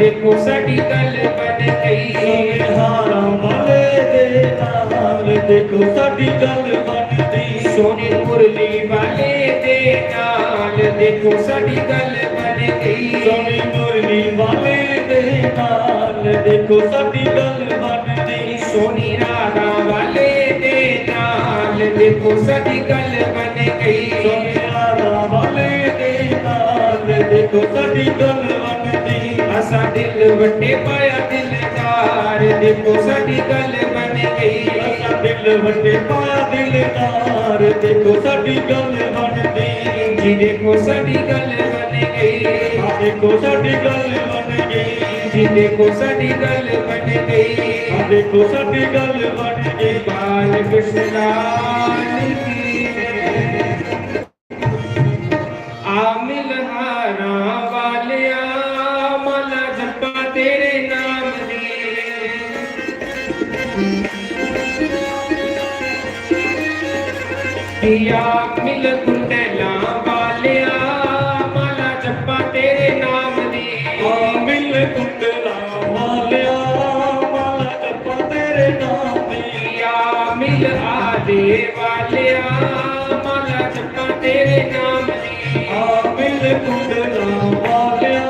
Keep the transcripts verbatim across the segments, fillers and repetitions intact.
देखो साडी गल बन गई। सोने हारां वाले दे नाल, देखो साडी गल बन गई। सोने मुरली वाले दे नाल, देखो साडी गल बन गई। सोने मुरली वाले दे नाल, देखो साडी गल बन गई। सोनी राधा वाले दे नाल, देखो साडी गल बन गई। सोने राधा वाले दे नाल, देखो साडी गल बन गई। असा दिल वटे पाया दिलदार, देखो साडी गल बन गई। असा दिल वटे पाया दिलदार, देखो साडी गल बन गई। जी देखो साडी गल बन गई। हाँ, देखो साडी गल बन गई। जी देखो साडी गल बन गई। हाँ, देखो साडी गल बन गई। बाल कृष्ण लाल की जय। आ मिल हारां वालिया, माला जप्पां तेरे नाम दी। या मिल कुंडलां वालिया, माला जप्पां तेरे नाम दी। आ मिल कुंडलां वालिया, माला जप्पां तेरे नाम दी। या मिल आले वालिया, माला जप्पां तेरे नाम दी। आ मिल कुंडलां वालिया,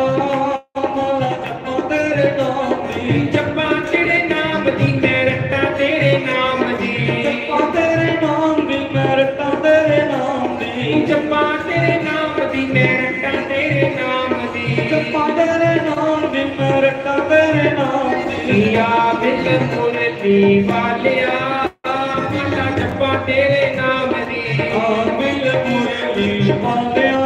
माला जप्पां तेरे नाम दी। जप्पां तेरे नाम दी, मैं रट्टां तेरे नाम दी। जप्पां तेरे नाम दी, मैं रट्टां तेरे नाम दी। जप्पां तेरे नाम दी, मैं रट्टां तेरे नाम दी। जप्पां तेरे नाम दी, मैं रट्टां तेरे नाम दी। या मिल मुरली वालिया, माला जप्पां तेरे नाम दी। आ मिल मुरली वालिया,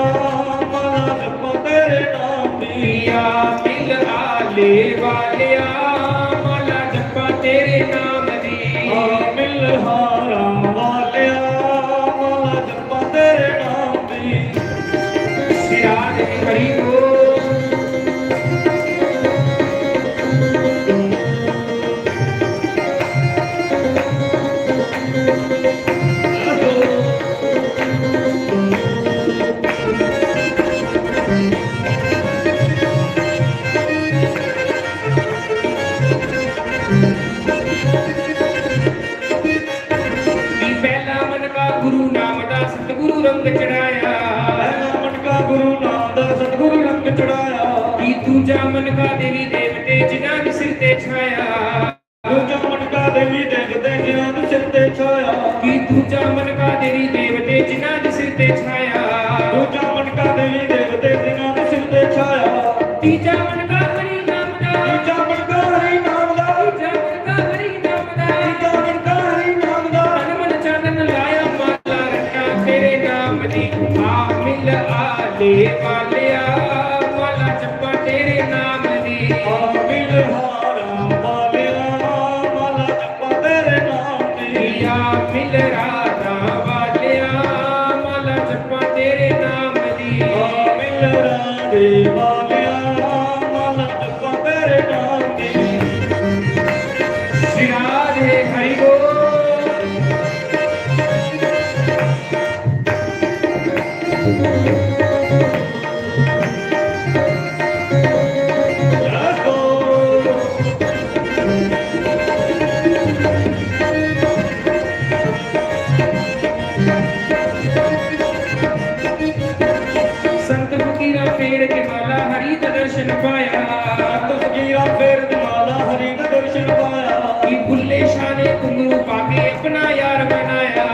माला जप्पां तेरे नाम दी। या मिल आले वालिया, माला जप्पां तेरे नाम दी। आ मिल हारां वालिया, माला जप्पां तेरे नाम दी। श्री राधे हरि बोल। पहला मनका गुरु नाम दा, सतगुरु रंग चढ़ाया। पहला मनका गुरु नाम दा, सतगुरु रंग चढ़ाया। की दूजा मनका देवी देवते, जिन्हां दे सिर ते छाया। दूजा मनका देवी देवते, जिन्हां दे सिर ते छाया। की दूजा मनका देवी देवते, जिन्हां दे सिर ते छाया। दूजा मनका देवी देवते, जिन्हां दे सिर ते छाया। तीजा मनका हरि नाम दा। तीजा मनका हरि नाम दा। तीजा मनका हरि नाम दा। तीजा मनका हरि नाम दा। तन मन चानन लाया माला रट्टां तेरे नाम दी। आ मिल आले वालिया, माला जप्पां तेरे नाम दी। आ मिल हारां वालिया, माला जप्पां तेरे नाम दी। या मिल राधा वालिया, माला जप्पां तेरे नाम दी। आ मिल राधे वालिया, माला जप्पां तेरे नाम दी। श्री राधे हरि बोल। संत फकीरा फेर के माला, हरि दा दर्शन पाया। संत फकीरा फेर के माला, हरि दा दर्शन पाया। कि बुल्ले शाह ने घुंघरू पाके अपना यार बनाया।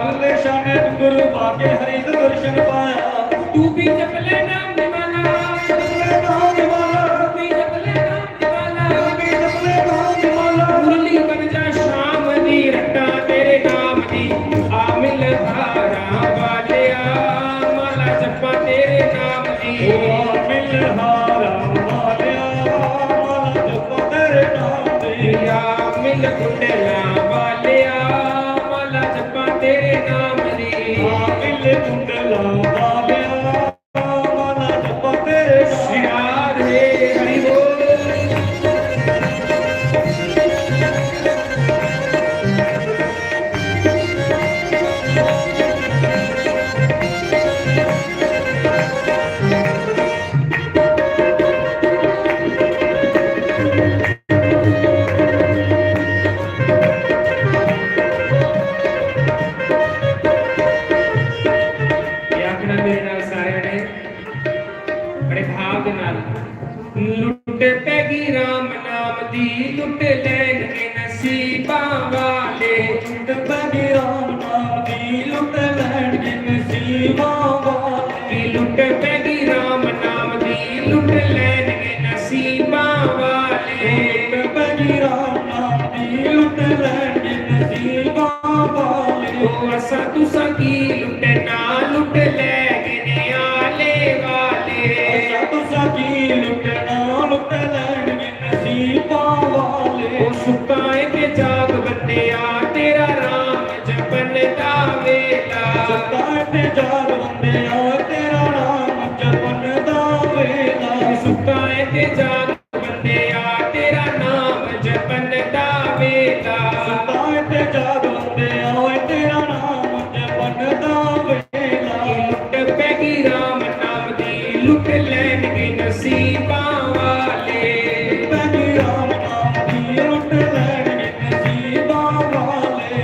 बुल्ले शाह ने घुंघरू पाके हरि दा दर्शन पाया। तू भी जप ले नाम निमाला। जप ले नाम निमाला। तू भी जप ले नाम निमाला। तू भी जप ले नाम निमाला। मुरली बन जा शाम दी, रट्टां तेरे नाम दी। आ मिल हारां वालिया, माला जप्पां तेरे नाम दी। ओ आ मिल हारां वालिया, माला जप्पां तेरे नाम दी। आ मिल कुंडलां वालिया, माला जप्पां तेरे नाम दी। आ मिल कुंडलां वालिया, माला जप्पां तेरे नाम। श्री राधे हरि बोल। लुट पैगी राम नाम दी, लुट लैणगे नसीबां वाले। लुट पैगी राम नाम दी, लुट लैणगे नसीबां वाले। लुट पैगी राम नाम दी, लुट लैणगे नसीबां वाले। लुट पैगी राम नाम दी, लुट लैणगे नसीबां वाले। ओ असां तुसां की लुटना, लुट लैगे ने आले वाले। असां तुसां की लुटना, लुट लैगे नसीबां वाले। ओ सुत्ता ऐ ते जाग बंदेआ, तेरा राम जपन दा वेला। सुत्ता ऐ ते जाग बंदेआ, तेरा राम जपन दा वेला। सुत्ता ऐ ते जाग बंदेआ, तेरा नाम जपन दा वेला। सुत्ता ऐ ते जाग बंदेआ, ओए तेरा नाम जपन दा वेला। लुट पैगी राम नाम दी, लुट लैणगे नसीबां वाले। पैगी राम नाम दी, लुट लैणगे नसीबां वाले।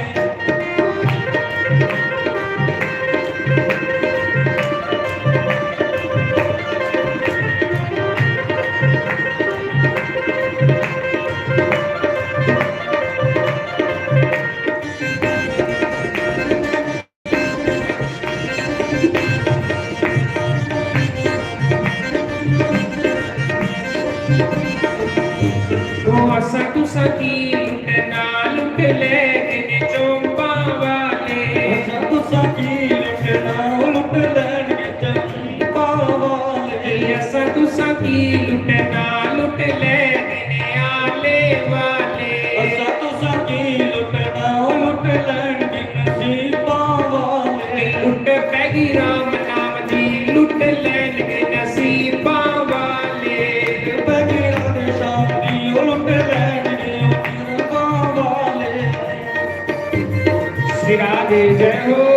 ओ असां तुसां की लुटना, लुट लैगे ने चौंपां वाले। असां तुसां की लुटना, लुट लैगे चौंपां वाले। असां तुसां की लुटना, लुट लैगे ने आले वाले। असां तुसां की लुटना, लुट लैगे नसीबां वाले। लुट पैगी राम नाम दी, लुट लैगे नसीबां वाले। पैगी राधे श्याम दी, ओ लुट लैगे नसीबां वाले। श्री राधे जय हो।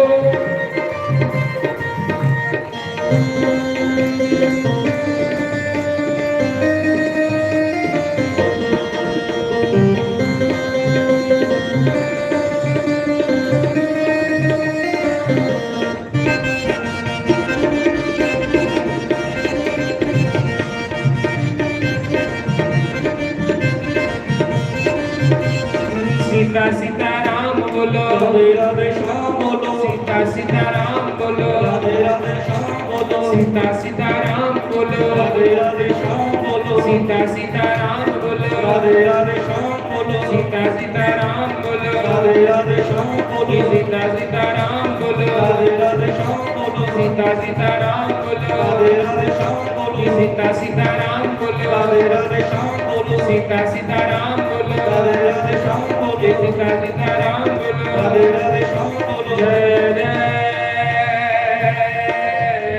सीता सीता राम बोलो, राधे राधे श्याम बोलो। सीता सीता राम बोलो, राधे राधे श्याम बोलो। सीता सीता राम बोलो, राधे राधे श्याम बोलो। सीता सीता राम बोलो, राधे राधे श्याम बोलो। सीता सीता राम बोलो, राधे राधे श्याम बोलो। सीता सीता राम बोलो, राधे राधे श्याम बोलो। सीता सीता राम बोलो, राधे राधे श्याम बोलो। सीता सीता राम बोलो, राधे राधे श्याम बोलो। सीता सीता राम बोलो, राधे राधे श्याम बोलो। सीता सीता राम बोलो, राधे राधे श्याम बोलो। जय जय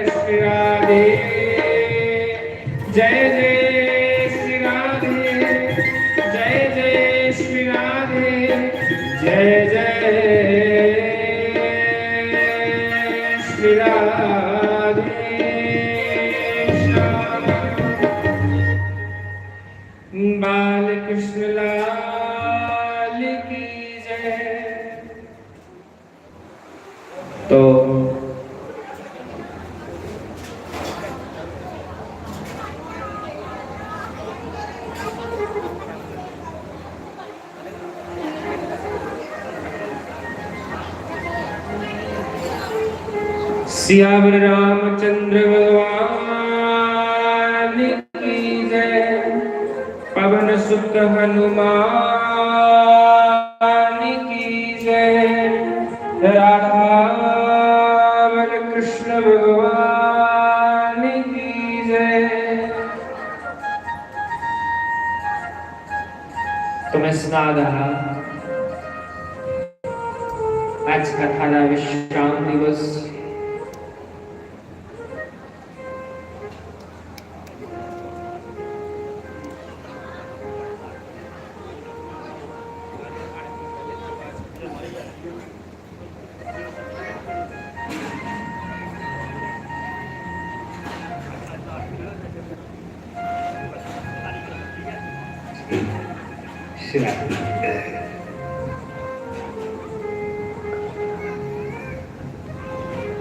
श्री राधे। जय जय श्री राधे। जय जय श्री राधे। जय जय श्री राधे। श्याम। बालकृष्ण लाल की जय। तो सियावर रामचंद्र भगवान की जय। पवन सुत हनुमान की जय। राधावन कृष्ण भगवान की जय। तो मैं सना रहा, आज कथा का विश्राम दिवस।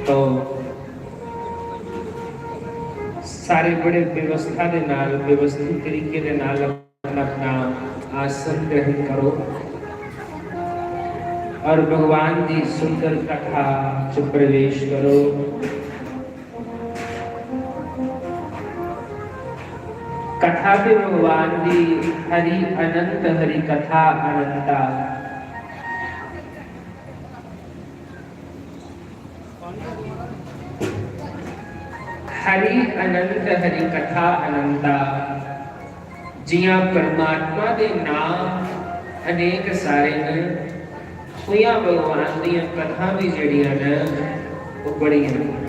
तो सारे बड़े व्यवस्था दे नाल, व्यवस्थित तरीके दे नाल अपना अपना आसन ग्रहण करो और भगवान दी सुंदर कथा च प्रवेश करो। कथा भी भगवान दी, हरि अनंत हरि कथा अनंता। हरि अनंत हरि कथा अनंता। जियां परमात्मा दे नाम अनेक सारे न, उयां भगवान दियां कथां भी जेह्ड़ियां न, ओह् बड़ियां न।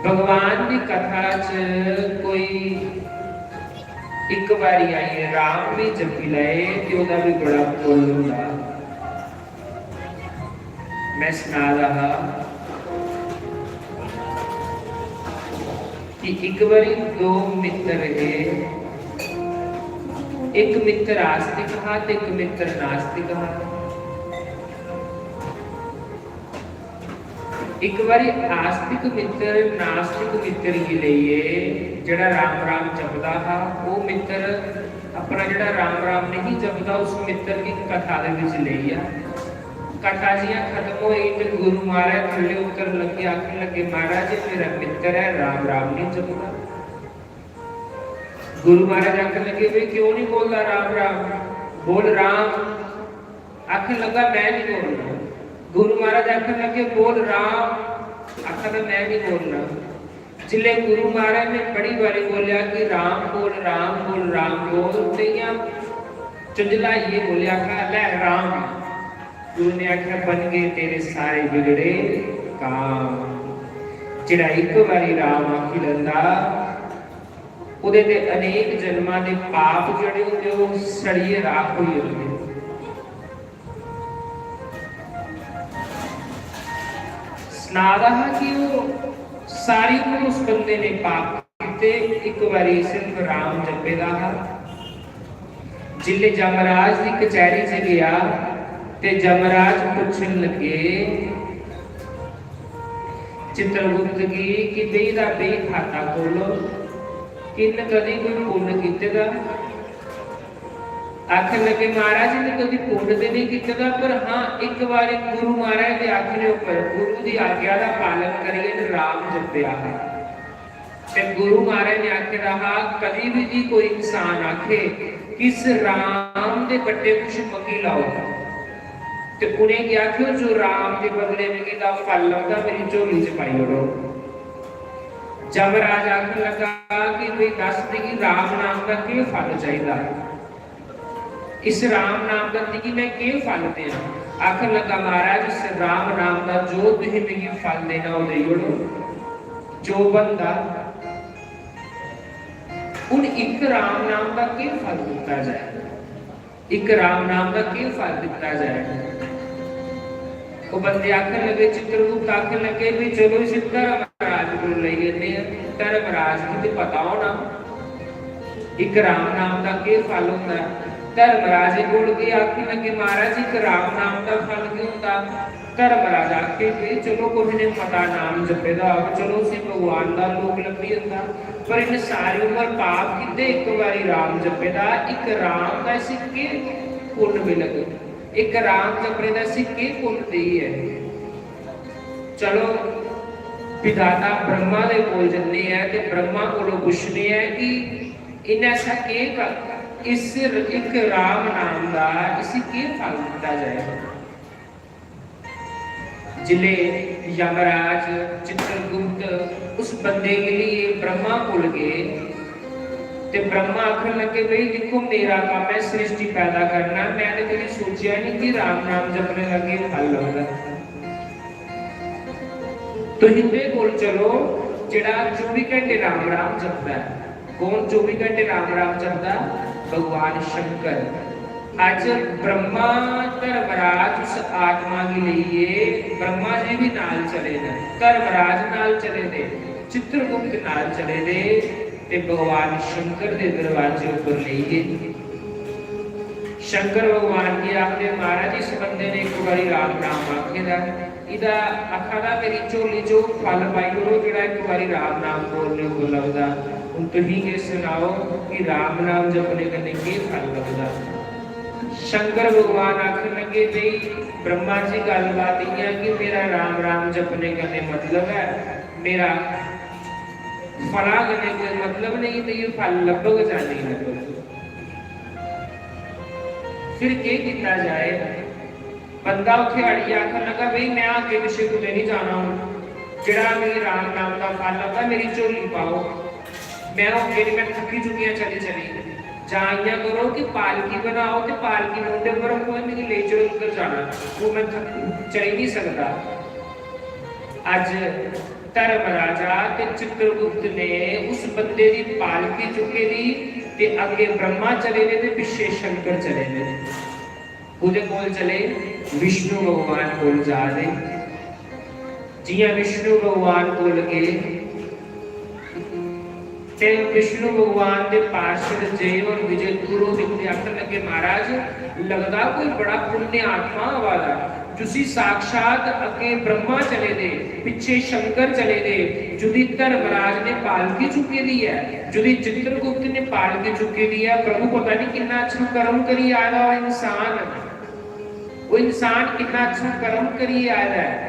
भगवान दी कथा च कोई इक बारी आइयै राम बी जप्पी लैए ते ओह्दा बी बड़ा पुन्न होंदा। मैं सना दा हा कि इक बारी दो मित्र हे, इक मित्र आस्तिक हा ते इक मित्र नास्तिक हा। इक बारी आस्तिक मित्र नास्तिक मित्र गी लेइयै जेह्ड़ा राम राम जपदा हा, ओह् मित्र अपना जेह्ड़ा राम राम नहीं जपदा, उस मित्र गी कथा दे बिच लेई गेआ। कथा जियां खत्म होई ते गुरु महाराज थल्ले उतरन लगे, आखन लगे, "महाराज, एह् मेरा मित्र ऐ, राम राम नहीं जपदा।" गुरु महाराज आखन लगे, "भाई, क्यों नहीं बोलदा राम राम? बोल राम।" आखन लगा, "मैं नहीं बोलना।" गुरु महाराज आखन लगे, "बोल राम।" आखन लगा, "मैं नहीं बोलना।" जिसले गुरु महाराज ने बड़ी बारी बोलिया कि "राम बोल, राम बोल, राम बोल," ते इयां चुंझलाइयै बोलिया, आखा, "लै राम।" गुरु ने आखिया, "बन गए तेरे सारे बिगड़े काम।" जेड़ा इक बारी राम आखी लैंदा, ओह्दे ते अनेक जन्मां दे पाप जेह्ड़े होंदे, ओह् सड़ियै राख होई जंदे। सना दा हा कि ओह् सारी उम्र उस बंदे ने पाप कीते, इक बारी सिर्फ राम जपे दा हा। जिसले जमराज दी कचैरी च गेआ ते जमराज पुच्छन लगे चित्रगुप्त गी कि बेही दा बेही खाता खोलो, कि इन्न कदी कोई पुन्न कीते दा? आखन लगे, "महाराज, इन्न कदी पुन्न ते नहीं कीते दा, पर हां, इक बारी गुरु महाराज दे आखने उप्पर, गुरु दी आज्ञा दा पालन करियै इन्न राम जपेआ हा।" ते गुरु महाराज ने आखे दा हा, "कदी भी जी कोई इंसान आखे कि इस राम दे कट्टे कुछ मंगी लाओ, ते उ'नेंगी आखेओ जो राम दे बदले मिगी दा फल लभदा, मेरी झोली च पाई ओड़ो।" जमराज आखन लगा कि "भाई दस, मिगी राम नाम दा केह् फल चाहिदा? इस राम नाम दा मिगी मैं केह् फल देआं?" आखन लगा, "महाराज, इस राम नाम दा जो तुसीं मिगी फल देना, ओह् देई ओड़ो, जो बनदा।" हुन इक राम नाम दा केह् फल दित्ता जाए? इक राम नाम दा केह् फल दित्ता जाए? ओह् बंदे आखन लगे, चित्रगुप्त आखन लगे, "भी चलो, इसी धर्मराज कोल लेई जन्ने आं, धर्मराज गी ते पता होना इक राम नाम दा केह् फल होंदा ऐ।" धर्मराज कोल गे, आखन लगे, "महाराज, इक राम नाम दा फल केह् होंदा?" धर्मराज आखे, "भाई, चलो, कुसै ने मता नाम जपे दा होग, चलो, उसी भगवान दा लोक लब्भी जंदा, पर इन्ने सारी उम्र पाप कीते, इक बारी राम जपे दा, इक राम दा इसी केह् पुन्न मिलग? इक राम जपने दा इसी केह् पुन्न देई ऐ?" चलो, विधाता ब्रह्मा दे कोल जन्ने ऐ ते ब्रह्मा कोलों पुच्छने ऐ कि इन्नै ऐसा केह् कर, इस इक राम नाम दा इसी केह् फल दित्ता जाए? जिसले यमराज चित्रगुप्त उस बंदे गी लेइयै ब्रह्मा कोल गे ते ब्रह्मा आखन लगे, "भाई, दिक्खो, मेरा कम्म ऐ सृष्टि पैदा करना, मैं ते कदी सोचेआ नहीं कि राम नाम जपने दा केह् फल लभदा।" तुस इंदे कोल चलो, जेह्ड़ा चौबी घैंटे राम राम जपदा ऐ। कौन चौबी घैंटे राम राम जपदा? भगवान शंकर। अज्ज ब्रह्मा धर्मराज उस आत्मा गी लेइयै, ब्रह्मा जी भी नाल चले न, धर्मराज नाल चले दे, चित्रगुप्त नाल चले दे, ते भगवान शंकर दे दरवाजे उप्पर लेई गे। शंकर भगवान गी आखदे, "महाराज, इस बंदे ने इक बारी राम नाम आखे दा ऐ, एह्दा आखा दा, मेरी झोली च ओह् फल पाई ओड़ो जेह्ड़ा इक बारी राम नाम बोलने उप्पर लभदा। हून तुसीं गै सनाओ कि राम नाम जपने कन्नै केह् फल लभदा? शंकर भगवान आखन लगे, "भाई, ब्रह्मा जी, गल्लबात इ'यां कि मेरा राम राम जपने कन्नै मतलब ऐ, मेरा फला कन्नै कोई मतलब नेईं, ते एह् फल लब्भग जां नेईं लब्भग?" फिर केह् कीता जाए? बंदा उत्थै अड़ियै आखन लगा, "भाई, में अग्गें पिच्छें कुतै निं जाना, हून जेह्ड़ा मिगी राम नाम दा फल लब्भा, मेरी झोली पाओ, में हून जेह्ड़ी, में थक्की चुकी आं चली चली। जां इ'यां करो कि पालकी बनाओ ते पालकी मूंढे पर रक्खो ते मिगी लेई चलो जिद्धर जाना, हून में थक-, चली निं सकदा।" अज्ज धर्म राजा ते चित्रगुप्त ने उस बंदे दी पालकी चुक्की दी ते अग्गें ब्रह्मा चले दे ते पिच्छे शंकर चले दे। कुदे कोल चले? विष्णु भगवान कोल जा दे। जियां विष्णु भगवान कोल गए ते विष्णु भगवान दे पार्षद जय और विजय दूरों दिखदे, आखन लगे, "महाराज, लगदा कोई बड़ा पुण्य आत्मा आवा दा, जुसी साक्षात अग्गें ब्रह्मा चले दे, पिच्छे शंकर चले दे, जुदी धर्मराज ने पालकी चुक्की दी ऐ, जुदी चित्रगुप्त ने पालकी चुक्की दी ऐ। प्रभु, पता नहीं किन्ना अच्छा कर्म करी आए दा ओह् इंसान, ओह् इंसान किन्ना अच्छा कर्म करी आए दा ऐ।"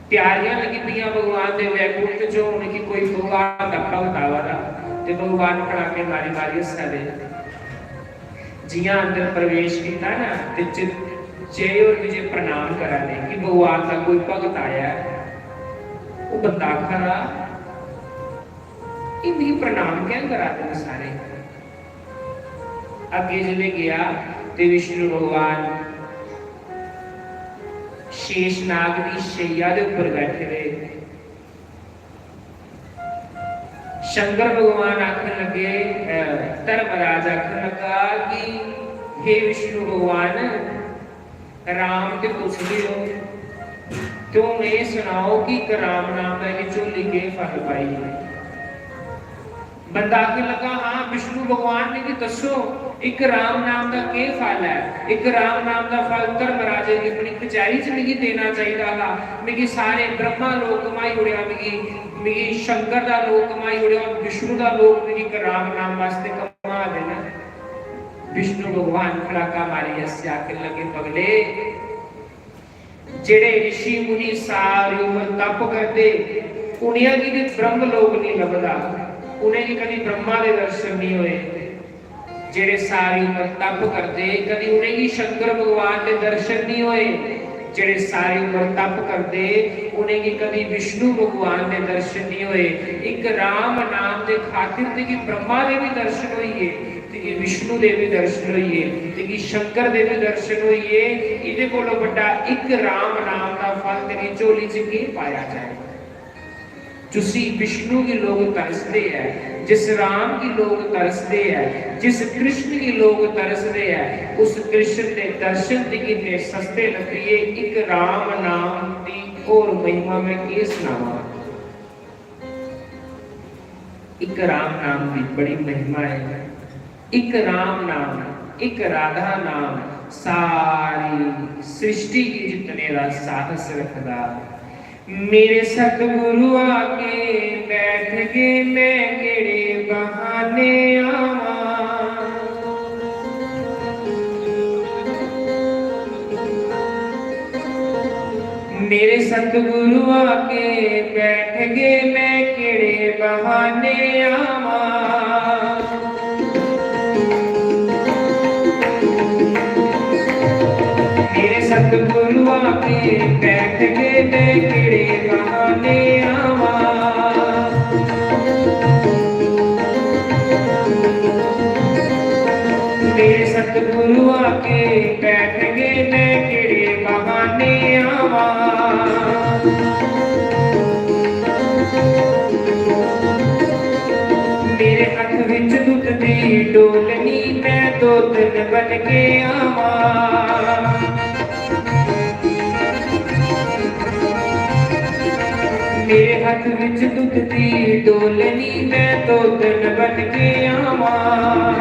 त्यारियां लगी पेइयां भगवान दे वैकुंठ च होने की, कोई भगवान दा भगत आवा दा ते भगवान पटाके मारी मारी हस्सा दे। जियां अंदर प्रवेश कीता ना, ते च-, जय और विजय प्रणाम करा दे कि भगवान दा कोई भगत आया ऐ। ओह् बंदा आखा दा, "एह् मिगी प्रणाम कैं करा दे न सारे?" अग्गें जिसलै गेआ ते विष्णु भगवान शेषनाग दी शैया दे उप्पर बैठे दे। शंकर भगवान आखन लगे, अ, धर्मराज आखन लगा कि हे विष्णु भगवान, राम ते तुस गै ओ, ते हून एह् सनाओ कि इक राम नाम दा इक झोली केह् फल पाई? बंदा आखन लगा, "हां विष्णु भगवान, मिगी दस्सो, इक राम नाम दा केह् फल ऐ? इक राम नाम दा फल धर्मराजे गी अपनी कचैरी च मिगी देना चाहिदा हा। मिगी सारे ब्रह्मा लोक घमाई ओड़ेआ, मिगी, मिगी शंकर दा लोक घमाई ओड़ेआ, और विष्णु दा लोक मिगी इक राम नाम वास्तै घमा दे न।" विष्णु भगवान खड़ाका मारी हस्सेआ, आखन लगे, "पगले, जेह्ड़े ऋषि मुनि सारी उम्र तप करदे, उ'नेंगी ते ब्रह्म लोक निं लभदा, उ'नेंगी कदी ब्रह्मा दे दर्शन निं होए। जेह्ड़े सारी उम्र तप करदे, कदी उ'नेंगी शंकर भगवान दे दर्शन निं होए। जेह्ड़े सारी उम्र तप करदे, उ'नेंगी कदी विष्णु भगवान दे दर्शन निं होए। इक राम नाम दे खातिर ते गी ब्रह्मा दे बी दर्शन होई गे।" ते एह् विष्णु दे बी दर्शन होई गे, ते एह् शंकर दे बी दर्शन होई गे। एह्दे कोलों बड्डा इक राम नाम दा फल तेरी झोली च केह् पाया जाए? जिसी विष्णु गी लोग तरसदे ऐ, जिस राम गी लोग तरसदे ऐ, जिस कृष्ण गी लोग तरसदे ऐ, उस कृष्ण दे दर्शन ते किन्ने सस्ते लब्भिये। इक राम नाम दी होर महिमा मैं केह् सनावां? इक राम नाम दी बड़ी महिमा है। इक राम नाम, इक राधा नाम सारी सृष्टि गी जितने दा साहस रखदा। मेरे सतगुरु आके बैठ गए, मैं केड़े बहाने आवां। मेरे सतगुरु आके बैठ गए, मैं केड़े बहाने आवां। मेरे सतगुरु आके बैठ गए, मैं केड़े बहाने आवां। मेरे सतगुरु आके बैठ गए, मैं केड़े बहाने आवां। मेरे हत्थ विच दुद्ध दी डोलनी, मैं दो दिन बन के आवां। मेरे हत्थ विच दुद्ध दी डोलनी, मैं दो दिन बन के आवां।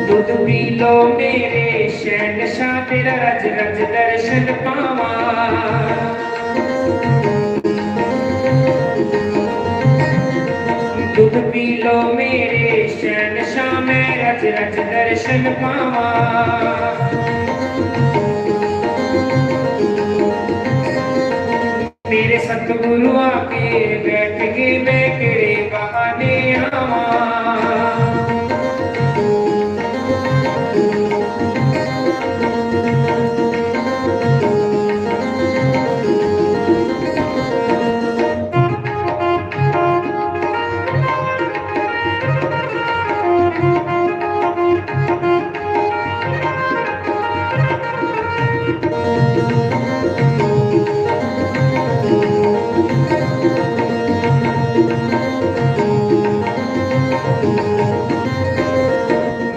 दो पी लो मेरे शहनशाह, तेरा रज रज दर्शन पावां। दुध पी लो मेरे शहनशाह, मैं रज रज दर्शन पावां। मेरे सतगुरु आके बैठ गए, मैं केड़े बहाने आवां।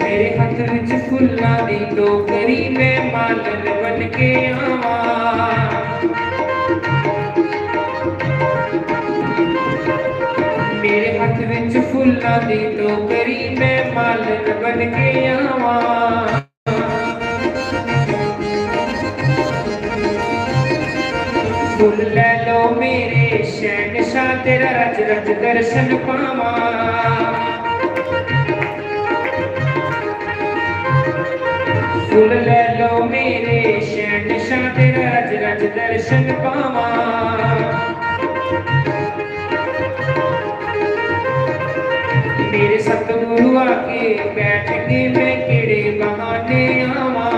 मेरे हत्थ विच फुल्लां दी टोकरी, मैं मालन बन के आवां। मेरे हत्थ विच फुल्लां दी टोकरी, मैं मालन बन के आवां। फुल ले लो मेरे शहनशाह, तेरा रज रज दर्शन पावां। फुल ले लो मेरे शहनशाह, तेरा रज रज दर्शन पावां। मेरे सतगुरु आके बैठ गए, मैं केड़े बहाने आवां।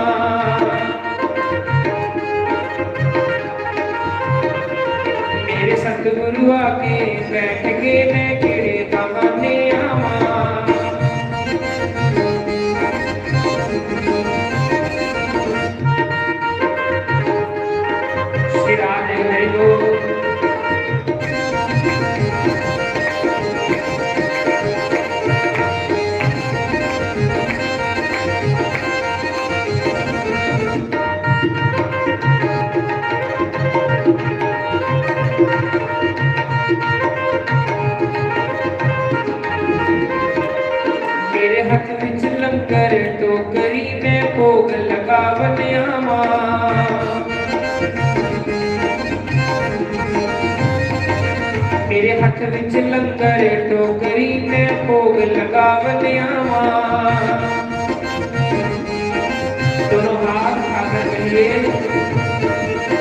मेरे सतगुरु आके बैठ गए, मैं केड़े बहाने आवां। श्री राधे हरि बोल। मेरे हत्थ विच लंगर टोकरी, मैं भोग लगावन आवां। मेरे हत्थ विच लंगर टोकरी, मैं भोग लगावन आवां। दोनों हाथ उठाकर कहिए,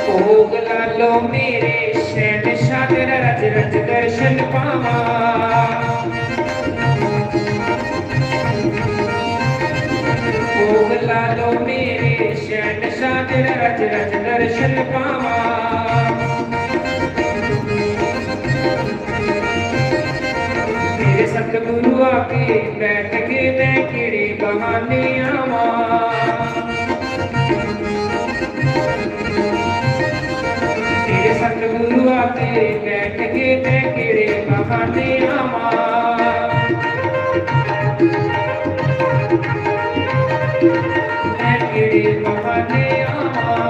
भोग ला लो मेरे शहनशाह, तेरा रज रज दर्शन पावां। भोग ला लो मेरे शहनशाह, तेरा रज रज दर्शन पावां। मेरे सतगुरु आके बैठ गए, मैं केड़े बहाने आवां। मेरे सतगुरु आके बैठ गए, मैं केड़े बहाने आवां। मैं केड़े बहाने आवां।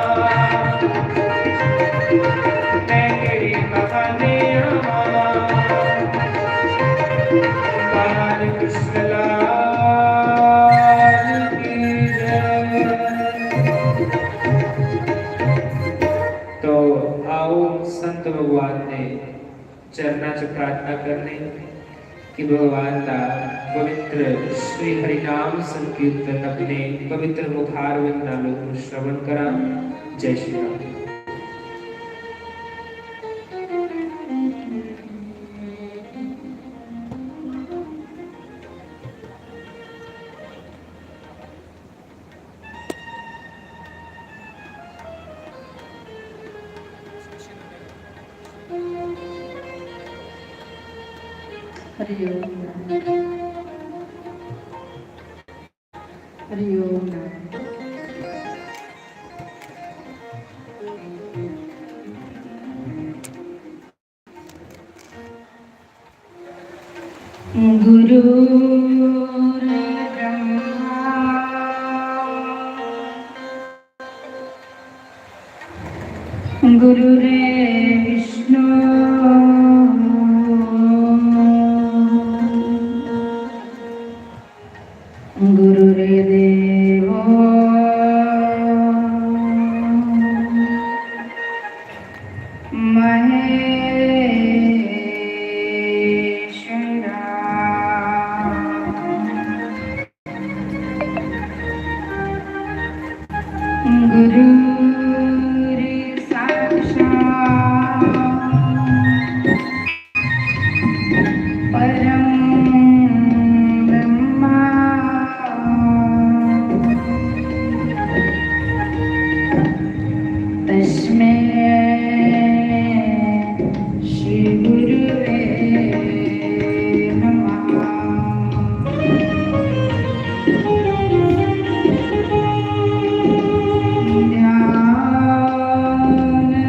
मैं केड़े बहाने आवां। बाल कृष्ण लाल की जय। तो आओ संत भगवान दे चरणां च प्रार्थना करने कि भगवान दा पवित्र श्री हरिनाम संकीर्तन अपने पवित्र मुखारविंद नालों श्रवण करा। जय श्री राम। हरि ओम। हरि ओम। गुरुर्ब्रह्मा गुरुर्विष्णु गुरुर्देव महेश्वरा। गुरुर्साक्षात् परं ब्रह्मा। तस्मै श्री गुरुवे नमः।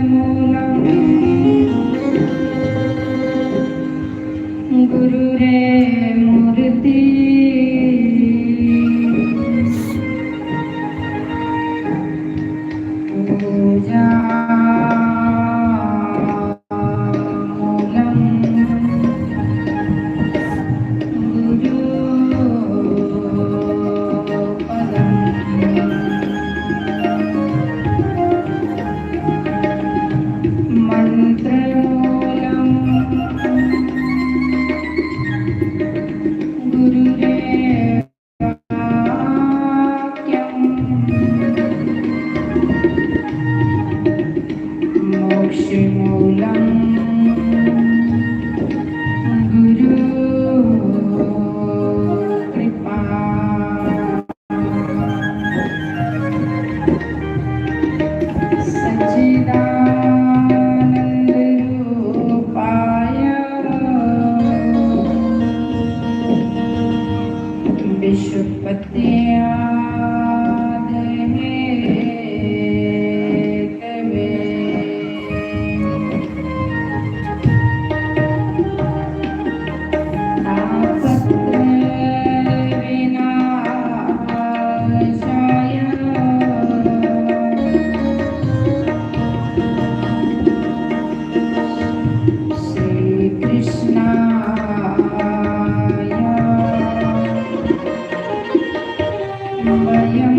ध्यानमूलं गुरुरे मूर्ति पूजा मूलं गुरु पदं। मन्त्रमूलं गुरुरे वाक्यम्। मोक्षमूलं गुरु कृपा। सच्चिदानन्दरूपाय विश्वपत्यादहेतवे। तापत्रयविनाशाय श्रीकृष्णाय वयं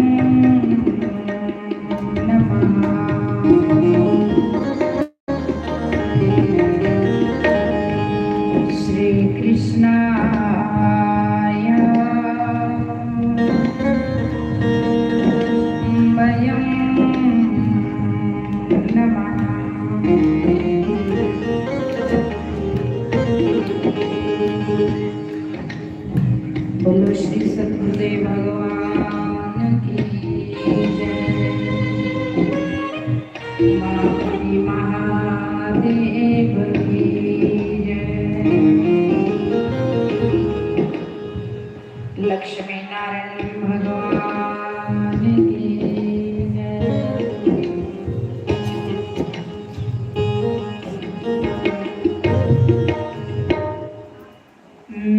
नमः। श्रीकृष्णाय वयं नमः। बोलो श्री सद्गुरुदेव भगवान की जय। माँ श्री महादेव की जय। लक्ष्मी नारायण भगवान की जय।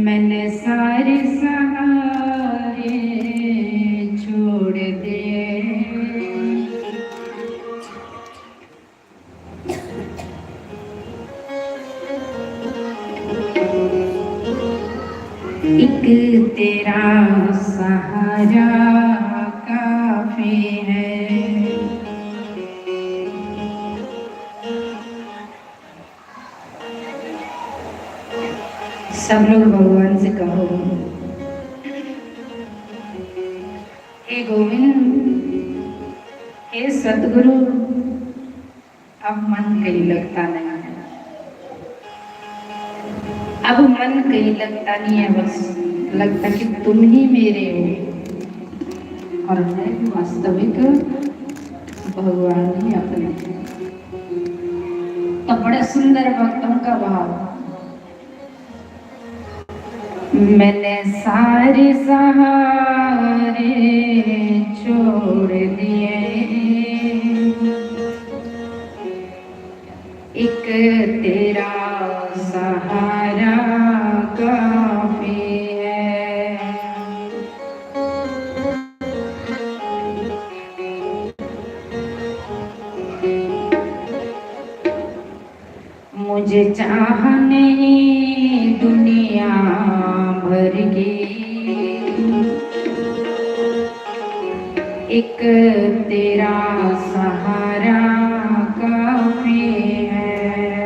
मैंने सारे सहारे छोड़ दिए, एक तेरा सहारा काफी है। सब लोग भगवान से कहो, हे गोविंद, हे सतगुरु, अब मन कहीं लगता नहीं है, अब मन कहीं लगता नहीं है, बस लगता कि तुम ही मेरे हो और मैं भी वास्तविक भगवान ही अपने। तो बड़ा सुंदर भक्तों का भाव। मैंने सारे सहारे छोड़ दिए, एक तेरा सहारा काफी है। मुझे चाह नहीं दुनिया भर की, एक तेरा सहारा काफी है।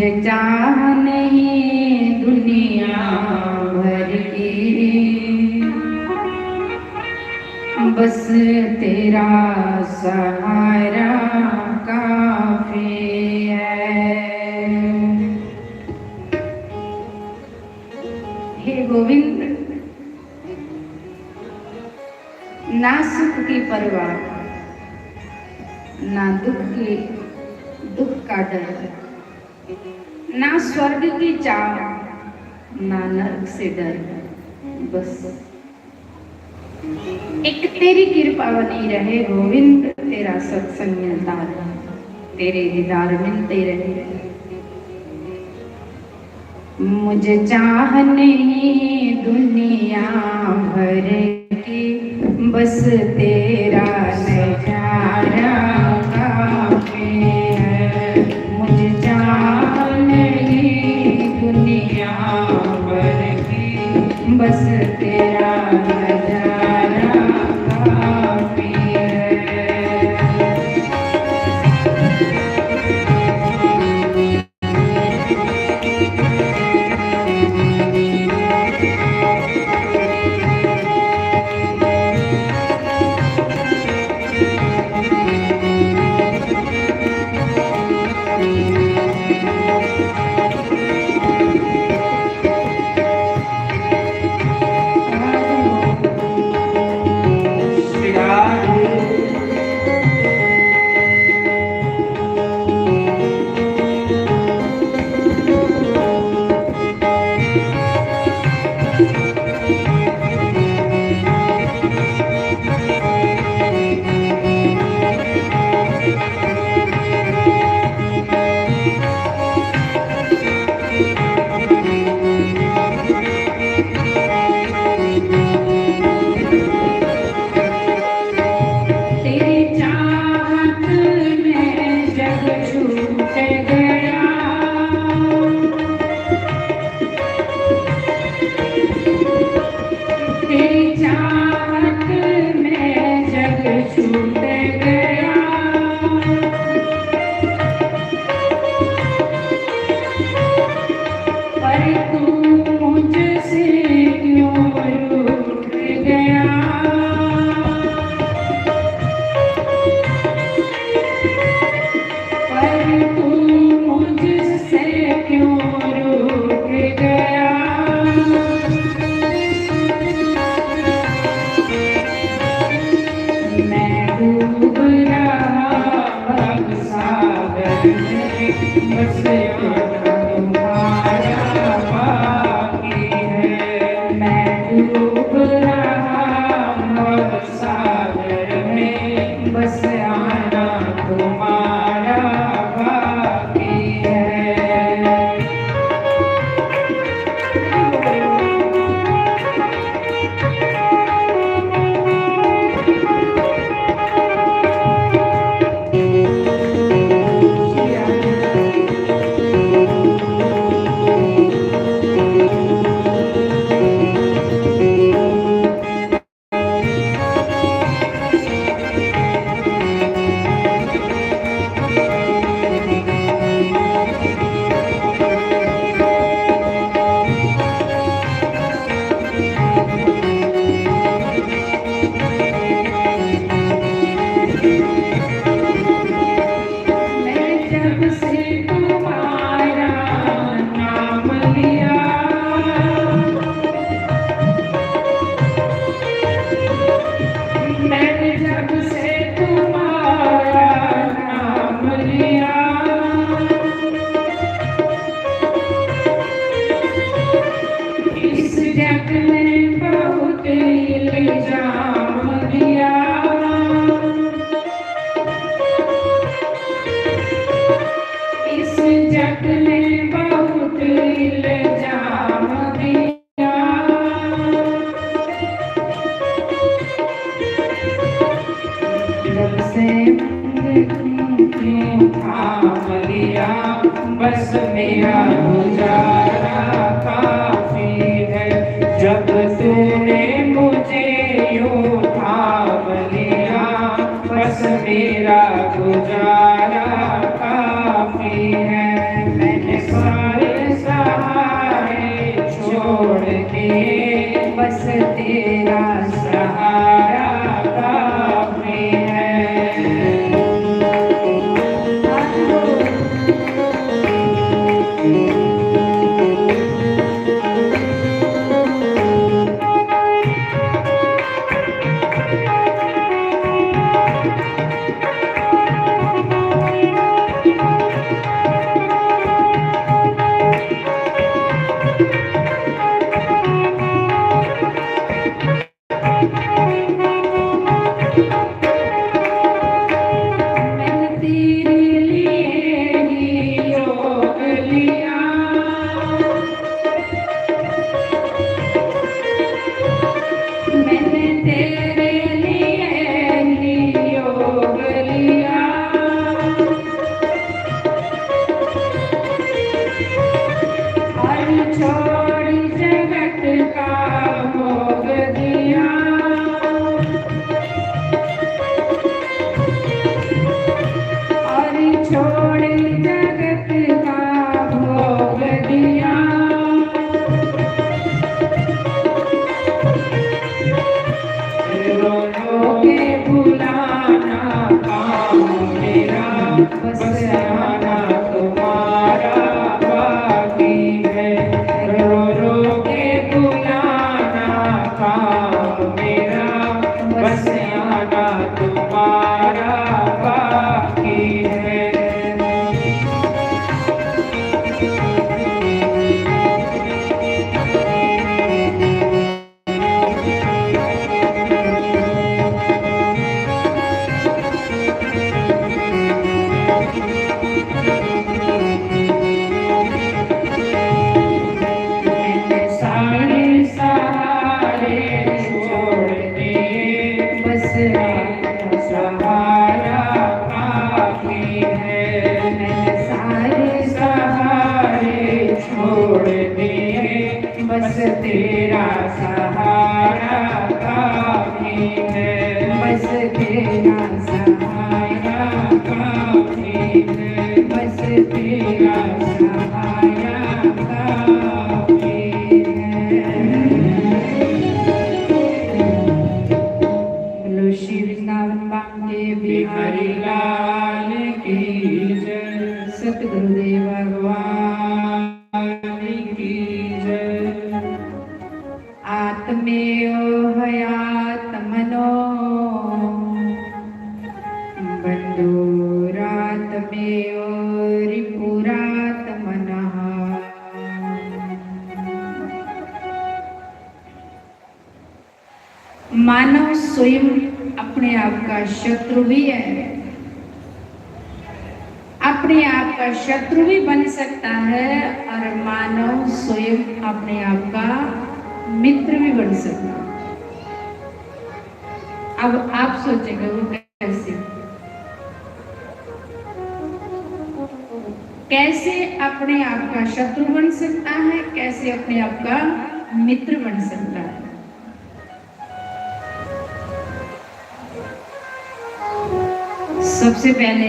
चाह नहीं दुनिया भर की, बस तेरा सहारा काफी है। हे गोविंद, ना सुख की परवाह, ना दुख की, दुख का डर, ना स्वर्ग की चाह, ना नरक से डर। बस एक तेरी कृपा बनी रहे गोविंद, तेरा सत्संग मिलता रहे, तेरे दीदार मिलते रहे। मुझे चाह नहीं दुनिया भर की, बस तेरा नजारा काफी है। मुझे चाह नहीं दुनिया भर की, बस तेरा नजारा काफी है। तेरी चाहत में जग छूट गया। तेरी चाहत में जग छूट गया। पर तू मुझसे क्यों रूठ गया? पर तू मुझसे क्यों रूठ गया? मैं डूब रहा भव सागर में, बस आना तुम्हारा बाकी है। मैं डूब रहा भव सागर में, बस आना तुम्हारा बाकी है। मैं जब से तुम्हारा नाम लिया, मैंने जब से तुम्हारा नाम लिया, इस जग में बहुत इल्जाम दिया। इस जग में बहुत इल्जाम दिया। जब से क्यों थाम लिया, बस मेरा गुजारा काफी है। जब तूने मुझे यूं थाम लिया, बस मेरा गुजारा काफी है। मैंने बस आना तुम्हारा बाकी है, रो रो के बुलाना काम मेरा, बस आना तुम्हारा बाकी है। मानव स्वयं अपने आप का शत्रु भी है, अपने आप का शत्रु भी बन सकता है और मानव स्वयं अपने आप का मित्र भी बन सकता है। अब आप सोचेंगे वो कैसे? कैसे अपने आप का शत्रु बन सकता है, कैसे अपने आप का मित्र बन सकता है? सबसे पहले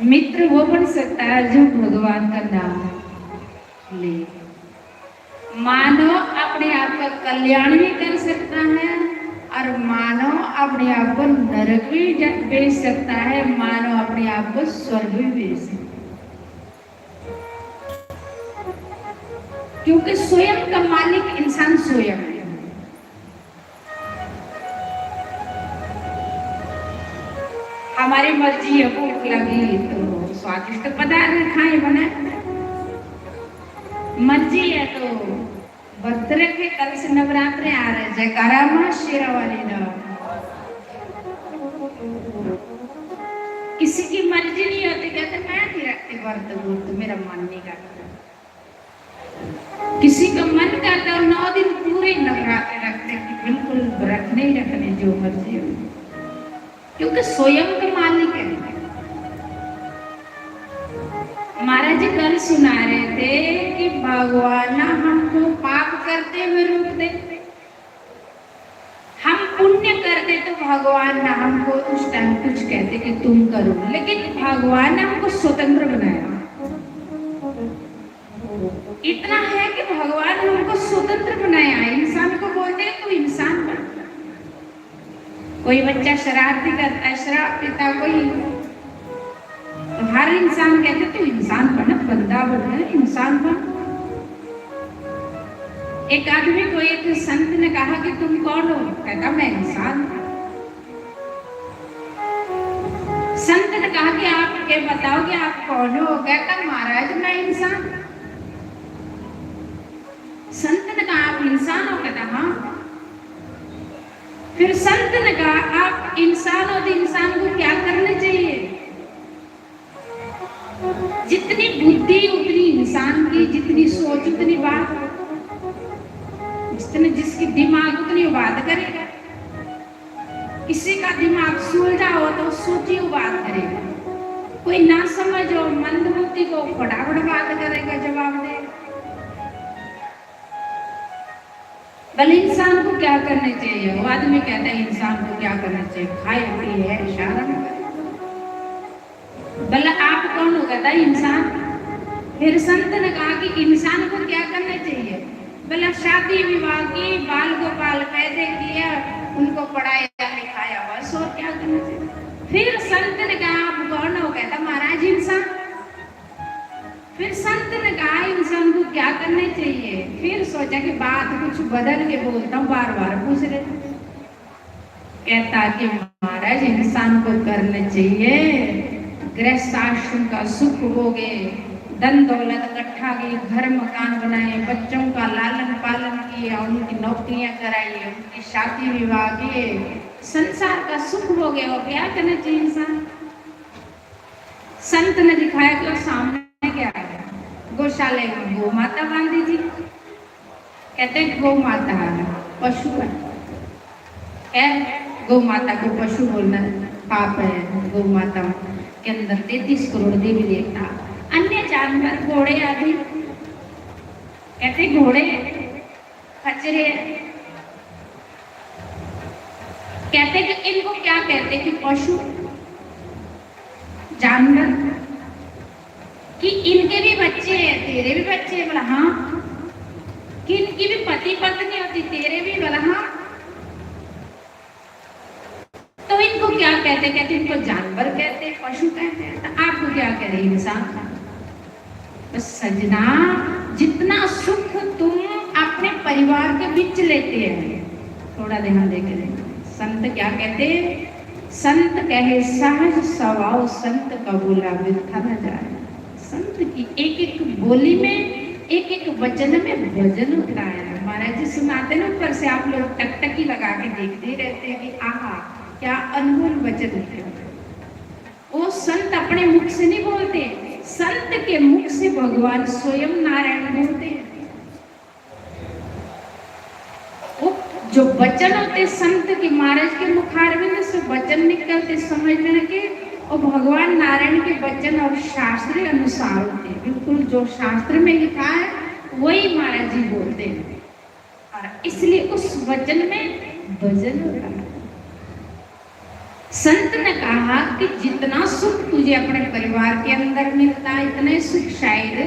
मित्र वो बन सकता है जो भगवान का नाम ले। मानव अपने आप का कल्याण भी कर सकता है और मानव अपने आप को नरक भी भेज सकता है, मानव अपने आप को स्वर्ग भी भेज सकता है। क्योंकि स्वयं का मालिक इंसान स्वयं है। हमारी मर्जी है, भूख लगी तो स्वादिष्ट पदार्थ खाए बने, मर्जी है तो व्रत रखे। कल से नवरात्रे आ रहे, जयकारा माँ शेरा वाली दा। किसी की मर्जी नहीं होती, कहते मैं नहीं रखती व्रत, व्रत मेरा मन नहीं करता। किसी का मन करता है नौ दिन पूरे नवरात्रे रखते कि बिल्कुल व्रत नहीं रखने, जो मर्जी हो, क्योंकि स्वयं के मालिक है। महाराज जी कल सुना रहे थे कि भगवान ना हमको पाप करते हुए रोक दे, हम पुण्य करते तो भगवान ना हमको उस टाइम कुछ कहते कि तुम करो, लेकिन भगवान ने हमको स्वतंत्र बनाया। इतना है कि भगवान ने हमको स्वतंत्र बनाया है। इंसान को बोलते हैं तू इंसान बन। कोई बच्चा शरारती करता है, शराब पीता, कोई, तो हर इंसान कहते तू इंसान बन, बंदा बन, इंसान बन। एक आदमी को एक संत ने कहा कि तुम कौन हो? कहता मैं इंसान हूँ। संत ने कहा कि आप ये बताओ कि आप कौन हो? कहता महाराज मैं इंसान। संत ने कहा आप इंसान हो? कहता हाँ। फिर संत ने कहा आप इंसान हो तो इंसान को क्या करना चाहिए? जितनी बुद्धि उतनी इंसान की, जितनी सोच उतनी बात, जितने जिसकी दिमाग उतनी बात करेगा। किसी का दिमाग सुलझा हो तो सोची हुई बात करेगा, कोई ना समझ हो मंदबुद्धि को फटाफट बात करेगा, जवाब देगा। भले इंसान को क्या करना चाहिए? वो आदमी कहता है इंसान को क्या करना चाहिए? खाए पिए ऐश आराम करे। भला आप कौन हो? कहता है इंसान। फिर संत ने कहा कि इंसान को क्या करना चाहिए? भला शादी विवाह की, बाल गोपाल पैदा किया, उनको पढ़ाया लिखाया, बस और क्या करना चाहिए? फिर संत ने कहा, "आप कौन हो?" कहता, "महाराज, इंसान।" फिर संत ने कहा, "इंसान को क्या करना चाहिए?" फिर सोचा कि बात कुछ बदल के बोलता हूँ, बार बार पूछ रहे। कहता कि महाराज, इंसान को करना चाहिए, गृहस्थ आश्रम का सुख भोगे, धन दौलत इकट्ठा की, घर मकान बनाए, बच्चों का लालन पालन किया, उनकी नौकरियां कराई, उनकी शादी विवाह किए, संसार का सुख भोगे, और क्या करना चाहिए इंसान? संत ने दिखाया कि वो सामने क्या है, गौशाले में गौ माता बांधी थी। कहते, "गौ माता है, पशु है।" है, गौ माता को पशु बोलना पाप है। गौ माता के अंदर तैंतीस करोड़ देवी देवता, अन्य जानवर, घोड़े आदि। कहते, "घोड़े, खच्चर।" कहते कि इनको क्या कहते कि पशु, जानवर, कि इनके भी बच्चे हैं, तेरे भी बच्चे हैं? बोला, "हाँ।" कि इनकी भी पति पत्नी होती, तेरे भी? बोला, "हाँ।" तो इनको क्या कहते? कहते, "इनको जानवर कहते हैं, पशु कहते हैं।" तो आपको क्या कह रहे इंसान? तो सजना, जितना सुख तुम अपने परिवार के बीच लेते हैं, थोड़ा ध्यान देकर देखो। संत क्या कहते? संत कहे, "सहज स्वभाव संत का बोला, व्यर्था न जाए।" संत की एक एक बोली में, एक एक वचन में भजन उतराया है। महाराज जी सुनाते ना, ऊपर से आप लोग टकटकी लगा के देखते ही रहते हैं कि आहा, क्या अनमोल वचन लिखे हुए हैं। वो संत अपने मुख से नहीं बोलते, संत के मुख से भगवान स्वयं नारायण बोलते हैं। वो जो वचन होते संत के, महाराज के मुखारविंद से वचन निकलते, समझ लेना कि वो भगवान नारायण के वचन और शास्त्रीय अनुसार होते हैं। बिल्कुल जो शास्त्र में लिखा है, वही महाराज जी बोलते हैं। और इसलिए उस वचन में भजन होता है। संत ने कहा कि जितना सुख तुझे अपने परिवार के अंदर मिलता है, इतना ही सुख शायद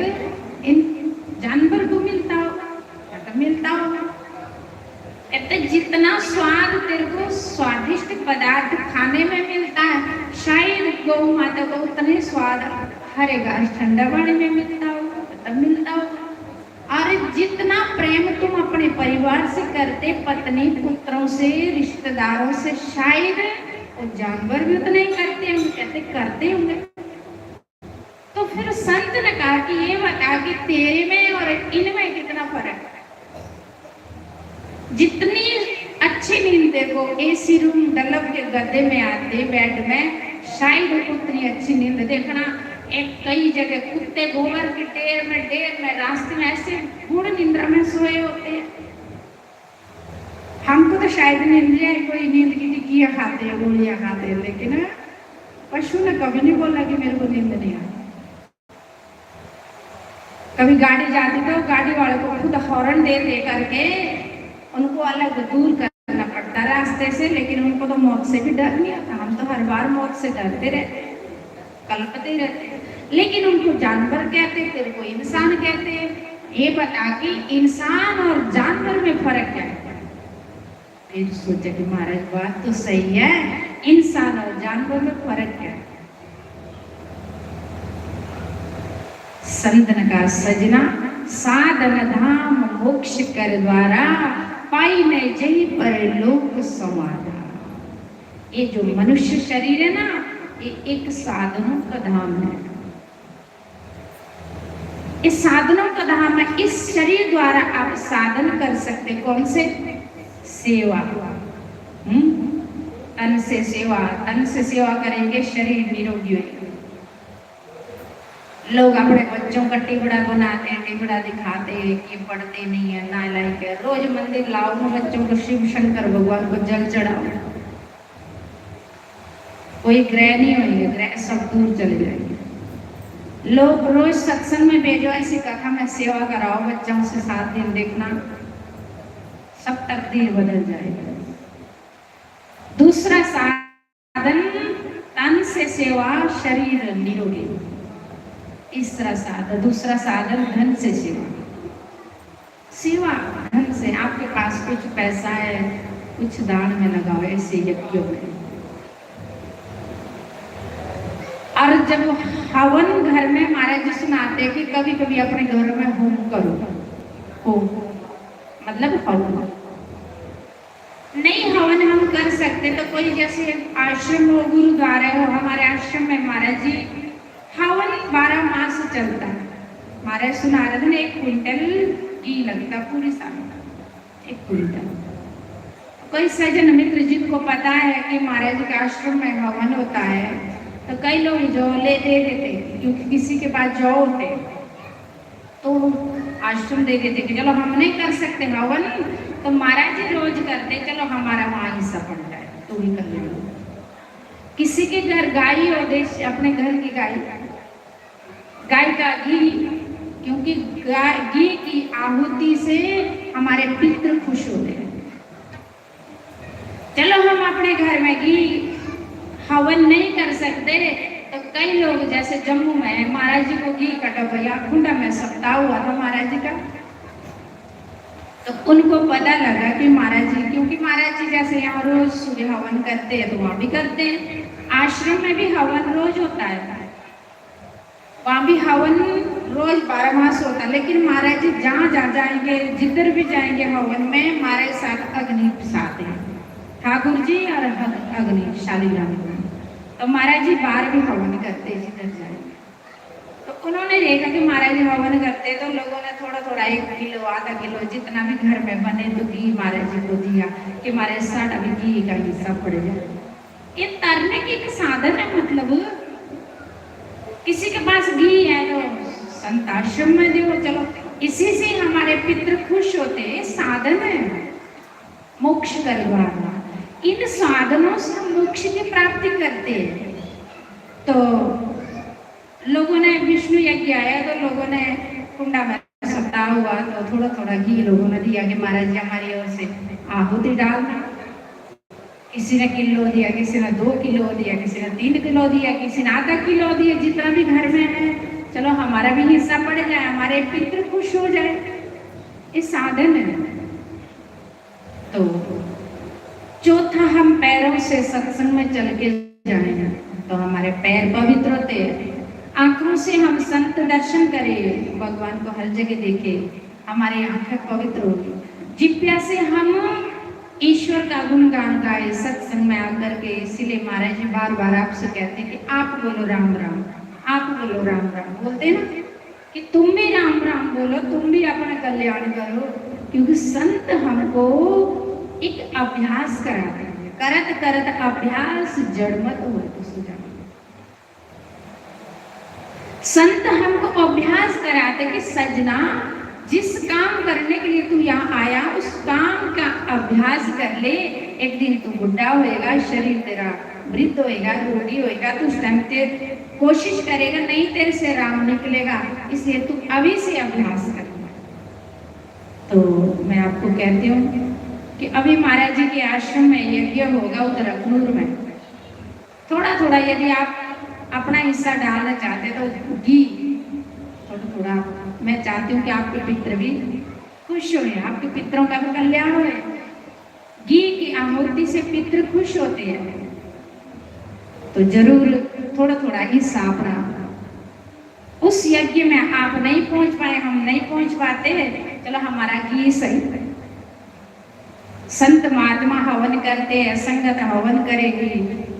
इन जानवर को मिलता होगा, या तो मिलता होगा। कहते, "जितना स्वाद तेरे को स्वादिष्ट पदार्थ खाने में मिलता है, शायद गौ माता को उतना ही स्वाद हरे घास ठंडा पानी में मिलता होगा, मतलब मिलता होगा।" और जितना प्रेम तुम अपने परिवार से करते, पत्नी, पुत्रों से, रिश्तेदारों से, शायद वो जानवर भी उतना ही करते होंगे। कहते, "करते होंगे।" तो फिर संत ने कहा कि ये बता कि तेरे में और इनमें कितना फर्क है? जितनी अच्छी नींद, देखो, एसी रूम, डलप के गद्दे में आते, बेड में, शायद उतनी अच्छी नींद। देखना, एक कई जगह कुत्ते गोबर के ढेर में, ढेर में, रास्ते में ऐसे गुड़ निंद्रा में सोए होते हैं। हमको तो शायद नींद नहीं आई, कोई नींद की टिक्कियाँ खाते हैं, गोलियाँ खाते हैं, लेकिन पशु ने कभी नहीं बोला कि मेरे को नींद नहीं आई। कभी गाड़ी जाती तो गाड़ी वाले को खुद हॉर्न दे दे करके उनको अलग दूर करना पड़ता रास्ते से, लेकिन उनको तो मौत से भी डर नहीं आता। हम तो हर बार मौत से डरते रहते हैं, कलपते रहते हैं, लेकिन उनको जानवर कहते हैं, तेरे को इंसान कहते हैं। ये बता कि इंसान और जानवर में फर्क क्या है? फिर सोचा कि महाराज, बात तो सही है, इंसान और जानवर में फर्क क्या है? संत ने कहा, सजना, साधन धाम मोक्ष कर द्वारा, पाई न जही पर लोक समाधान। ये जो मनुष्य शरीर है ना, ये एक साधनों का धाम है। इस साधनों का धाम है। इस शरीर द्वारा आप साधन कर सकते, कौन से? सेवा। हम्म, तन से सेवा, तन से सेवा करेंगे, शरीर निरोगी होगा। लोग अपने बच्चों का टिबड़ा बनाते हैं, टिबड़ा दिखाते हैं कि पढ़ते नहीं है, नालायक है। रोज मंदिर लाओ ना बच्चों को, शिव शंकर भगवान को जल चढ़ाओ। कोई ग्रह नहीं होंगे, ग्रह सब दूर चले जाएंगे। लोग रोज सत्संग में भेजो, ऐसी कथा में सेवा कराओ, बच्चों से सात दिन देखना, सब तकदीर बदल जाएगी। दूसरा साधन, तन से सेवा, शरीर निरोगी। तीसरा साधन, दूसरा साधन, धन से सेवा। सेवा, धन से, आपके पास कुछ पैसा है, कुछ दान में लगाओ ऐसे यज्ञों में। और जब हवन घर में महाराज जी सुनाते कि कभी कभी अपने घर में होम करो, होम मतलब हवन, नहीं हवन हम कर सकते तो कोई जैसे आश्रम हो, गुरुद्वारा हो, हमारे आश्रम में महाराज जी हवन बारह मास चलता है। महाराज सुना रहे थे ना, एक क्विंटल घी लगता पूरी साल, एक क्विंटल। कोई सज्जन मित्र जिनको पता है कि महाराज जी के आश्रम में हवन होता है, तो कई लोग जो ले दे देते, क्योंकि किसी के पास जौ होते तो आश्रम दे देते कि चलो हम नहीं कर सकते हवन, तो महाराज जी रोज करते, चलो हमारा वहाँ हिस्सा पड़ जाए, तू भी कर ले। किसी के घर गाय हो, देश, अपने घर की गाय, गाय का घी, क्योंकि गाय, घी की आहुति से हमारे पितृ खुश होते हैं। चलो हम अपने घर में घी हवन नहीं कर सकते, तो कई लोग जैसे जम्मू में है, महाराज जी को घी का डब्बा या कुंडा में सप्ताह हुआ था महाराज जी का, तो उनको पता लगा कि महाराज जी, क्योंकि महाराज जी जैसे यहाँ रोज सूर्य हवन करते हैं तो वहाँ भी करते हैं, आश्रम में भी हवन रोज होता है, वहाँ भी हवन रोज बारह मास होता है, लेकिन महाराज जी जहाँ जहाँ जाएंगे, जिधर भी जाएंगे हवन में, महाराज साथ अग्नि साथ है, ठाकुर जी और ह-, अग्नि शालीग्राम। तो महाराज जी बाहर भी हवन करते जिधर जाएंगे। तो उन्होंने देखा कि महाराज जी हवन करते, तो लोगों ने थोड़ा थोड़ा, एक किलो, आधा किलो, जितना भी घर में बने, तो घी महाराज जी को दिया कि महाराज साढ़ा भी घी का हिस्सा पड़ जाए। ये तरने की एक साधन है, मतलब किसी के पास घी है तो संत आश्रम में दो, चलो इसी से हमारे पितृ खुश होते हैं, साधन है मोक्ष करवाना। इन साधनों से हम मोक्ष की प्राप्ति करते हैं। तो लोगों ने विष्णु यज्ञ आया तो लोगों ने कुंडा में सप्ताह हुआ तो थोड़ा थोड़ा घी लोगों ने दिया कि महाराज जी हमारी ओर से आहुति डालना। किसी ने किलो दिया, किसी ने दो किलो दिया, किसी ने तीन किलो दिया, किसी ने आधा किलो दिया, जितना भी घर में है, चलो हमारा भी हिस्सा पड़ जाए, हमारे पितृ खुश हो जाए। ये साधन है। तो चौथा, हम पैरों से सत्संग में चल के जाएं तो हमारे पैर पवित्र होते हैं। आंखों से हम संत दर्शन करें, भगवान को हर जगह देखें, हमारी आंखें पवित्र होगी। जिप्या से हम ईश्वर का गुणगान गाए सत्संग में आकर के। इसीलिए महाराज जी बार बार आपसे कहते हैं कि आप बोलो राम राम, आप बोलो राम राम, बोलते हैं ना कि तुम भी राम राम बोलो, तुम भी अपना कल्याण करो, क्योंकि संत हमको एक अभ्यास कराते हैं, करत करत अभ्यास जड़ मत होय तो सुजान। संत हमको अभ्यास कराते कि सजना, जिस काम करने के लिए तू यहाँ आया, उस काम का अभ्यास कर ले। एक दिन तू बुढ़ा होएगा, शरीर तेरा वृद्ध होएगा, रोगी होएगा, तो उस टाइम ते कोशिश करेगा, नहीं तेरे से राम निकलेगा, इसलिए तू अभी से अभ्यास कर। तो मैं आपको कहती हूँ कि अभी महाराज जी के आश्रम में यज्ञ होगा उधर अखनूर में। थोड़ा थोड़ा यदि आप अपना हिस्सा डालना चाहते तो घी थोड़ा थोड़ा, मैं चाहती हूँ कि आपके पितृ भी खुश हुए, आपके पितरों का भी कल्याण हुए। घी की आहुति से पितृ खुश होते हैं, तो जरूर थोड़ा थोड़ा हिस्सा अपना। उस यज्ञ में आप नहीं पहुंच पाए, हम नहीं पहुंच पाते, चलो हमारा घी सही। संत महात्मा हवन करते हैं, संगत हवन करेगी,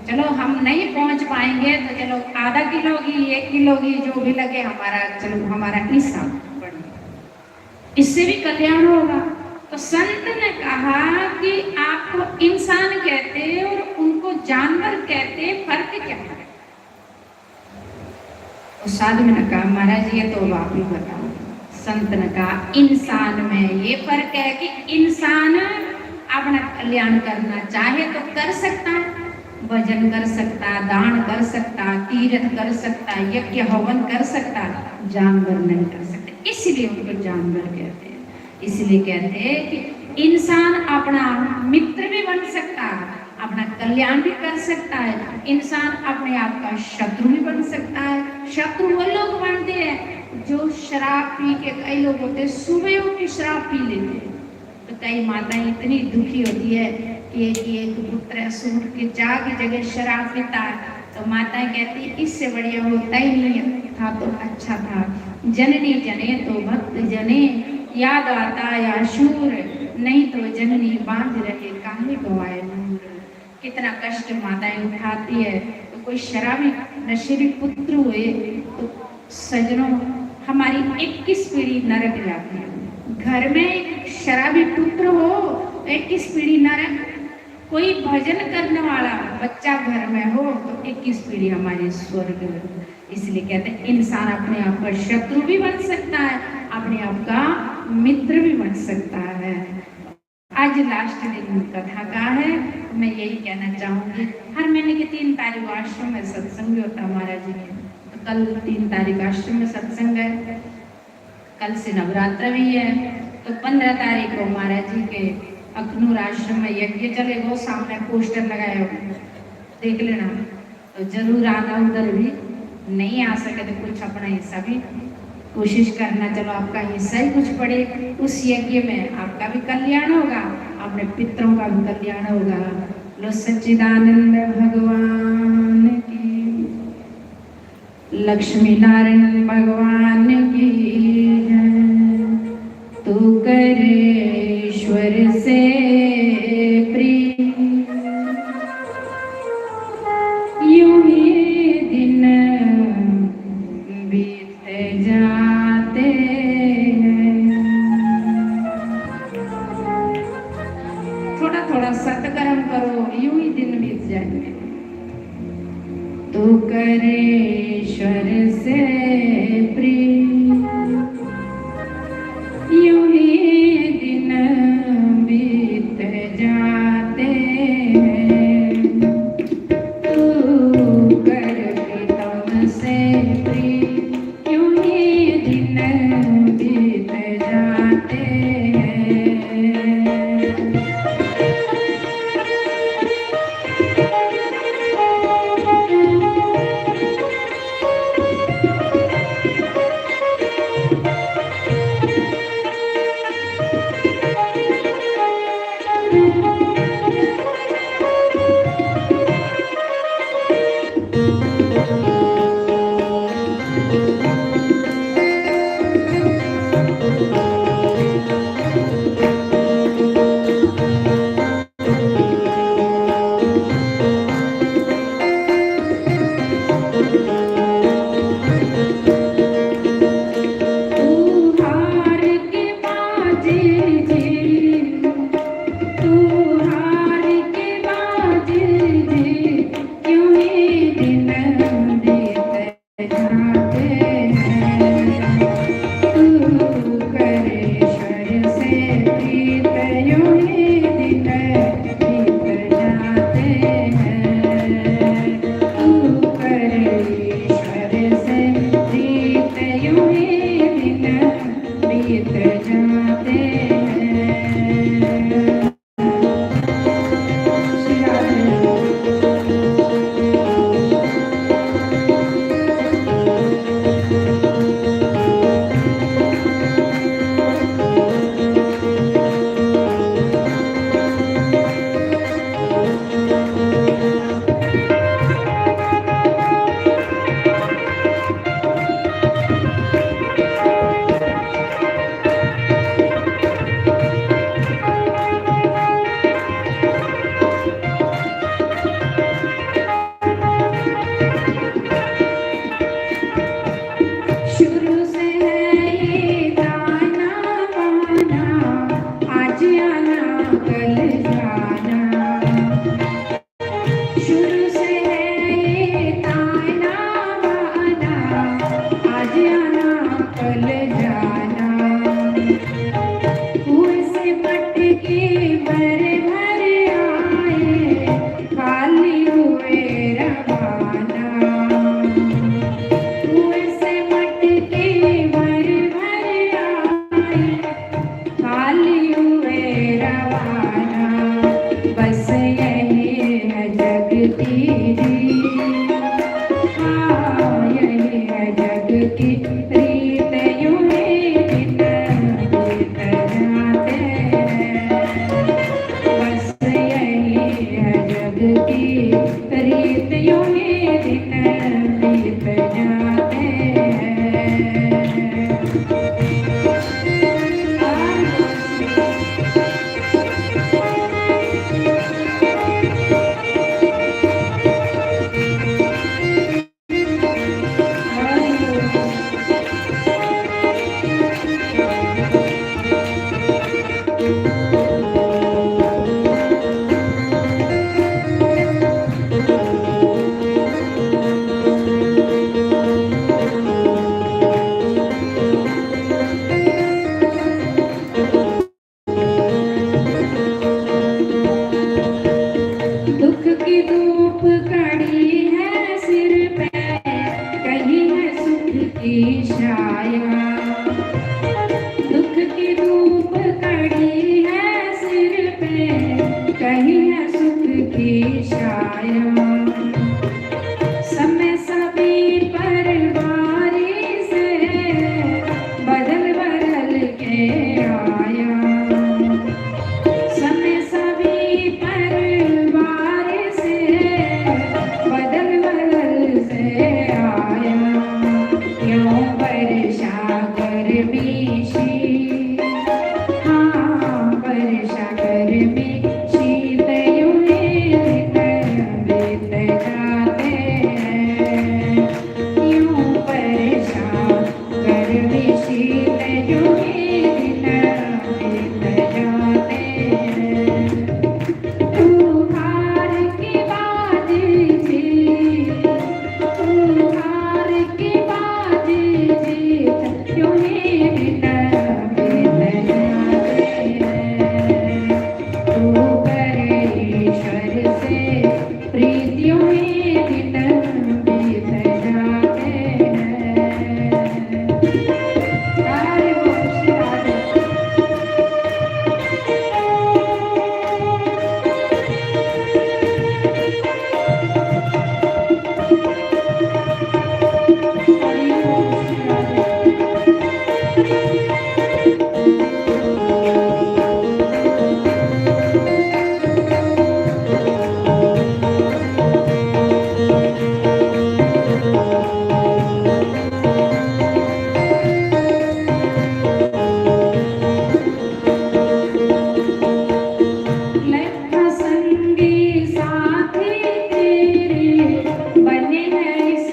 चलो हम नहीं पहुंच पाएंगे तो चलो आधा किलो घी, एक किलो घी, जो भी लगे हमारा, चलो हमारा हिस्सा बढ़े, इससे भी कल्याण होगा। तो संत ने कहा कि आपको इंसान कहते हैं और उनको जानवर कहते हैं, फर्क क्या है? उस आदमी ने कहा, महाराज ये तो अब आप ही बताओ। संत ने कहा, इंसान में ये फर्क है कि इंसान अपना कल्याण करना चाहे तो कर सकता है, भजन कर सकता, दान कर सकता, तीर्थ कर सकता, यज्ञ हवन कर सकता, जानवर नहीं कर सकते, इसलिए उनको जानवर कहते हैं। इसलिए कहते हैं कि इंसान अपना मित्र भी बन सकता है, अपना कल्याण भी कर सकता है। इंसान अपने आप का शत्रु भी बन सकता है। शत्रु वो लोग बनते हैं जो शराब पी के, कई लोग होते हैं सुबह उठ के शराब पी लेते हैं। तो कई माताएं इतनी दुखी होती है कि एक, एक पुत्र सूट के जाके जगह शराब पीता है, तो माता कहती, इससे बढ़िया होता ही नहीं था तो अच्छा था। जननी जने तो भक्त जने, याद आता या शूर, नहीं तो जननी बांझ रहे, काहे गवाए नूर। कितना कष्ट माताएं उठाती है। तो कोई शराबी नशेड़ी पुत्र हुए तो सजनों, हमारी इक्कीस पीढ़ी नरक जाती है। घर में एक शराबी पुत्र हो तो इक्कीस पीढ़ी नरक। कोई भजन करने वाला बच्चा घर में हो तो इक्कीस पीढ़ी हमारी स्वर्ग। इसलिए कहते हैं, इंसान अपने आप का शत्रु भी बन सकता है, अपने आप का मित्र भी बन सकता है। आज लास्ट दिन कथा का है, तो मैं यही कहना चाहूंगी, हर महीने की तीन तारीख को आश्रम में सत्संग भी होता है महाराज जी के। तो कल तीन तारीख आश्रम में सत्संग है, कल से नवरात्र भी है। तो पंद्रह तारीख को महाराज जी के अखनूर आश्रम में यज्ञ चलेगा, सामने पोस्टर लगाए हो, देख लेना। तो जरूर आना उधर भी। नहीं आ सके तो कुछ अपना हिस्सा भी कोशिश करना। चलो, आपका हिस्सा ही कुछ पड़े, उस यज्ञ में आपका भी कल्याण होगा, अपने पितरों का भी कल्याण होगा। लो, सच्चिदानंद भगवान की, लक्ष्मी नारायण भगवान की जय। तू करे ईश्वर से प्रिय, यूं ही दिन बीत जाते हैं। थोड़ा थोड़ा सत्कर्म करो, यूं ही दिन बीत जाएंगे। तू करे ईश्वर से प्रिय, यूं ही दिन बीत जाते हैं। तू कर प्रीतम से प्रिय, यूं ही दिन बीत जाते हैं।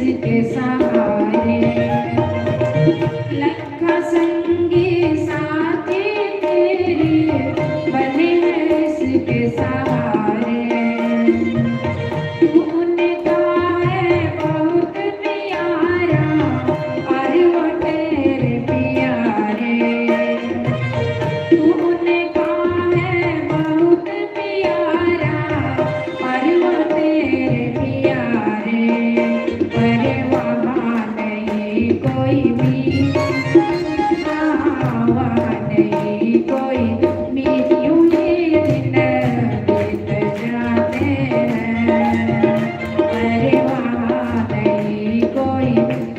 इसके सहारे। लखा संगी साथी तेरे बने हैं इसके सहारे। तू उनका है बहुत प्यारा और वो तेरे प्यारे। तू उनका है बहुत प्यारा और वो तेरे प्यारे। पर वहाँ नहीं कोई भी, हाँ, वहाँ नहीं कोई भी, यूं ही दिन बीत जाते हैं। पर वहाँ नहीं कोई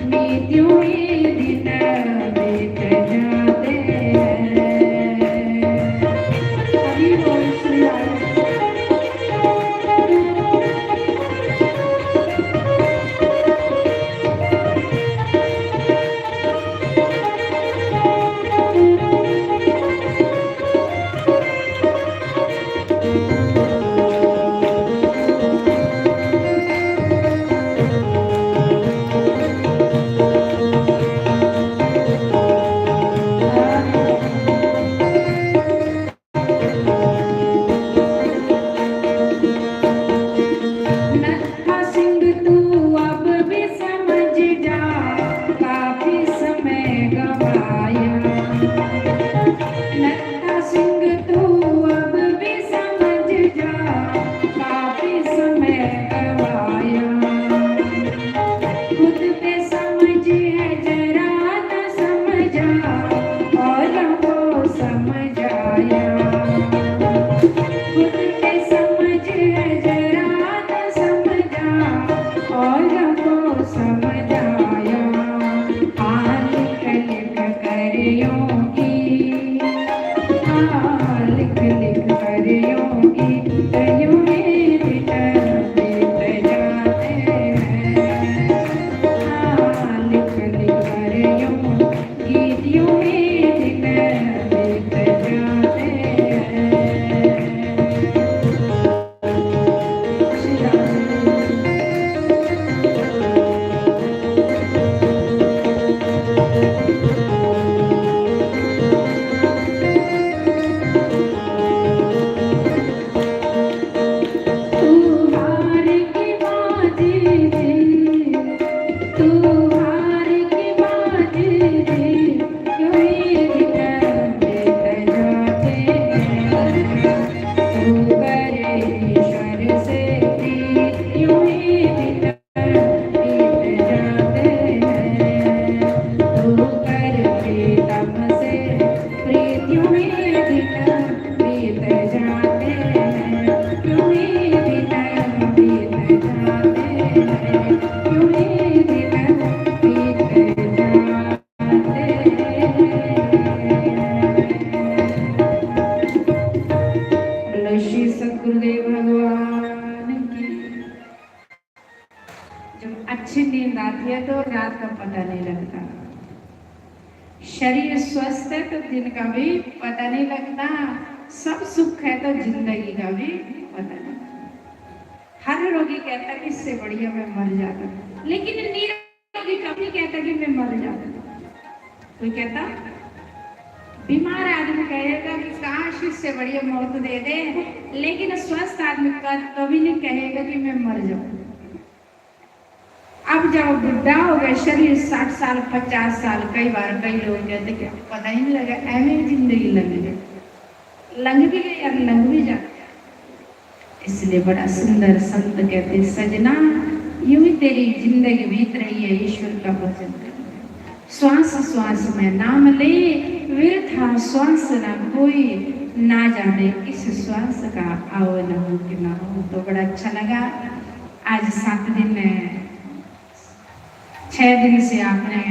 भी, यूं ही दिन बीत जाते हैं। हरि बोल श्री राधे। नत्था सिंह तू अब भी समझ जा, काफी समय गवाया। नत्था सिंह तू अब भी समझ जा, काफी समय गवाया। खुद पे समझ है जरा न समझा, औरों को समझाया। खुद पे समझ है जरा न समझा, औरों को समझाया। हाँ, लिख लिख कर यूं ही, हाँ, लिख लिख कर यूं ही, यूं ही दिन बीत जाते हैं। हाँ, लिख लिख कर यूं ही, यूं ही दिन बीत जाते हैं। बोलो श्री सतगुरुदेव भगवान की। जब अच्छी नींद आती है तो रात का पता नहीं लगता, शरीर स्वस्थ है तो दिन का भी पता नहीं लगता, सब सुख है तो जिंदगी का भी पता नहीं लगता। हर रोगी कहता है कि इससे बढ़िया मैं मर जाता, लेकिन नींद रोगी कभी कहता कि मैं मर जाता। कोई कहता, बीमार आदमी कहेगा कि काश इससे बढ़िया मौत दे दे, लेकिन स्वस्थ आदमी क-, कभी नहीं कहेगा कि मैं मर जाऊं। अब जब बुढ़ा हो गया शरीर, साठ साल, पचास साल, कई बार कई लोग कहते कि पता ही नहीं लगा, ऐवें ही जिंदगी लंघ गई, लंघ भी गई और लंघ भी जाती। इसलिए बड़ा सुंदर संत कहते, सजना, यूं ही तेरी जिंदगी बीत रही है ईश्वर का भजन करने। श्वास श्वास में नाम ले, व्यर्था श्वास ना कोई, ना जाने किस श्वास का आओ न हो कि ना हो। तो बड़ा अच्छा लगा। आज सात दिन, छह दिन से आपने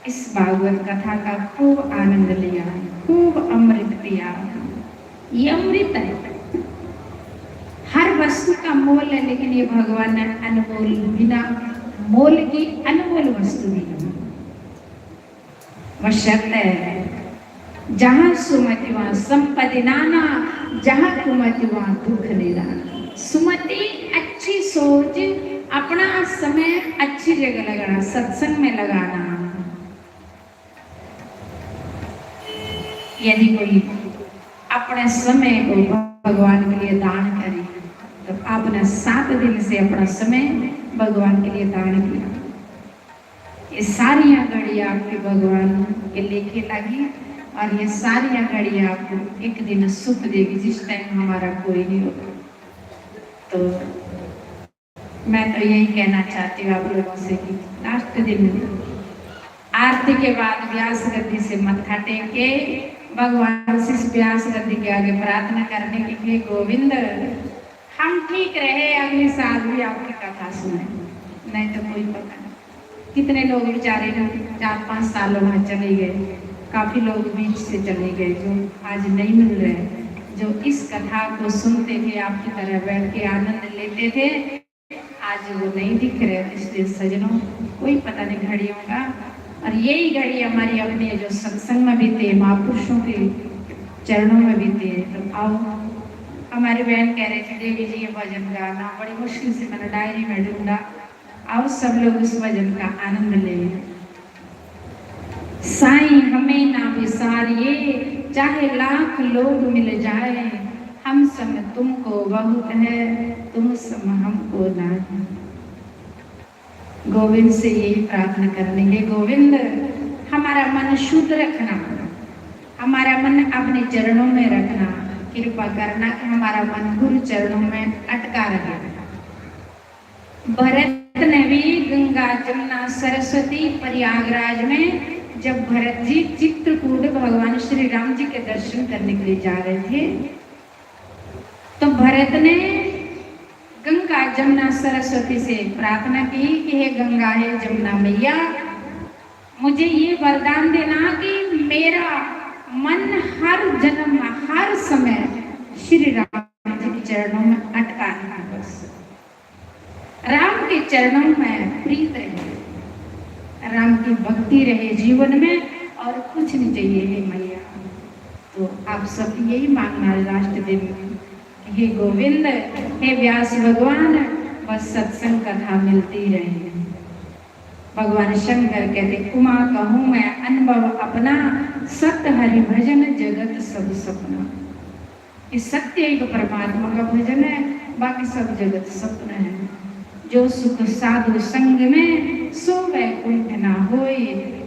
इस भागवत कथा का खूब आनंद लिया, खूब अमृत पिया। ये अमृत है, हर वस्तु का मोल है, लेकिन ये भगवान ने अनमोल, बिना मोल की अनमोल वस्तु दी है। बशर्ते जहाँ सुमति वहाँ संपत्ति नाना, जहाँ कुमति वहाँ दुख निदान। सुमति, अच्छी सोच, अपना समय अच्छी जगह लगाना, सत्संग में लगाना। यदि कोई अपने समय को भगवान के लिए दान करे, तो आपने सात दिन से अपना समय भगवान के लिए दान किया। ये सारियां घड़ियां आपके भगवान के लेखे लगी, और ये सारियां घड़ियां आपको एक दिन सुख देगी, जिस टाइम हमारा कोई नहीं होगा। तो मैं तो यही कहना चाहती हूँ आप लोगों से कि लास्ट दिन आरती के बाद व्यास गद्दी से मत्था टेक के भगवान से इस व्यास गद्दी के आगे प्रार्थना करने की, "हे गोविंद, हम ठीक रहे, अगले साल भी आपकी कथा सुने।" नहीं तो कोई पता नहीं कितने लोग बेचारे ना चार पांच सालों में चले गए, काफी लोग बीच से चले गए जो आज नहीं मिल रहे, जो इस कथा को सुनते थे, आपकी तरह बैठ के आनंद लेते थे, आज वो नहीं दिख रहे। इसलिए सजनों, कोई पता नहीं घड़ियों का, और यही घड़ी हमारी अपने जो सत्संग में बीते, महापुरुषों के चरणों में बीते। तो आओ, हमारी बहन कह रही थी, "देवी जी, ये भजन गाना।" बड़ी मुश्किल से मैंने डायरी में ढूंढा। आओ, सब लोग इस भजन का आनंद लें। साईं हमें ना विसारिए, चाहे लाख लोग मिल जाए, हम सम तुमको बहुत है, तुम सम हमको ना। गोविंद से यही प्रार्थना करनी है, गोविंद, हमारा मन शुद्ध रखना, हमारा मन अपने चरणों में रखना, कृपा करना कि हमारा मन गुरु चरणों में अटका रहे। भरत ने भी गंगा, जमुना, सरस्वती, प्रयागराज में जब भरत जी चित्रकूट भगवान श्री राम जी के दर्शन करने के लिए जा रहे थे, तो भरत ने गंगा, जमुना, सरस्वती से प्रार्थना की कि "हे गंगा, हे जमुना मैया, मुझे ये वरदान देना कि मेरा मन हर जन्म में, हर समय श्री राम जी के चरणों में अटका रहे।" बस राम के चरणों में प्रीत रहे, राम की भक्ति रहे जीवन में, और कुछ नहीं चाहिए। हे मैया, तो आप सब यही मांगना है लास्ट दिन में, "हे गोविंद, हे व्यास भगवान, बस सत्संग कथा मिलती रहे।" भगवान शंकर कहते, "उमा कहूँ मैं अनुभव अपना, सत हरि भजन जगत सब सपना।" ये सत्य एक परमात्मा का भजन है, बाकी सब जगत सपना है। "जो सुख साधु संग में, सो वैकुंठ ना होय।"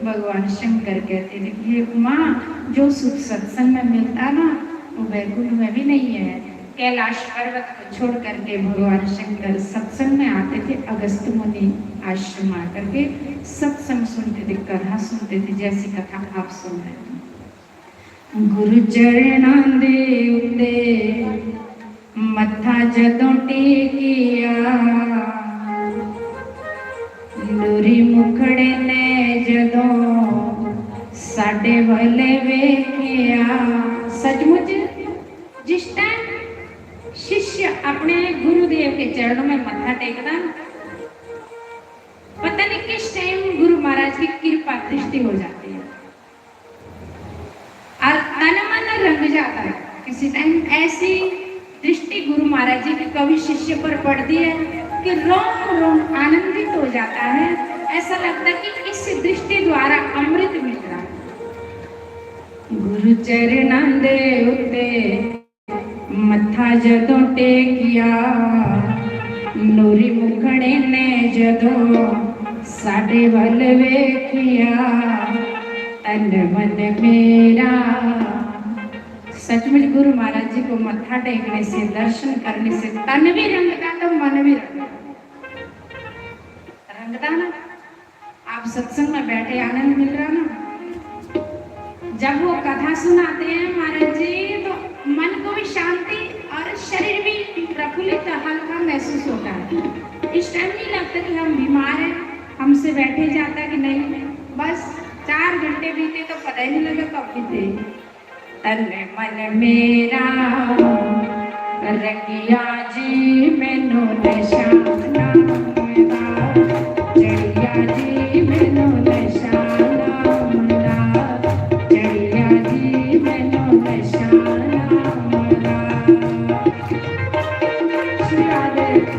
भगवान शंकर कहते थे कि "हे उमा, जो सुख सत्संग में मिलता ना, वो वैकुंठ में भी नहीं है।" कैलाश पर्वत को छोड़ करके भगवान शंकर सत्संग में आते थे, अगस्त मुनि आश्रम आकर के सत्संग सुनते थे, कथा सुनते थे, जैसी कथा आप सुन रहे हैं। गुरु चरणा दे उत्ते मत्था जदों टेकिया, नूरी मुखड़े ने जदों साडे वल वेखिया। सचमुच, जिस टाइम शिष्य अपने गुरुदेव के चरणों में मत्था टेकदा ना, पता नहीं किस टाइम गुरु महाराज की कृपा दृष्टि हो जाती है और तन मन रंग जाता है। किसी टाइम ऐसी दृष्टि गुरु महाराज जी के कवि शिष्य पर पड़ती है कि रोम रोम आनंदित हो जाता है। ऐसा लगता है कि इस दृष्टि द्वारा अमृत मिल रहा है। गुरु चरणा दे उत्ते मत्था जदों टेकिया, नूरी मुखड़े ने जदों साडे वल वेखिया, तन मन मेरा। सचमुच गुरु महाराज जी को मत्था टेकने से, दर्शन करने से तन भी रंगता तो मन भी रंगता। रंगता ना। आप सत्संग में बैठे, आनंद मिल रहा ना। जब वो कथा सुनाते हैं महाराज जी, तो मन को भी शांति और शरीर भी प्रफुल्लित, हल्का महसूस होता है। इस टाइम नहीं लगता कि हम बीमार हैं, हमसे बैठे जाता कि नहीं। बस चार घंटे बीते तो पता ही नहीं लगा कब बीते। तन मन मेरा रंगिया जी, मैनू नशा ना मिला। चढ़िया जी, मैनू नशा ना मिला। चढ़िया जी, मैनू नशा ना मिला। श्री राधे।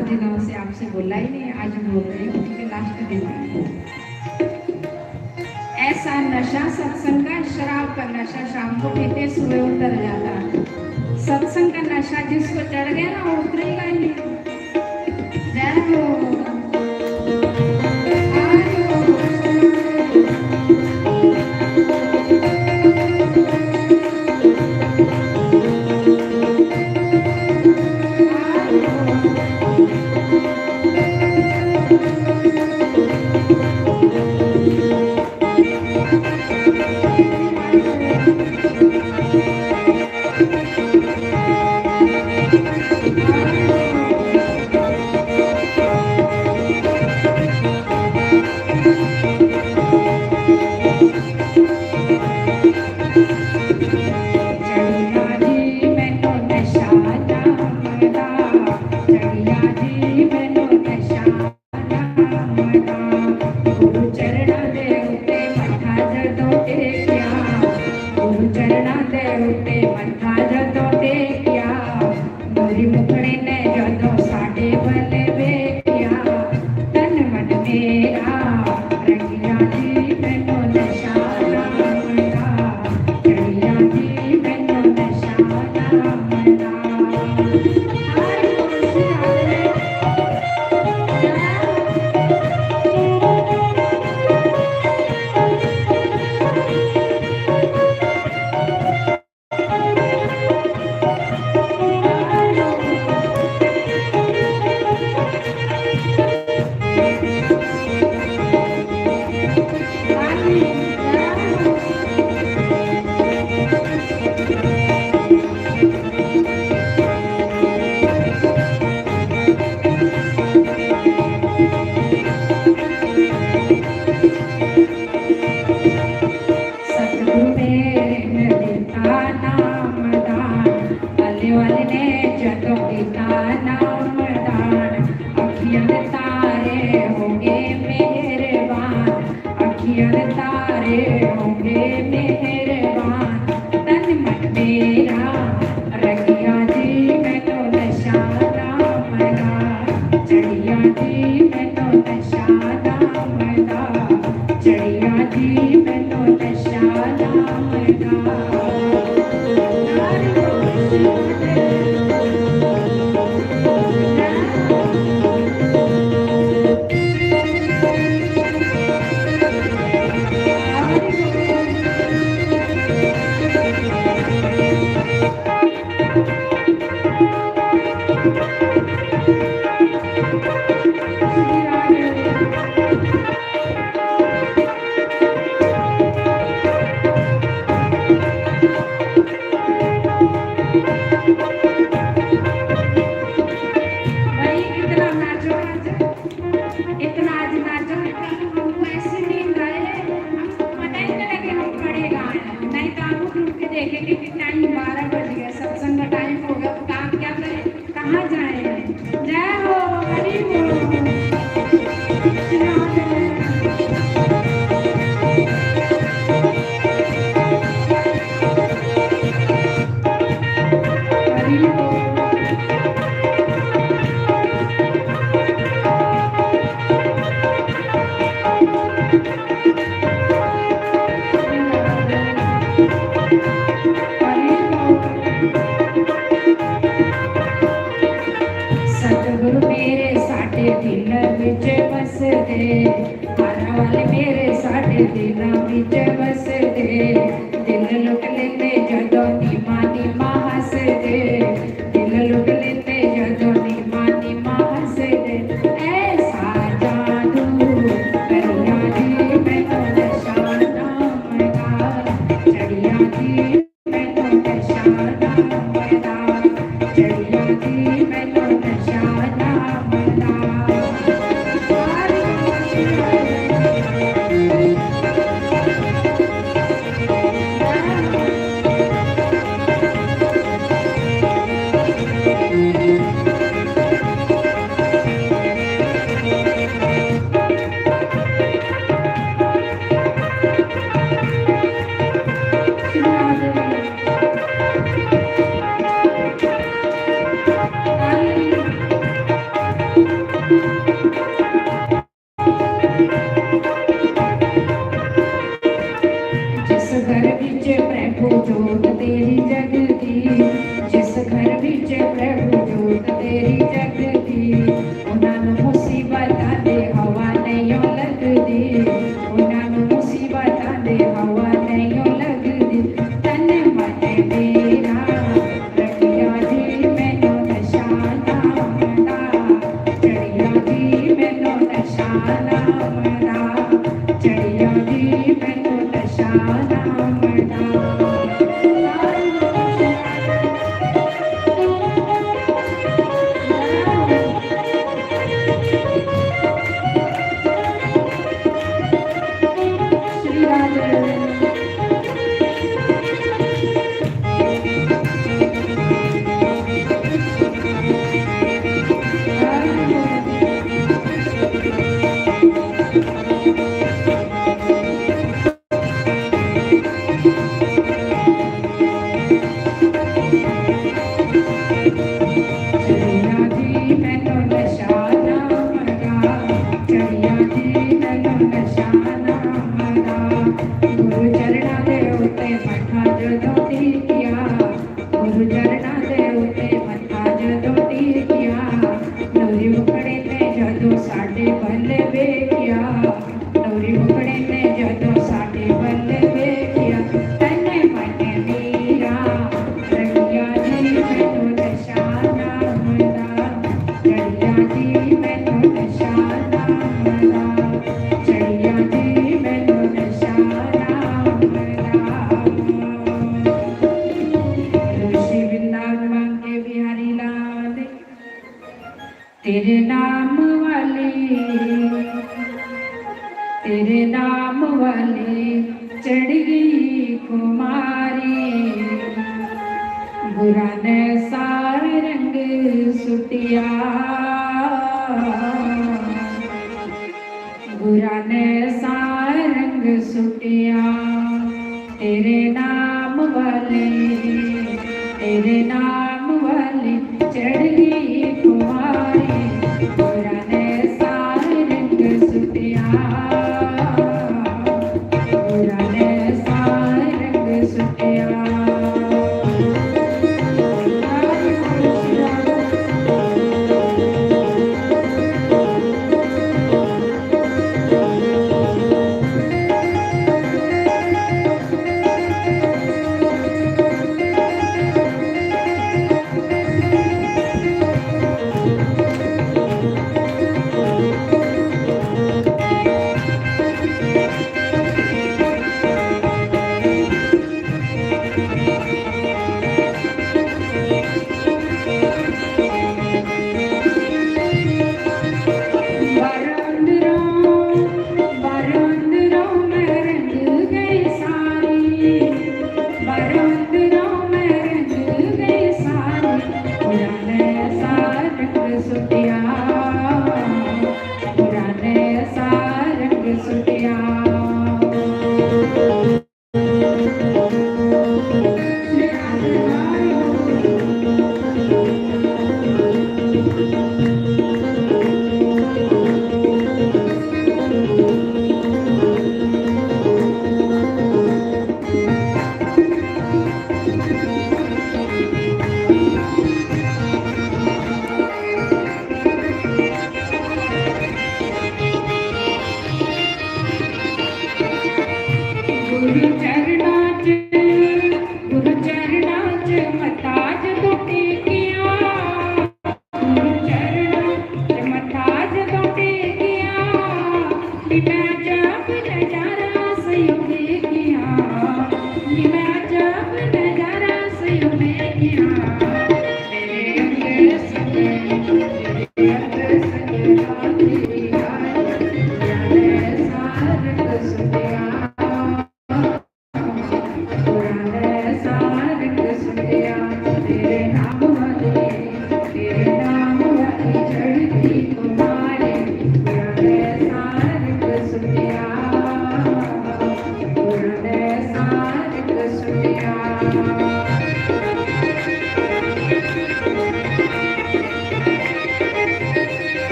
दिनों से आपसे बोला ही नहीं, आज बोल रही हूँ क्योंकि लास्ट दिन है। ऐसा नशा सत्संग का, शराब का नशा शाम को पीते, सुबह उतर जाता। सत्संग का नशा जिसको चढ़ गया ना, वो उतरेगा ही नहीं। जय हो। मुसीबतां दे हवा नहीं लगदी, उन्हां नू मुसीबतां दे हवा नहीं लगदी। तन मन मेरा रंगिया जी, मैनू नशा नाम दा चढ़िया जी, मैनू नशा नाम दा चढ़िया जी, मैनू नशा नाम दा। चढ़िया जी मैनू नशा नाम दा, चढ़िया जी मैनू नशा नाम दा। गुरु चरणा दे उत्ते मत्था जदों टेकिया, गुरु चरणा दे उत्ते मत्था जदों टेकिया, नूरी मुखड़े ने जदों साडे बल वेखिया, नूरी मुखड़े ने जदों साडे बल वेखिया, तन मन मेरा रंगिया जी मैनू नशा नाम दा, चढ़िया जी मैनू नशा नाम दा, चढ़िया जी मैनू नशा नाम दा। ऋषि वृंदावन बांके बिहारी लाल। तेरे नाम वाली, तेरे नाम वाली चढ़ गई खुमारी, बुरा ने सारा रंग सुटिया, बुरा ने सारा रंग सुटिया। तेरे नाम वाली, तेरे नाम वाली चढ़ गई खुमारी, बुरा ने सारा रंग सुटिया, बुरा ने सारा रंग सुटिया।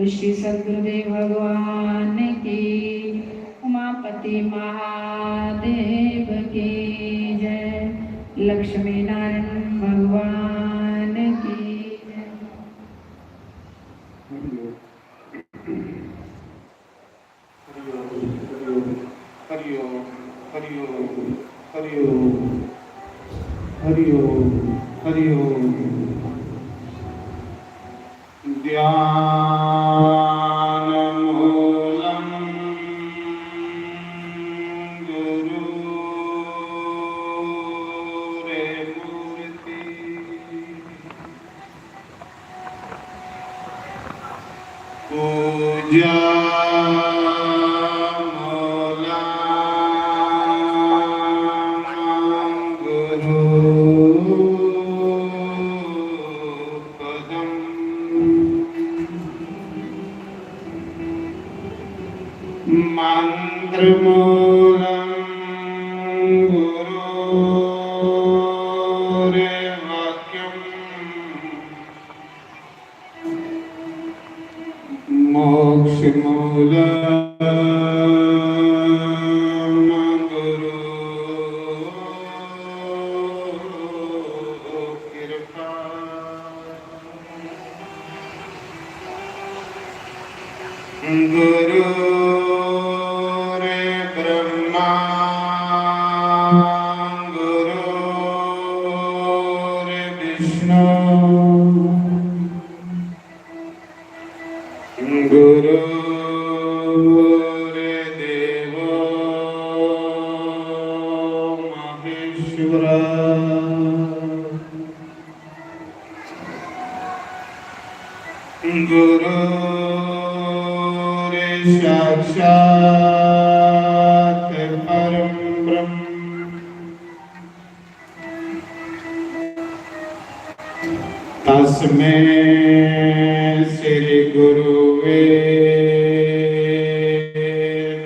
श्री सद्गुरुदेव भगवान की, उमापति महादेव की जय, लक्ष्मी नारायण भगवान की जय। हरि ओम, हरि ओम, हरि ओम, हरि ओम, हरि ओम, हरि ओम, हरि ओम। ध्यानमूलं गुरोर्मूर्ति। पूजा मूलं गुरु मूलं गुरोर्वाक्यं मोक्षमूलं गुरु कृपा। गुरुर्ब्रह्मा गुरुर्विष्णु गुरुर्देवो महेश्वरः। गुरुर्साक्षात् परं ब्रह्म। तस्मै श्री गुरुवे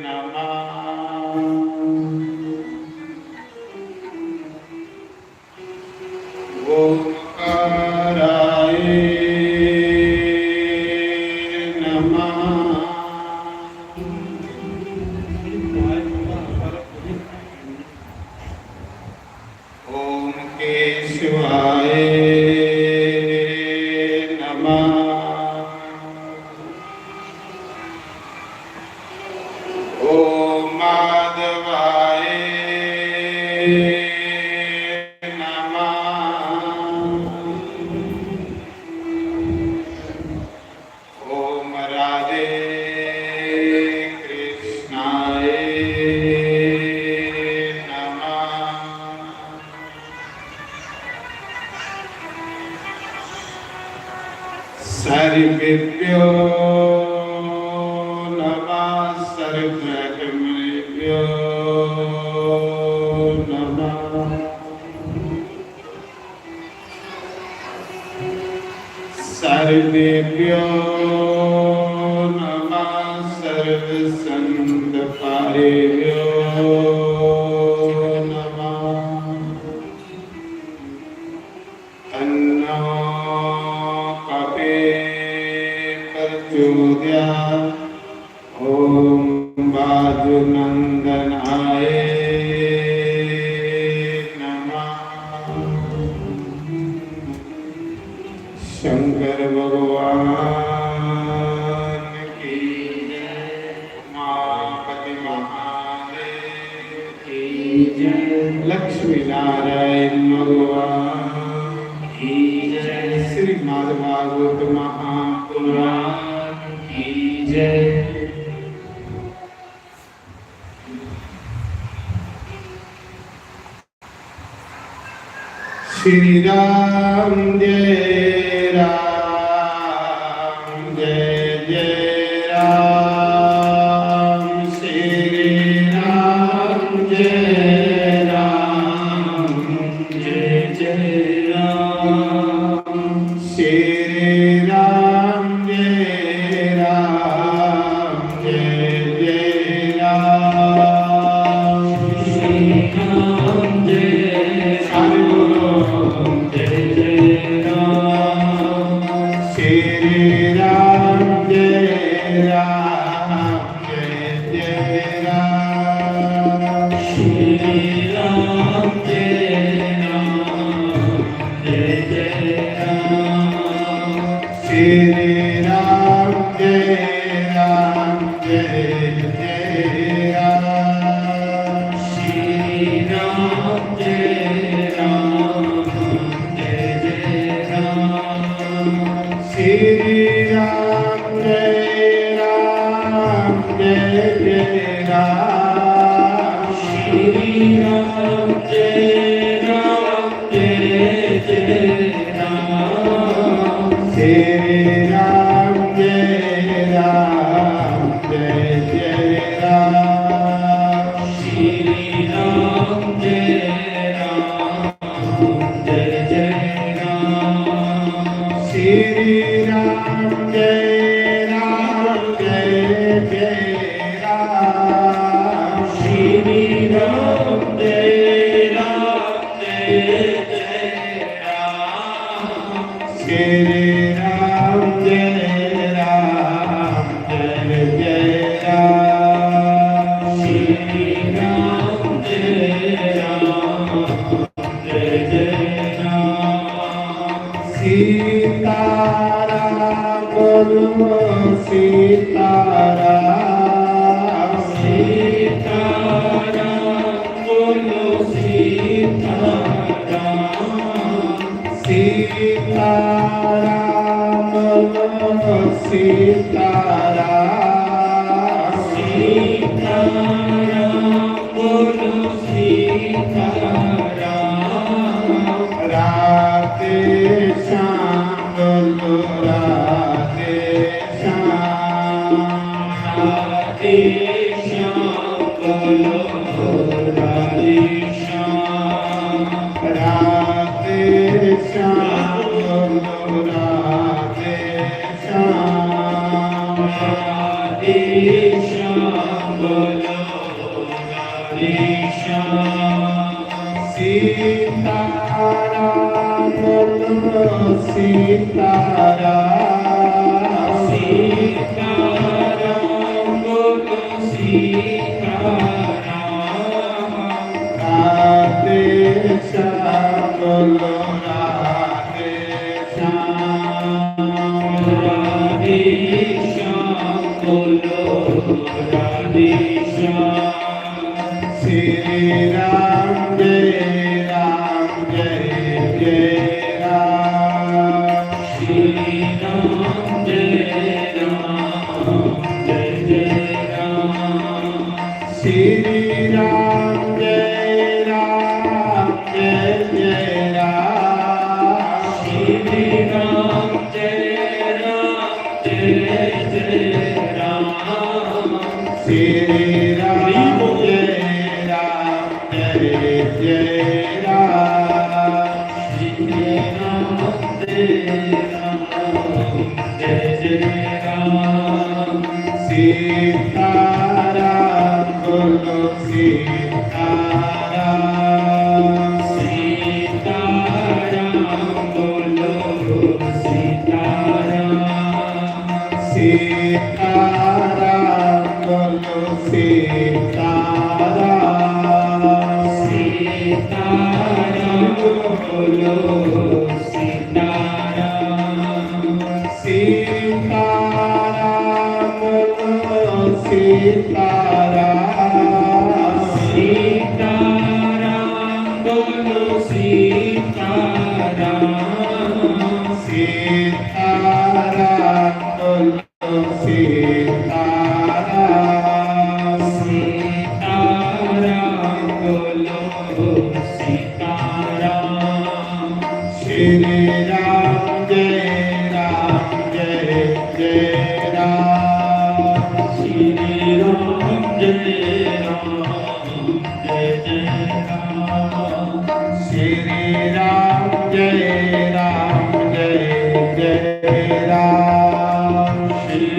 नमः। ओंकाराय नमः। ओम केशवाय नमः। ओम माधवाय नमः। ओम राधे कृष्णाय नमः। सर्वेभ्यो नमः, सर्वधर्मेभ्यो नमः। सर्वेभ्यो नमः, सर्व संत पारेभ्यो नमः। तन्नो पपे प्रचोदयात्। ओम वायुनंदनाय नमः। शंकर भगवान की जय। उमापति महादेव की जय। लक्ष्मी नारायण भगवान की जय। श्रीमद् भागवत महापुराण की जय। श्री राम जय राम जय जय राम। श्री राम जय राम जय जय राम। श्री राम जय राम जय जय राम। श्री राम जय हरि बोलो। जय जय राम। श्री राम जय राम जय जय राम। श्री राम जय राम जय जय राम। श्री राम जय राम जय जय राम। श्री राम जय राम जय जय राम। श्री राम जय राम जय जय राम। श्री राम जय राम जय जय राम। श्री श्री राम जय राम जय जय राम। श्री राम जय राम जय जय राम। सीताराम बोलो सीताराम। सीताराम बोलो सीताराम। सीताराम बोलो सीताराम। सीताराम बोलो सीताराम। राधे श्याम बोलो राधे श्याम। राधे श्याम बोलो राधे श्याम। राधे श्याम बोलो राधे श्याम। राधे श्याम बोलो राधे श्याम। सीताराम बोलो सीताराम। सीताराम बोलो सीताराम। राधे श्याम बोलो राधे श्याम। राधे श्याम बोलो राधे श्याम। श्री राम जय राम जय जय राम। श्री राम जय राम जय जय राम। श्री राम जय राम जय जय राम। श्री राम जय राम जय जय राम। श्री राम जय राम जय जय राम। श्री राम जय राम जय जय राम। सीताराम बोलो सीताराम। सीताराम बोलो सीताराम। सीताराम बोलो सीताराम। सीताराम बोलो सीताराम। सीताराम बोलो सीताराम। सीताराम बोलो सीताराम। सीताराम बोलो सीताराम। सीताराम बोलो सीताराम। श्री राम जय राम जय जय राम। श्री राम जय राम जय जय राम। श्री राम जय राम जय जय राम। श्री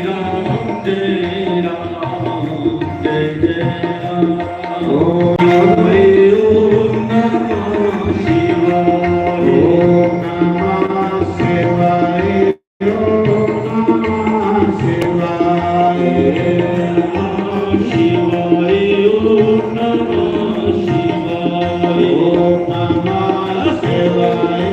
राम जय राम जय जय राम। ओम नमः शिवाय। ओम नमः शिवाय। ओम नमः शिवाय। ओम नमः शिवाय। ओम नमः शिवाय।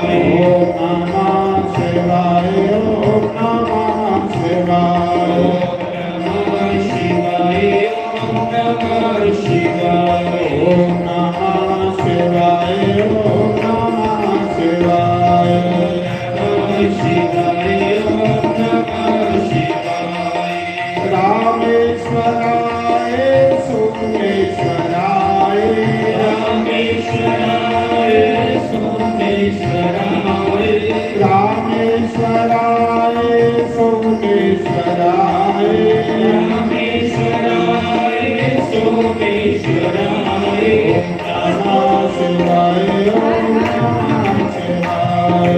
Om Namah Shivaya, Om Namah Shivaya. Om Namah Shivaya, Om Namah Shivaya. Om Namah Shivaya, Om Namah Shivaya. Namah Shivaya, Om Namah Shivaya. रामेश्वराय सोमेश्वराय। रामेश्वराय सोमेश्वराय। रामेश्वराय सोमेश्वराय। रामेश्वराय सोमेश्वराय। नमः शिवाय, ओम नमः शिवाय।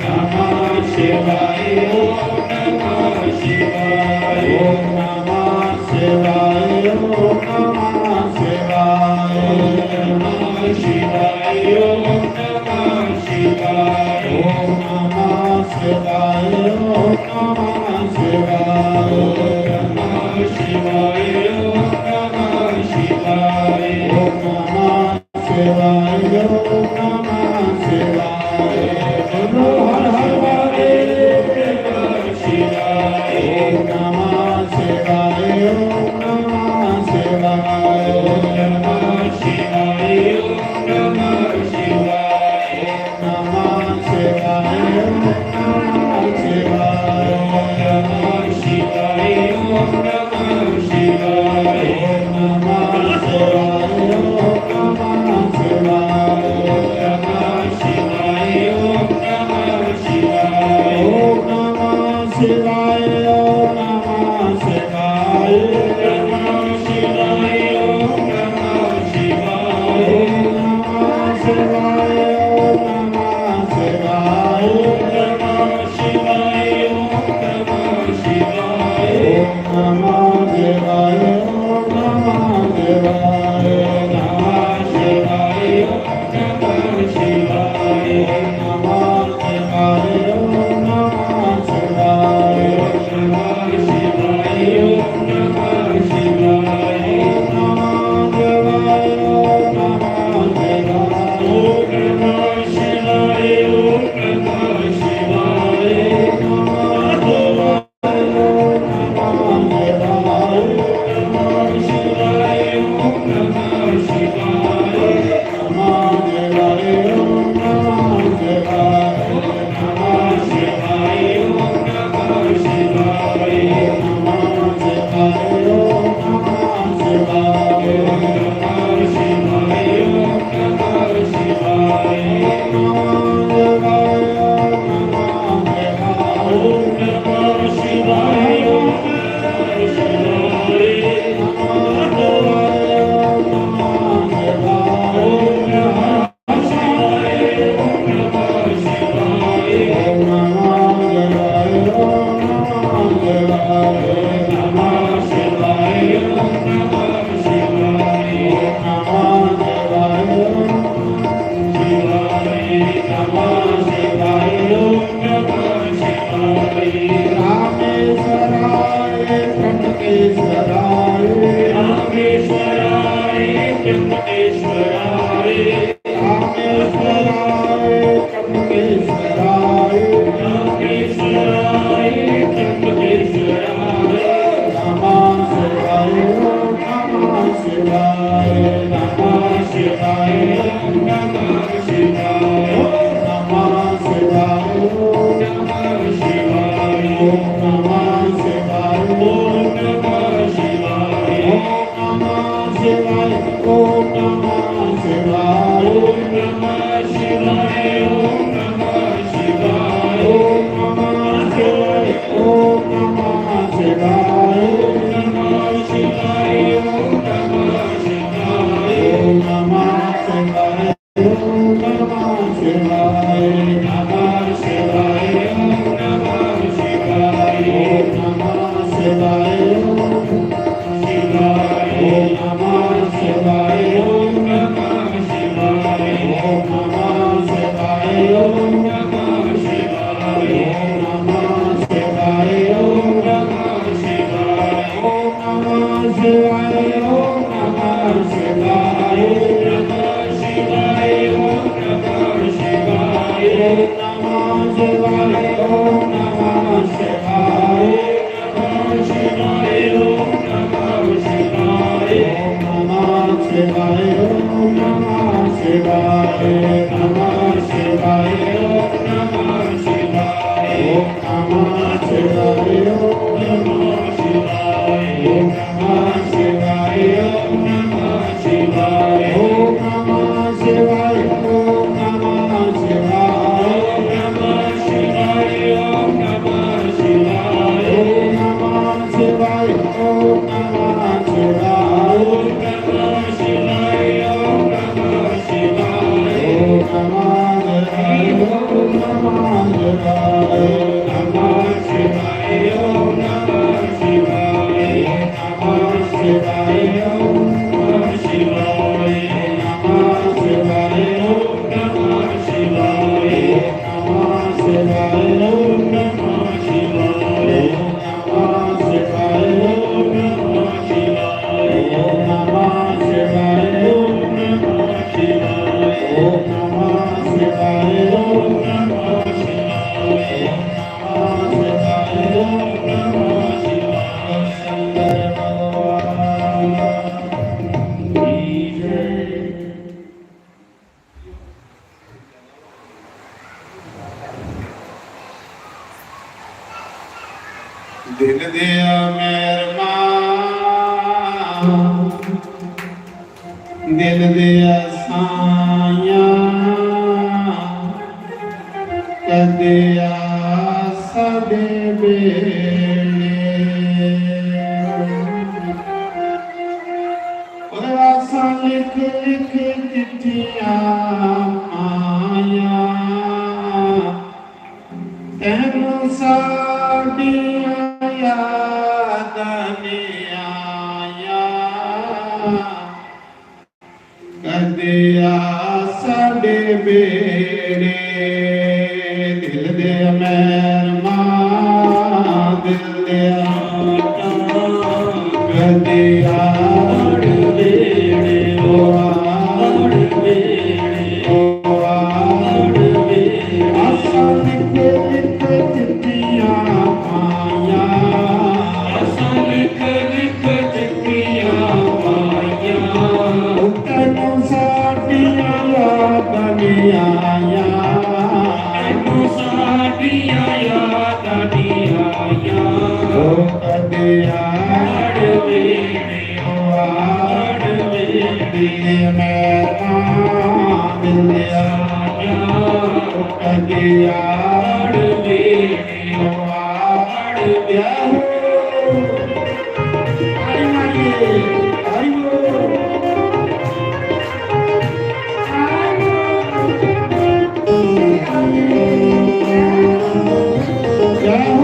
नमः शिवाय, ओम नमः शिवाय। ओम नमः शिवाय, ओम नमः शिवाय। ओम नमः शिवाय, ओम नमः शिवाय। ओम नमः शिवाय, ओम नमः शिवाय। ओम नमः शिवाय, ओम नमः शिवाय। ओम नमः शिवाय, ओम नमः शिवाय। बोलो हर हर महादेव। शिवाय, ओम नमः शिवाय, ओम नमः शिवाय। ओम नमः शिवाय, ओम नमः शिवाय। नमः शिवाय, ओम नमः शिवाय। ओम नमः शिवाय, ओम नमः शिवाय। ओम नमः शिवाय, ओम नमः शिवाय। ओम नमः शिवाय, ओम नमः शिवाय। ओम नमः शिवाय, ओम नमः शिवाय। ओम नमः शिवाय, ओम नमः शिवाय। ओम नमः शिवाय, ओम नमः शिवाय। ओम नमः शिवाय, ओम नमः शिवाय। ओम नमः शिवाय, ओम नमः शिवाय। ओम नमः शिवाय, ओम नमः शिवाय। ओम नमः शिवाय, ओम नमः शिवाय। ओम नमः शिवाय, ओम नमः शिवाय। ओम नमः शिवाय, ओम नमः शिवाय। ओम नमः शिवाय, ओम नमः दिल दिया मेहरमा, दिल दिया साया, कदे आ साडे बेड़े। ओए असां लिख लिख चिट्ठियां पाइयां, तैनू साडियां यादां नी आइयां। कदे आ साडे बेड़े, दिल दे मेहरमा, दिल दे आका, कदे आड़ बेड़े, ओ आड़ बेड़े, ओ आड़ बेड़े। असां लिख लिख चिट्ठियां पाइयां, असां लिख लिख चिट्ठियां पाइयां। तैनू साडियां यादां नी आइयां, तैनू साडियां यादां नी आइयां। ओ कदे आड़ बेड़े, ओ आड़ बेड़े, मेहरबान दिल आइयां। ओ कदे आड़ बेड़े, ओ आड़ बेड़े। ताड़ी मारिए, ताड़ी मारो। जय हो।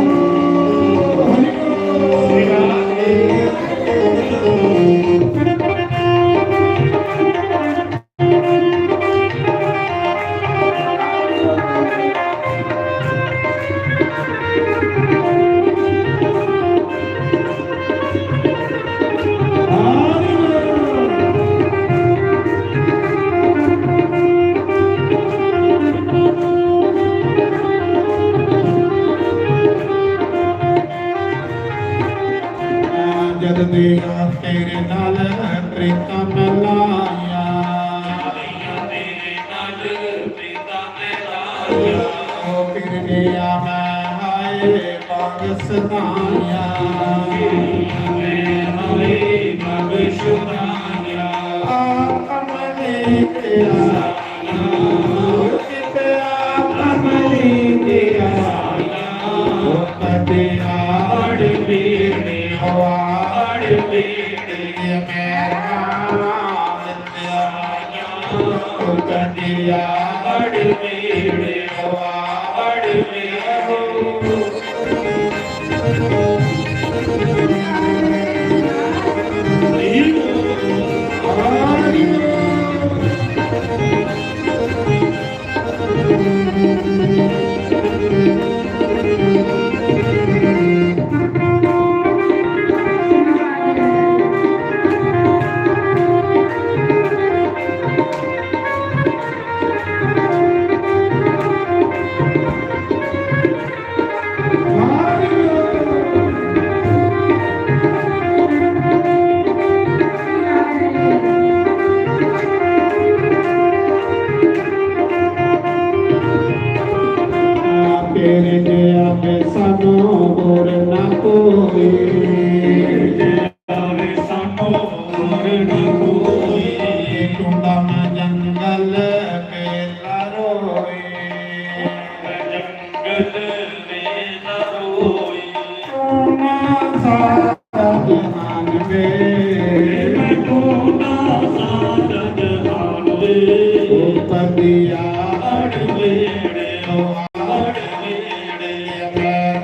जद दियां तेरे नाल प्रीतां मैं लाइयां, ओ फिर दियां मैं हाय मंग सदाइयां, मैं हाय मंग सदाइयां। आ कमली तेरा, ओ किते आ कमली तेरा, ओ कदे आड़ बेड़े, ओ आड़ बेड़े, मेरा कदे आड़ बेड़े, ओ आड़ बेड़े। तेरे जेहा वे सानू होर ना कोई। तेरे जेहा वे सानू होर ना कोई। टूंडा मैं जंगल बेला रोई। जंगल बेला रोई। तू ना सा जहान वे। मैं ढूंढा सारा जहान वे। ओ पतिया अड़वेड़े, ओ अड़वेड़े, मैं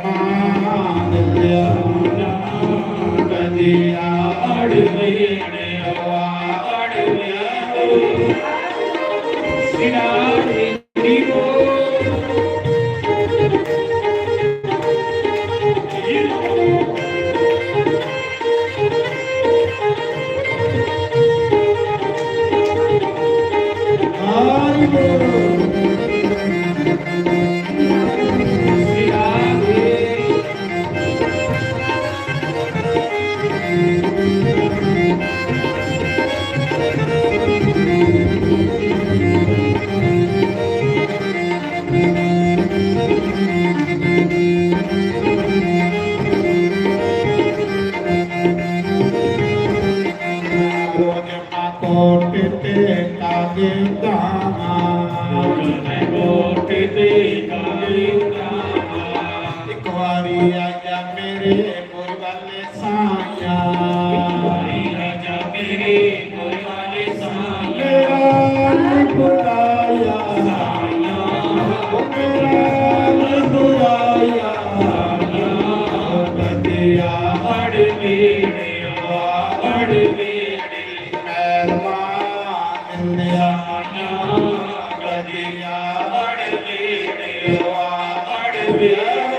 मान लिया। पतिया अड़वेड़े, ओ अड़वेड़े। सिराज रोज मैं कोट ते काले उठावां। रोज मैं कोट ते काले उठावां। एक बारी आजा मेरे पुरबल साया। एक बारी आजा मेरे पुरबल साया। मेरा बुलाया साया, ओ मेरा बुलाया साया। ओ पतिया अड़वेड़े, ओ अड़वेड़े। मेहरबान इंदिया कदिया अड़वेड़े, ओ अड़वेड़े।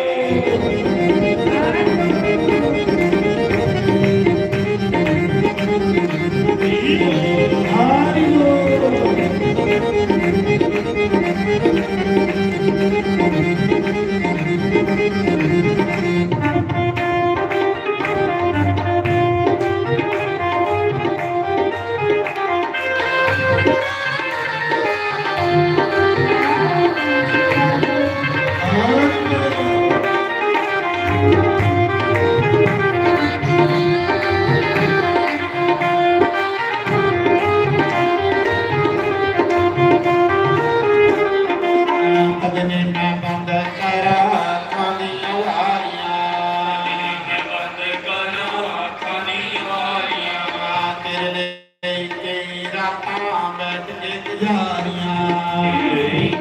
कदने मैं बंद करा खानी वारियां। कदने मैं बंद करा खानी वारियां। तेरे लिए कई रातां बैठ के गुजारियां।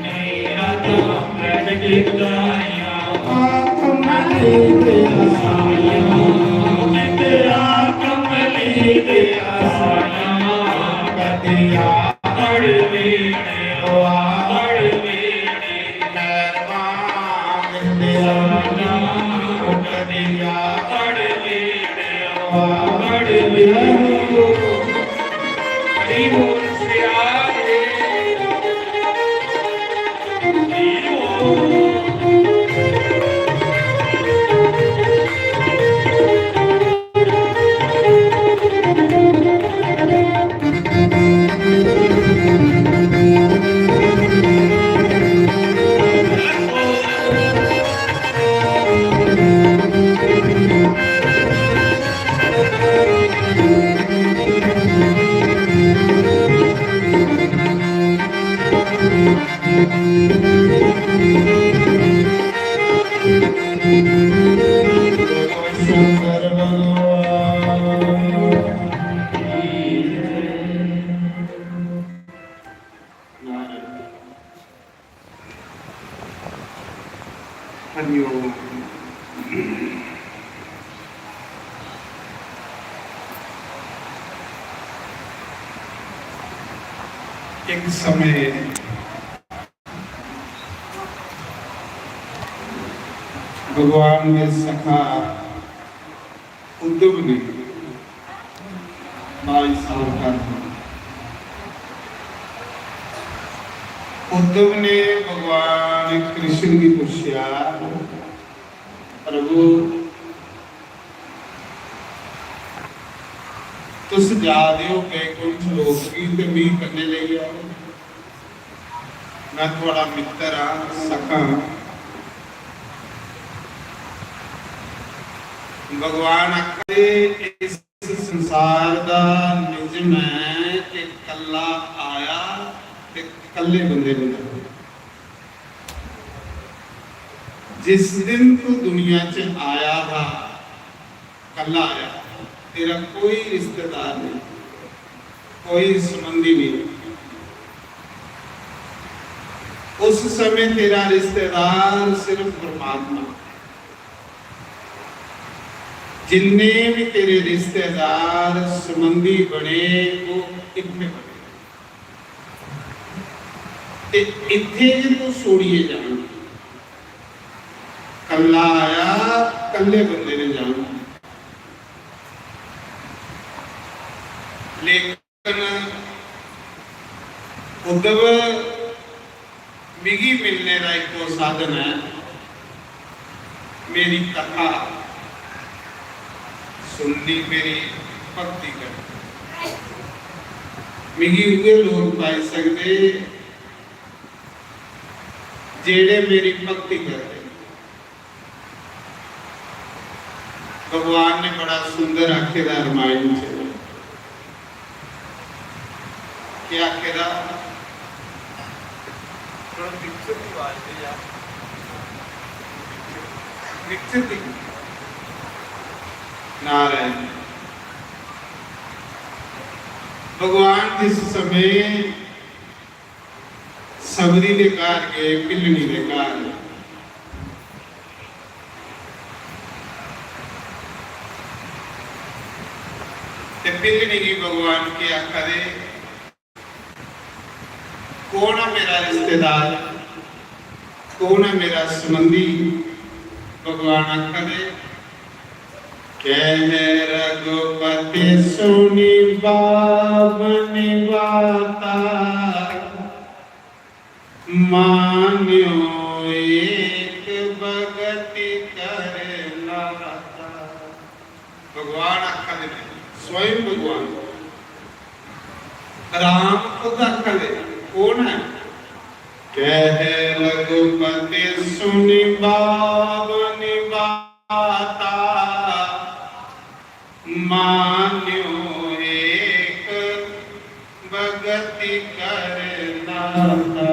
कई रातां बैठ के गुजारियां। आ कमली दे आसाइयां, जिते आ कमली दे आसाइयां। कदिया अड़वेड़े, ओ अड़वेड़े। मेहरबान तेरा नाम कदिया अड़वेड़े, ओ अड़वेड़े। हरि बोल श्री राधे। हरि बोल। शंकर भगवान की जय। नारायण। हरि ओम। एक समय भगवान दे सखा उद्धव ने बाई साल का था। उद्धव ने भगवान कृष्ण गी पूछेआ, "प्रभु, तुस जा दे ओ बैकुंठ लोक गी ते मी कन्नै लेई आओ। मैं थुआड़ा मित्तर आं, सखा आं।" भगवान आखदे, इस संसार दा निजम ऐ कि कल्ला आया ते कल्ले बंदे नूं जाना। जिस दिन तू दुनिया च आया हा, कल्ला आया, तेरा कोई रिश्तेदार नहीं, कोई संबंधी नहीं। उस समय तेरा रिश्तेदार सिर्फ परमात्मा। जिन्ने भी तेरे रिश्तेदार, संबंधी बने, वो इत्थे बने। ते इत्थे गै तू छोड़िए जाना। कल्ला आया, कल्ले बंदे ने जाना। लेकिन उद्धव मिगी मिलने दा इक्को साधन ऐ, मेरी कथा सुननी, मेरी भक्ति करनी। मिगी उ'ऐ लोक पाई सकदे जेह्ड़े मेरी भक्ति करदे। भगवान ने बड़ा सुंदर आखे दा रामायण च। केह् आखे दा? थोड़ा पिक्चर दी आवाज दे यार। पिक्चर दी। नारायण। भगवान जिस समय सबरी दे घर गए, भिल्लनी दे घर। ते भिल्लनी गी भगवान के आखा दे, कौन है मेरा रिश्तेदार, कौन है मेरा संबंधी? भगवान आखा दे, कह रघुपति सुनि बाबनि बाता, मान्यो एक बगति कर लाता। भगवान आखा दे ने, स्वयं भगवान, राम खुद आखा दे, कौन है? कह रघुपति सुनि बाबनि बाता, मान्यो एक बगति कर लाता।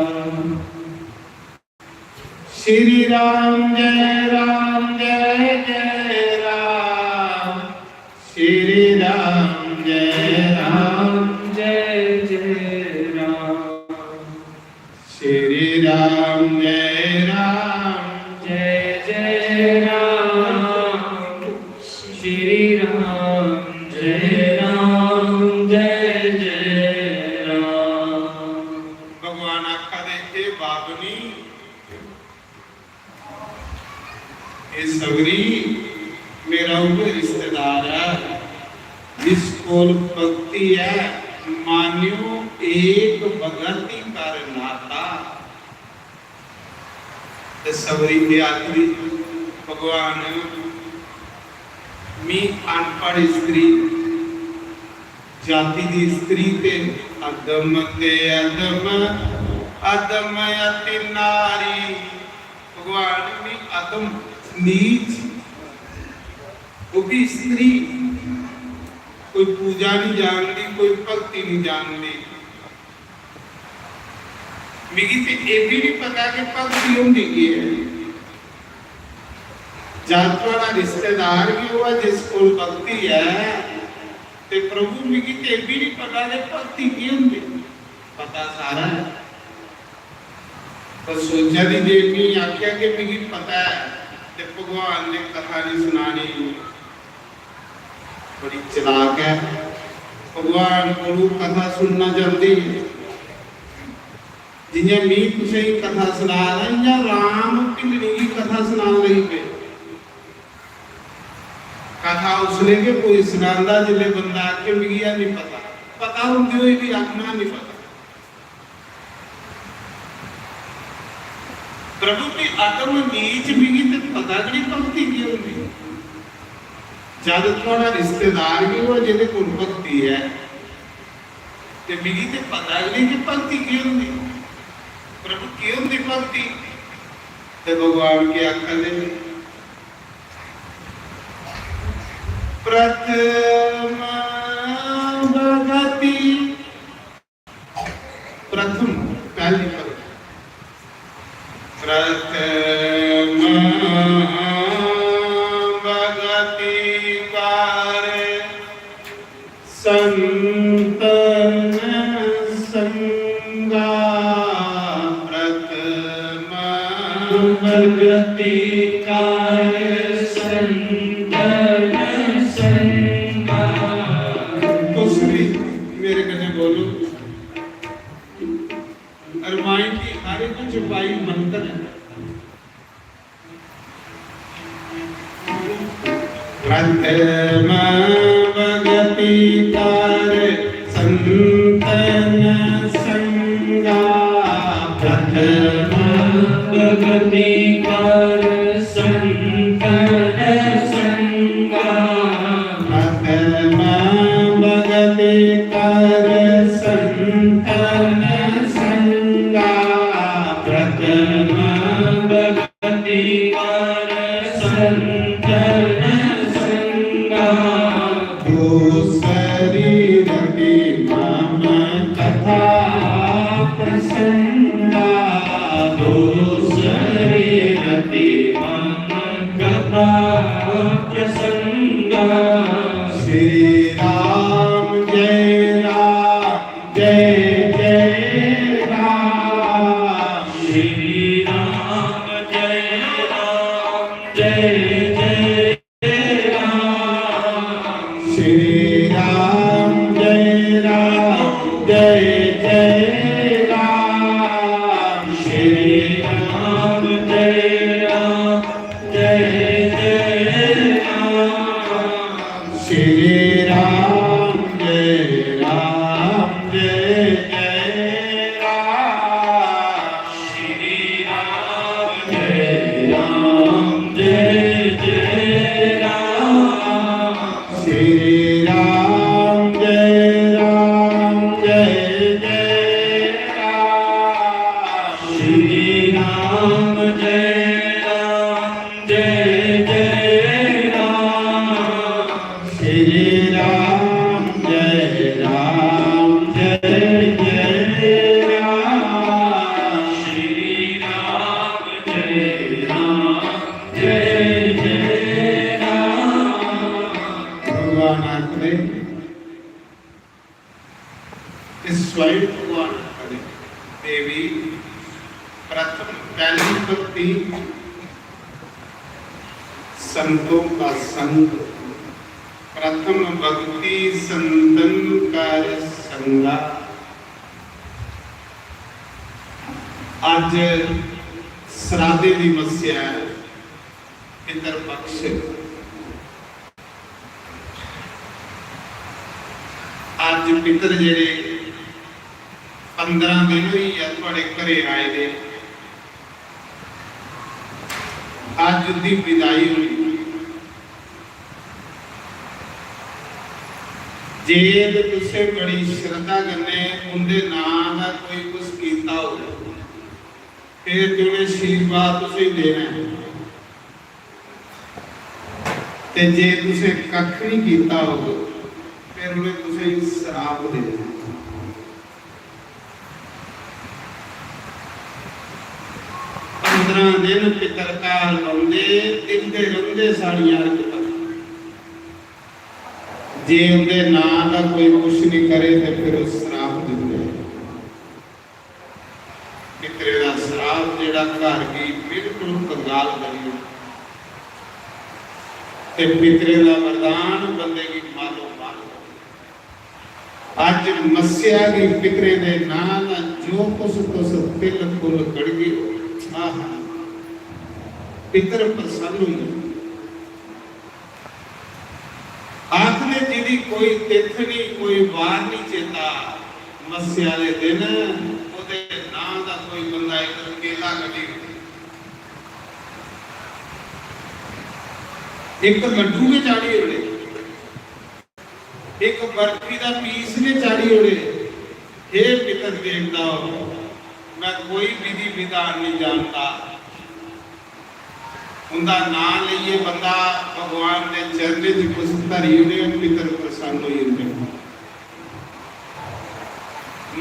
श्री राम जय राम जय जय राम, श्री राम जय राम जय जय राम, श्री राम जय राम जय जय राम, श्री राम जय राम जय जय राम। भगवान आखा दे, हे बाबनी, ए सबरी मेरा उ'ऐ रिश्तेदार ऐ जिस कोल भक्ति ऐ, मान्यो एक बगति कर नाता। ते सबरी के आखदी, भगवान, मी अनपढ़ स्त्री, जाति दी स्त्री ते अधम ते अधम, अधम अति नारी। भगवान, मी अधम, नीच, वो भी स्त्री, कोई पूजा नहीं जानती, कोई भक्ति नहीं जानती। मिगी ते एह् बी नहीं पता कि भक्ति होंदी केह् ऐ। जद थुआढ़ा रिश्तेदार गै होऐ जिस कोल भक्ति ऐ, ते प्रभु, मिगी ते एह् बी नहीं पता कि भक्ति केह् होंदी। पता सारा ऐ, पर सोचा दी जे मी आखेआ कि मिगी पता ऐ, ते भगवान ने कथा नहीं सुनानी। बड़ी चलाक ऐ, भगवान कोलू कथा सुनना चांहदी ऐ। जियां मी तुसें गी कथा सना दा, इयां राम भिल्लनी गी कथा सनान लगी पे। कथा उसले गै कोई सनांदा जिसले बंदा आखे, "मिगी एह् नहीं पता।" पता होंदे होई भी आखना नहीं पता। प्रभु की अधम नीच मिगी ते पता गै नहीं भक्ति की होंदी। जद थुआढ़ा रिश्तेदार भी होऐ जेह्दे कोल भक्ति ऐ, ते मिगी ते पता गै नहीं कि भक्ति की होंदी। प्रभु की होंदी भक्ति? ते भगवान के आखा दे, प्रथम भगति, प्रथम, पहली भगति। प्रथम भगति कर संतन संगा। प्रथम भगति कर संतन संगा। तुस भी मेरे कन्नै बोलो। रामायण की हर एक चौपाई मंत्र है। प्रथम भगति कर संतन संगा। प्रथम भगति कर संतन संगा। प्रथम भगति कर संतन संगा। प्रथम भगति कर संतन संगा। दूसरी रति मम कथा प्रसंगा। दूसरी रति मम कथा प्रसंगा। श्री राम जय राम जय जय राम। श्री राम जय राम जय जय राम। श्री राम जय राम जय जय राम। श्री राम जय राम जय जय राम। श्री राम जय राम जय जय राम। श्री राम जय राम जय जय राम। श्री राम जय राम जय जय राम। श्री राम जय राम जय जय राम। श्री राम जय राम जय जय राम। श्री राम जय राम जय जय राम। भगवान आखदे कि स्वयं भगवान आखदे, देवी, प्रथम पहली भक्ति संतों का संग। प्रथम भक्ति संतन कर संगा। अज श्राद्धे दी मस्सेआ ऐ, पितर पक्ष। अज पितर जेह्ड़े पंदरां दिन होई गेआ थुआड़े घरे आए दे, अज उंदी विदाई होनी। जे ते तुसें बड़ी श्रद्धा कन्नै उंदे नां दा कोई कुछ कीता होग, फिर ते उ'नें आशीर्वाद तुसेंगी देना ऐ। ते जे तुसें कक्ख नहीं कीता होग, फिर उ'नें तुसेंगी श्राप देना। पंदरां दिन पितर घर रौंह्दे, दिखदे रौंह्दे साढ़ियां हरकतां। जे उंदे नां दा कोई कुछ नहीं करे, ते फिर ओह् श्राप दिंदे। पितरे दा श्राप जेह्ड़ा घर गी बिल्कुल कंगाल करी ओड़दा, ते पितरे दा वरदान बंदे गी मालो माल। अज मस्सेआ गी पितरे दे नां दा जो कुछ तुस तिल फुल गढ़गे हो, आहा, पितर प्रसन्न होई। आखदे जिदी कोई तिथ नहीं, कोई वार नहीं चेता, मस्सेआ आले दिन ओदे नां दा कोई बंदा इक केला कड्ढी ओड़े, इक लड्डू गै चाढ़ी ओड़े, इक बर्फी दा पीस गै चाढ़ी ओड़े। हे पितर देवता, मैं कोई विधि विधान नहीं जानता, उंदा नां लेइयै बंदा भगवान दे चरणें च कुछ धरी ओड़े, पितर प्रसन्न होई जंदे।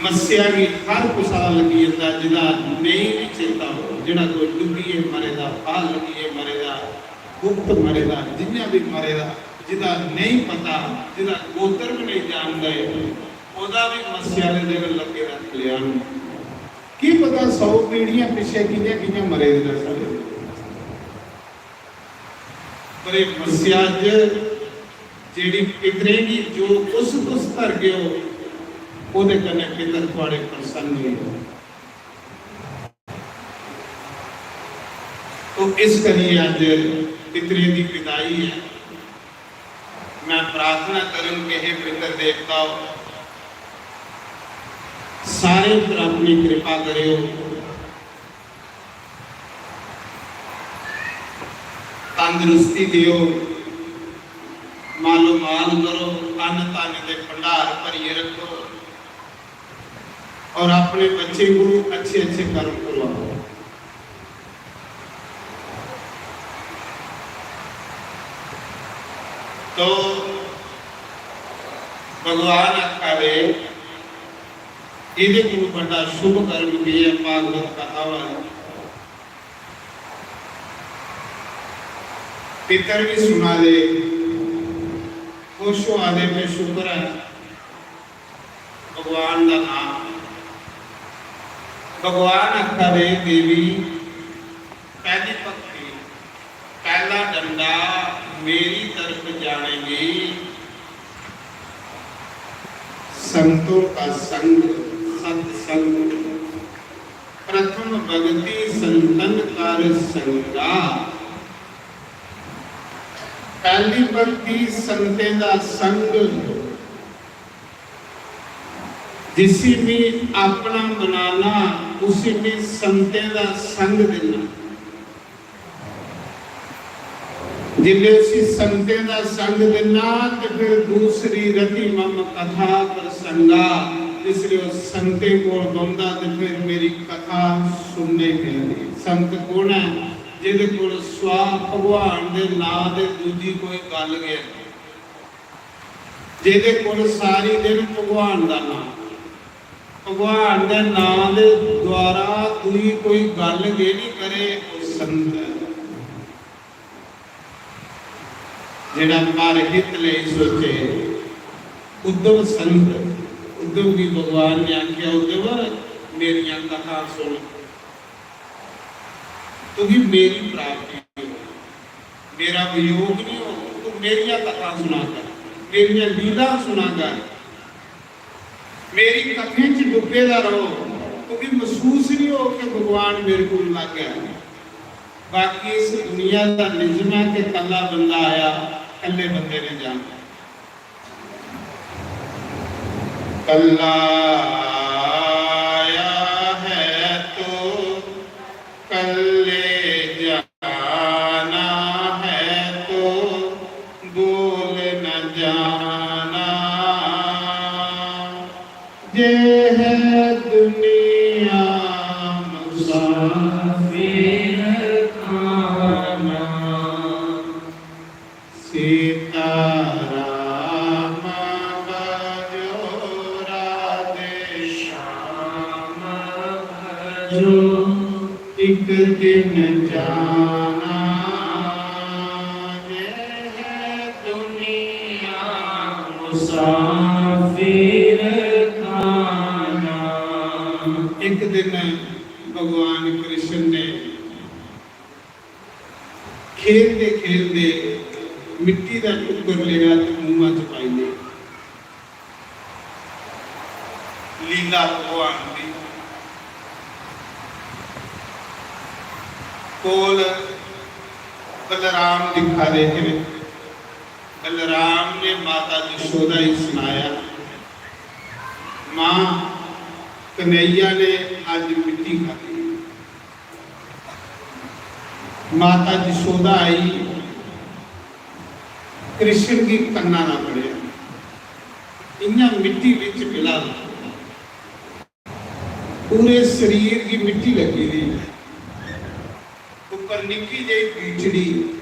मस्सेआ गी हर कुसा दा लग्गी जंदा, जिदा नेईं बी चेता हो, जेह्ड़ा कोई डुब्बियै मरे दा, बाहर लग्गियै मरे दा, गुप्त मरे दा, जि'यां बी मरे दा, जिदा नेईं पता, जिदा गोत्र बी नेईं जानदे, ओह्दा बी मस्सेआ दे दिन लग्गे दा कल्याण। की पता सौ पीढ़ियां पिच्छे कि'यां कि'यां मरे दे न साढ़े। पर एह् मस्सेआ च जेह्ड़ी पितरें गी जो कुछ तुस धरगे ओ, ओह्दे कन्नै पितर थुआढ़े प्रसन्न होई जान। तो इस करियै अज्ज पितरें दी विदाई ऐ। मैं प्रार्थना करूं कि हे पितर देवताओ, सारे पर अपनी कृपा करेओ, तंदुरुस्ती देओ, मालो माल करो, अन्न धन दे भंडार भरियै रखो और अपने बच्चे को अच्छे अच्छे कर्म करवाओ। तो भगवान आखा दे, एह्दे कोल बड़ा शुभ कर्म केह् ऐ? भागवत कथा वाला पितर भी सुना दे, खुश होआ दे, मैं शुक्र ऐ भगवान दा नाम। भगवान आखा दे, देवी, पहली भक्ति, पहला डंडा मेरी तरफ जाने गी संतों का संग, सत्संग, प्रथम भक्ति संतन कर संगा। पहली भक्ति संतें दा संग, जिसी मी अपना बनाना, उसी मी संतें दा संग देना। जिसले उसी संतें दा संग देना, ते फिर दूसरी रति मम कथा प्रसंगा, जिसले उस संतें कोल बौंदा, ते फिर मेरी कथा सुनने मिलदी। संत कौन है? जिहदे कोल स्वा भगवान दे नां दे दूजी कोई गल्ल गै नहीं, जेह्दे कोल सारी दिन भगवान दा नां, भगवान दे नां दे द्वारा दूई कोई गल्ल गै नहीं करे, ओह् संत ऐ। जेह्ड़ा पर हित लेई सोचे, उद्धव संत, उद्धव गी भगवान ने आखेआ, "उद्धव, मेरियां कथां सुन।" तुगी मेरी प्राप्ति हो, मेरा वियोग नहीं हो, तू मेरिया कथा सुना कर, मेरिया लीला सुना कर, मेरी कथें च डुब्बे दा रहो, तुगी महसूस नहीं हो कि भगवान मेरे को लग गया। बाकी इस दुनिया का निजम है कि कल्ला बंदा आया, कल्ले बंदे ने जाना। कल्ला आया है तो कल्ले जाना है तो भूल न जाना। जे है दुनिया मुसाफिर खाना। सीता राम भजो, राधे श्याम भजो, एक दिन जाना। ये है दुनिया मुसाफिर खाना। एक दिन भगवान कृष्ण ने खेलदे खेलदे मिट्टी दा टुक्कर लेआ ते मूहां च पाई लेआ। लीला भगवान दी। कोल बलराम दिक्खा दे हे। बलराम ने माता जशोदा गी सनाया, "मां, कन्हैया ने अज्ज मिट्टी खाधी।" माता जशोदा आई, कृष्ण गी कन्ना ना पड़ेआ, इ'यां मिट्टी बिच मिला दा, पूरे शरीर गी मिट्टी लग्गी दी। ओह् पर निक्की जेही बीचड़ी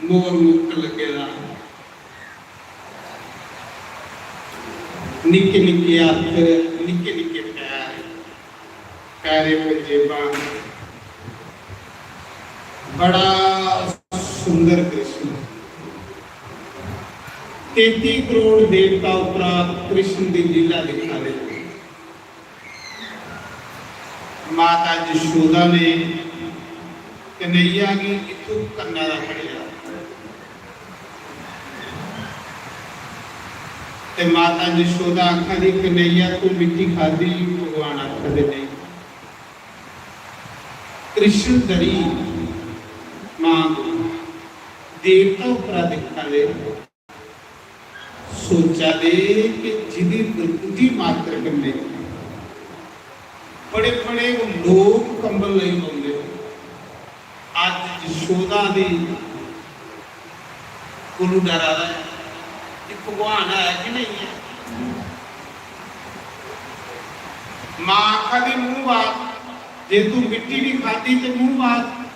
मोर मुक्त लग्गे दा। निक्के निक्के हत्थ, निक्के निक्के पैर, पैरें पंजेबां, बड़ा सुंदर कृष्ण। तेती करोड़ देवता उप्परा कृष्ण दी लीला दिक्खा दे। माता जशोदा ने कन्हैया गी इत्थों कन्ना दा फड़ेआ ते माता जशोदा आखा दी, "कन्हैया, तू मिट्टी खादी?" भगवान आखा दे, "नहीं।" कृष्ण दरी मां को देवता उप्परा दिक्खा दे, सोचा दे कि जिदी दुर्बुद्धि मात्र कन्नै बड़े बड़े लोक कंबल लेई पौंदे। अज्ज जशोदा दी कोलू डरा दा ऐ कि भगवान है कि नहीं है। मां आखा दी, "मूंह बात, जे तू मिट्टी भी खादी ते मूंह बात।"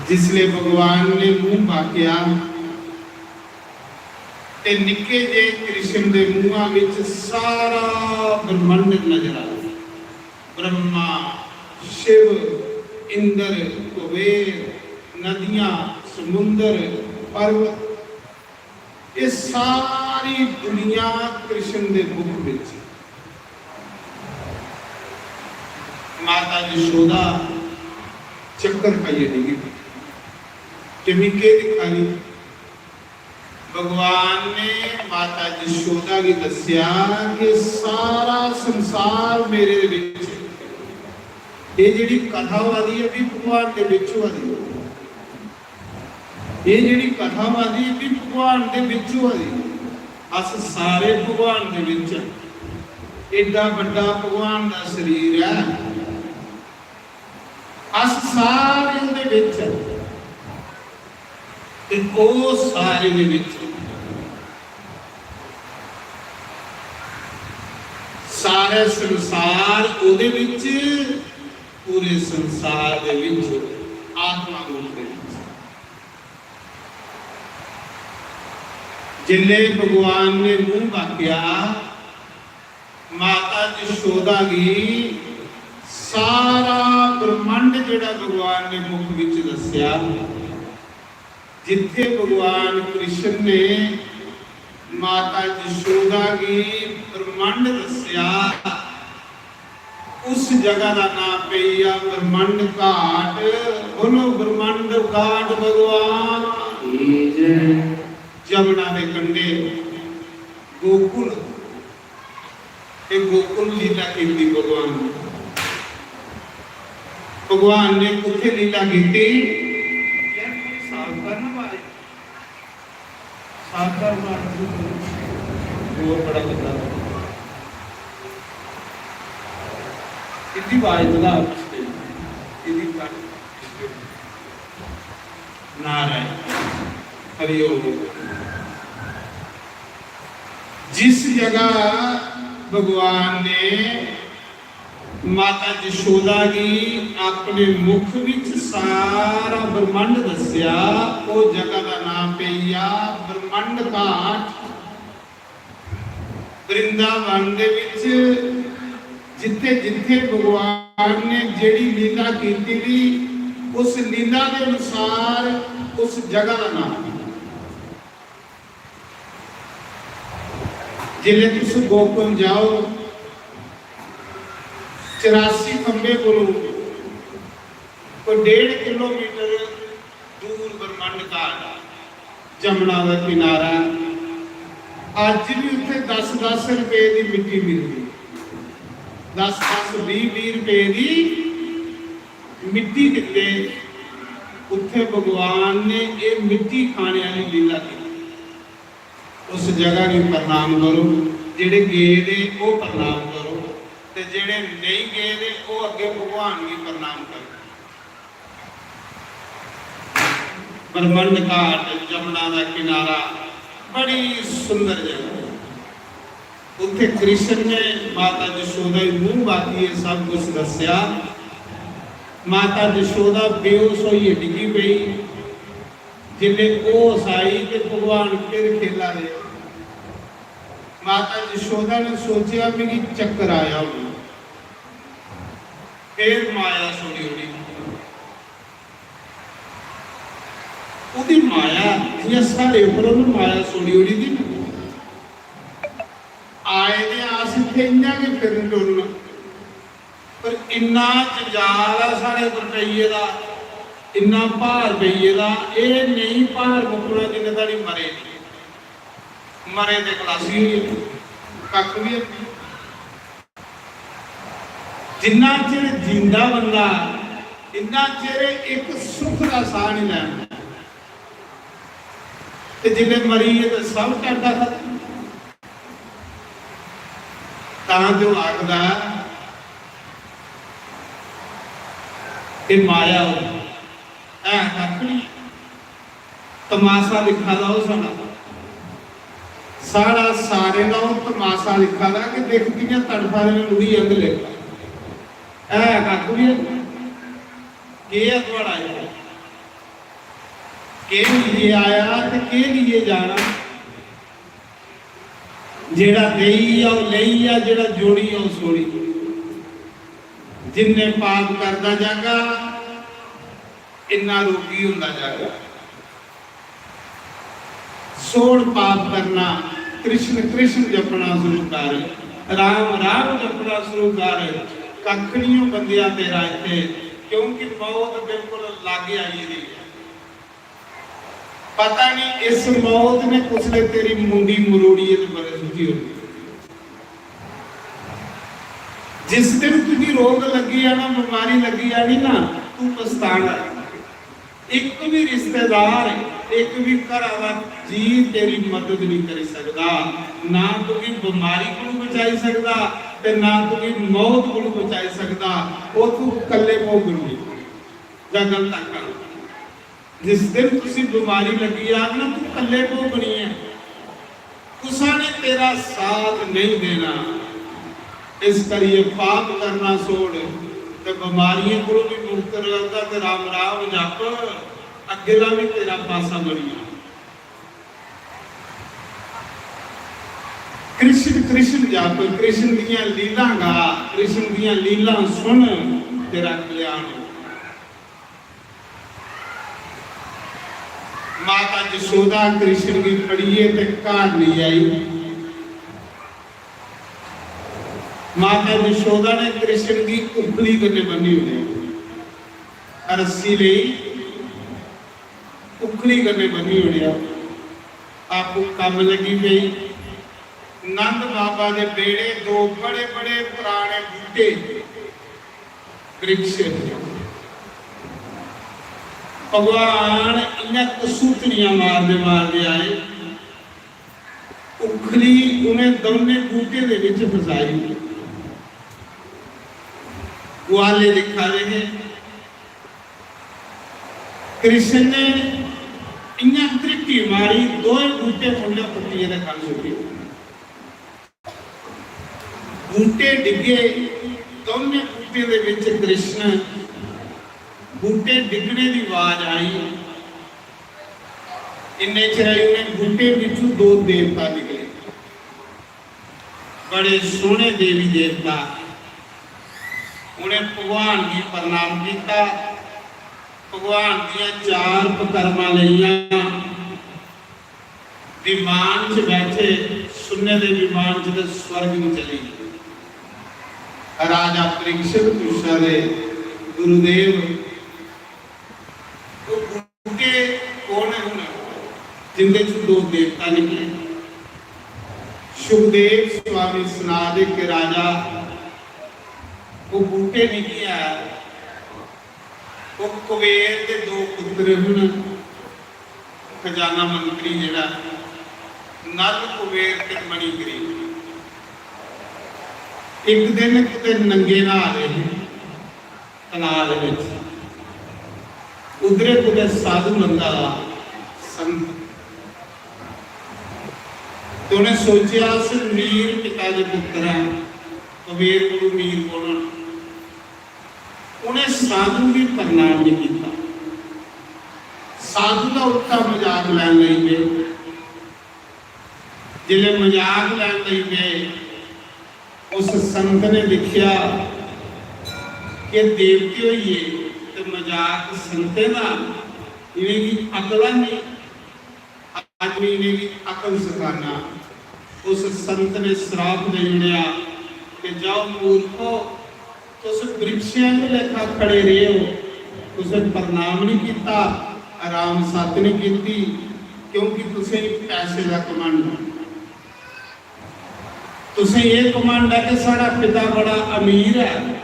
जिसले भगवान ने मूंह बाकेआ ते निक्के जे कृष्ण दे मूंहा विच सारा ब्रह्मंड नजर आया। ब्रह्मा, शिव, इंद्र, कुबेर, नदियां, समुंदर, पर्वत, ये सारी दुनिया कृष्ण दे मुख विच। माता जशोदा चक्कर खाइयै डिग्गी पई। ते मी केह् दिक्खा दी? भगवान ने माता जशोदा गी दस्सेआ कि सारा संसार मेरे विच। एह् जेह्ड़ी कथा होआ दी ऐ, एह् बी भगवान दे बिच होआ दी ऐ। एह् जेह्ड़ी कथा होआ दी, एह् बी भगवान दे बिच होआ दी। अस सारे भगवान दे बिच। एड्डा बड्डा भगवान दा शरीर ऐ, अस सारे ओह्दे बिच। ते ओह् सारे दे बिच। सारे संसार ओह्दे बिच, पूरे संसार दे बिच, आत्मा रूप दे बिच। जिसले भगवान ने मूंह बाकेआ, माता जशोदा गी सारा ब्रह्मंड जेह्ड़ा भगवान ने मुख विच दस्सेआ, जित्थे भगवान कृष्ण ने माता जशोदा गी ब्रह्मंड दस्सेआ, उस जगह दा नां पेई गेआ ब्रह्मंड घाट। बोलो, ब्रह्मंड घाट भगवान की जय। जमुना दे कंढे गोकुल, ते गोकुल लीला कीती भगवान ने। भगवान ने कुत्थे लीला कीती? यार, थोड़ी साफ कर ना आवाज। साफ कर ना। जोर बड़ा लगा। इतनी आवाज बधा उसके। इतनी कर। नारायण। हरि ओम। जिस जगह भगवान ने माता जशोदा गी अपने मुख विच सारा ब्रह्मंड दस्सेआ, ओह जगह दा नाम पेई गेआ ब्रह्मंड घाट। वृंदावन दे विच जिथे जिथे भगवान ने जेड़ी लीला कीती दी, उस लीला के अनुसार उस जगह का नाम। जिसले तुस गोकुल जाओ, चौरासी खंबे कोलों कोई डेढ़ किलोमीटर दूर ब्रह्मंड घाट, जमुना का किनारा। अज भी उत्थे दस दस रुपए की मिट्टी मिलती, दस दस, बीह बीह रुपए की मिट्टी दिंदे। उत्थे भगवान ने ये मिट्टी खाने वाली लीला की। उस जगह भी प्रणाम करो, जेड़े गए दे, ओह प्रणाम करो, ते जेड़े नेई गए दे, ओह अग्गे भगवान गी प्रणाम करो। ब्रह्मंड घाट, जमुना दा किनारा, बड़ी सुंदर जगह। उत्थे कृष्ण ने माता जशोदा गी मूंह बाकी ये सब कुछ दस्या। माता जशोदा बेहोश होइयै डिग्गी पेई। जिसलै होश आई ते भगवान फिर खेला दे। माता जशोदा ने सोचेआ, "मिगी चक्कर आया होना।" फिर माया छोड़ी ओड़ी। ओह्दी माया, जि'यां साढ़े उप्पर उ'न्न माया छोड़ी ओड़ी दी ना, आए दे आं अस इत्थै इ'यां गै फिरन टुरन, पर इन्ना जंजाल ऐ साढ़े उप्पर पेई गेदा, इन्ना भार पेई गेदा, एह् नेईं भार मुक्कना जिन्ने धोड़ी मरे नेईं। मरे दे खलासी होई जंदे, कक्ख बी हैनी। जिन्ना चिर जींदा बंदा, इन्ना चिर इक सुख दा साह निं लैंदा। ते जिसलै मरी गे ते सब टाटा खत्म। तां ते ओह् आखदा, "एह् माया होई, ऐ कक्ख निं।" तमाशा दिक्खा दा ओह् साढ़ा, साढ़ा सारें दा ओह् तमाशा दिक्खा दा कि दिक्ख कि'यां तड़फा दे न, लुढ़ी अंग लेखा। है कक्ख बी है। केह् ऐ थुआढ़ा इत्थै? केह् लेइयै आया ते केह् लेइयै जाना? जेह्ड़ा देई गेआ ओह् लेई गेआ, जेह्ड़ा जोड़ी गेआ ओह् छोड़ी। जिन्ने पाप करदा जागा, इन्ना रोगी होंदा जागा। छोड़ पाप करना, कृष्ण कृष्ण जपना शुरू कर, राम राम जपना शुरू कर। कक्ख निं हो बंदेआ तेरा इत्थै, क्योंकि मौत बिल्कुल लागे आई गेदी ऐ। पता निं इस मौत ने कुसलै तेरी मुंडी मरोड़ियै ते बरै सुट्टी होनी। जिस दिन तुगी रोग लग्गी जाना, बमारी लग्गी जानी ना, तू पछताना। इक भी रिश्तेदार, इक भी घरा दा जी तेरी मदद नहीं करी सकदा। ना तुगी बमारी कोलों बचाई सकदा ते ना तुगी मौत कोलों बचाई सकदा। ओह् तू कल्ले भोगनी। जां गलत आखां? जिस दिन तुसी बमारी लगी जाग ना, तू कल्ले भोगनी है, कुसा ने तेरा साथ नहीं देना। इस करिए पाप करना छोड़ ते बमारियें कोलों भी मुक्त रहगा ते राम राम जप, अग्गे दा भी तेरा पासा बनी जाना। कृष्ण कृष्ण जप, कृष्ण दियां लीलां गा, कृष्ण दियां लीलां सुन, तेरा कल्याण हो। माता जशोदा कृष्ण गी फड़ियै ते घर लेई आई। माता जशोदा ने कृष्ण गी उखली कन्नै बन्नी ओड़ेआ, रस्सी लेई उखली कन्नै बन्नी ओड़ेआ। आपूं कम्म लगी पेई। नंद बाबा दे बेड़े दो बड़े बड़े पुराने बूटे, वृक्ष। भगवान इ'यां कसूतनियां मारदे मारदे आए, उखली उ'नें दौनें बूटें दे बिच फसाई। ग्वाले दिक्खा दे हे। कृष्ण ने इ'यां घृटी मारी, दोए बूटे मुंढे पुट्टियै ते खल्ल सुट्टी। बूटे डिग्गे, दौनें बूटें दे बिच कृष्ण, बूटे डिग्गने दी आवाज आई। इन्ने चिर उ'नें बूटें बिच्चों दो देवता निकले, बड़े सोहने देवी देवता। उ'नें भगवान गी प्रणाम कीता, भगवान दियां चार पकरमा लेइयां, विमान च बैठे, सुन्ने दे विमान च ते स्वर्ग गी चली गे। राजा परीक्षित पुच्छा दे, "गुरुदेव, ओह् बूटे कौन है हुन, जिंदे च दो देवता निकले?" सुखदेव स्वामी सना दे कि राजा, ओह् बूटे नहीं है, ओह् कुबेर दे दो पुत्र हन, खजाना मंत्री जेह्ड़ा, नल कुबेर ते मणिग्रीव। इक दिन कुतै नंगे न्हा दे हे तलाऽ दे बिच, उद्धरे कुतै साधु लंघा दा, संत। ते उ'नें सोचेआ, "अस मीर पिता दे पुत्तर आं, कुबेर कोलू मीर कौन होना?" उ'नें साधु गी प्रणाम नहीं किया। साधु का उल्टा मजाक लैन लगी पे। जिसले मजाक लैन लगी पे, उस संत ने देखा कि देवते होइए ते मजाक संतें दा, इ'नेंगी अकल है नहीं। अज्ज मैं इ'नेंगी अकल सिखाना। उस संत ने श्राप दे ओड़ेआ कि जाओ मूर्खो, तुस वृक्षां दे लेखा खड़े रहे हो, तुसें प्रणाम नहीं किया, आराम सत नहीं की, क्योंकि तुसें पैसे का घमंड है। तुसें ये घमंड है कि साढ़ा पिता बड़ा अमीर है।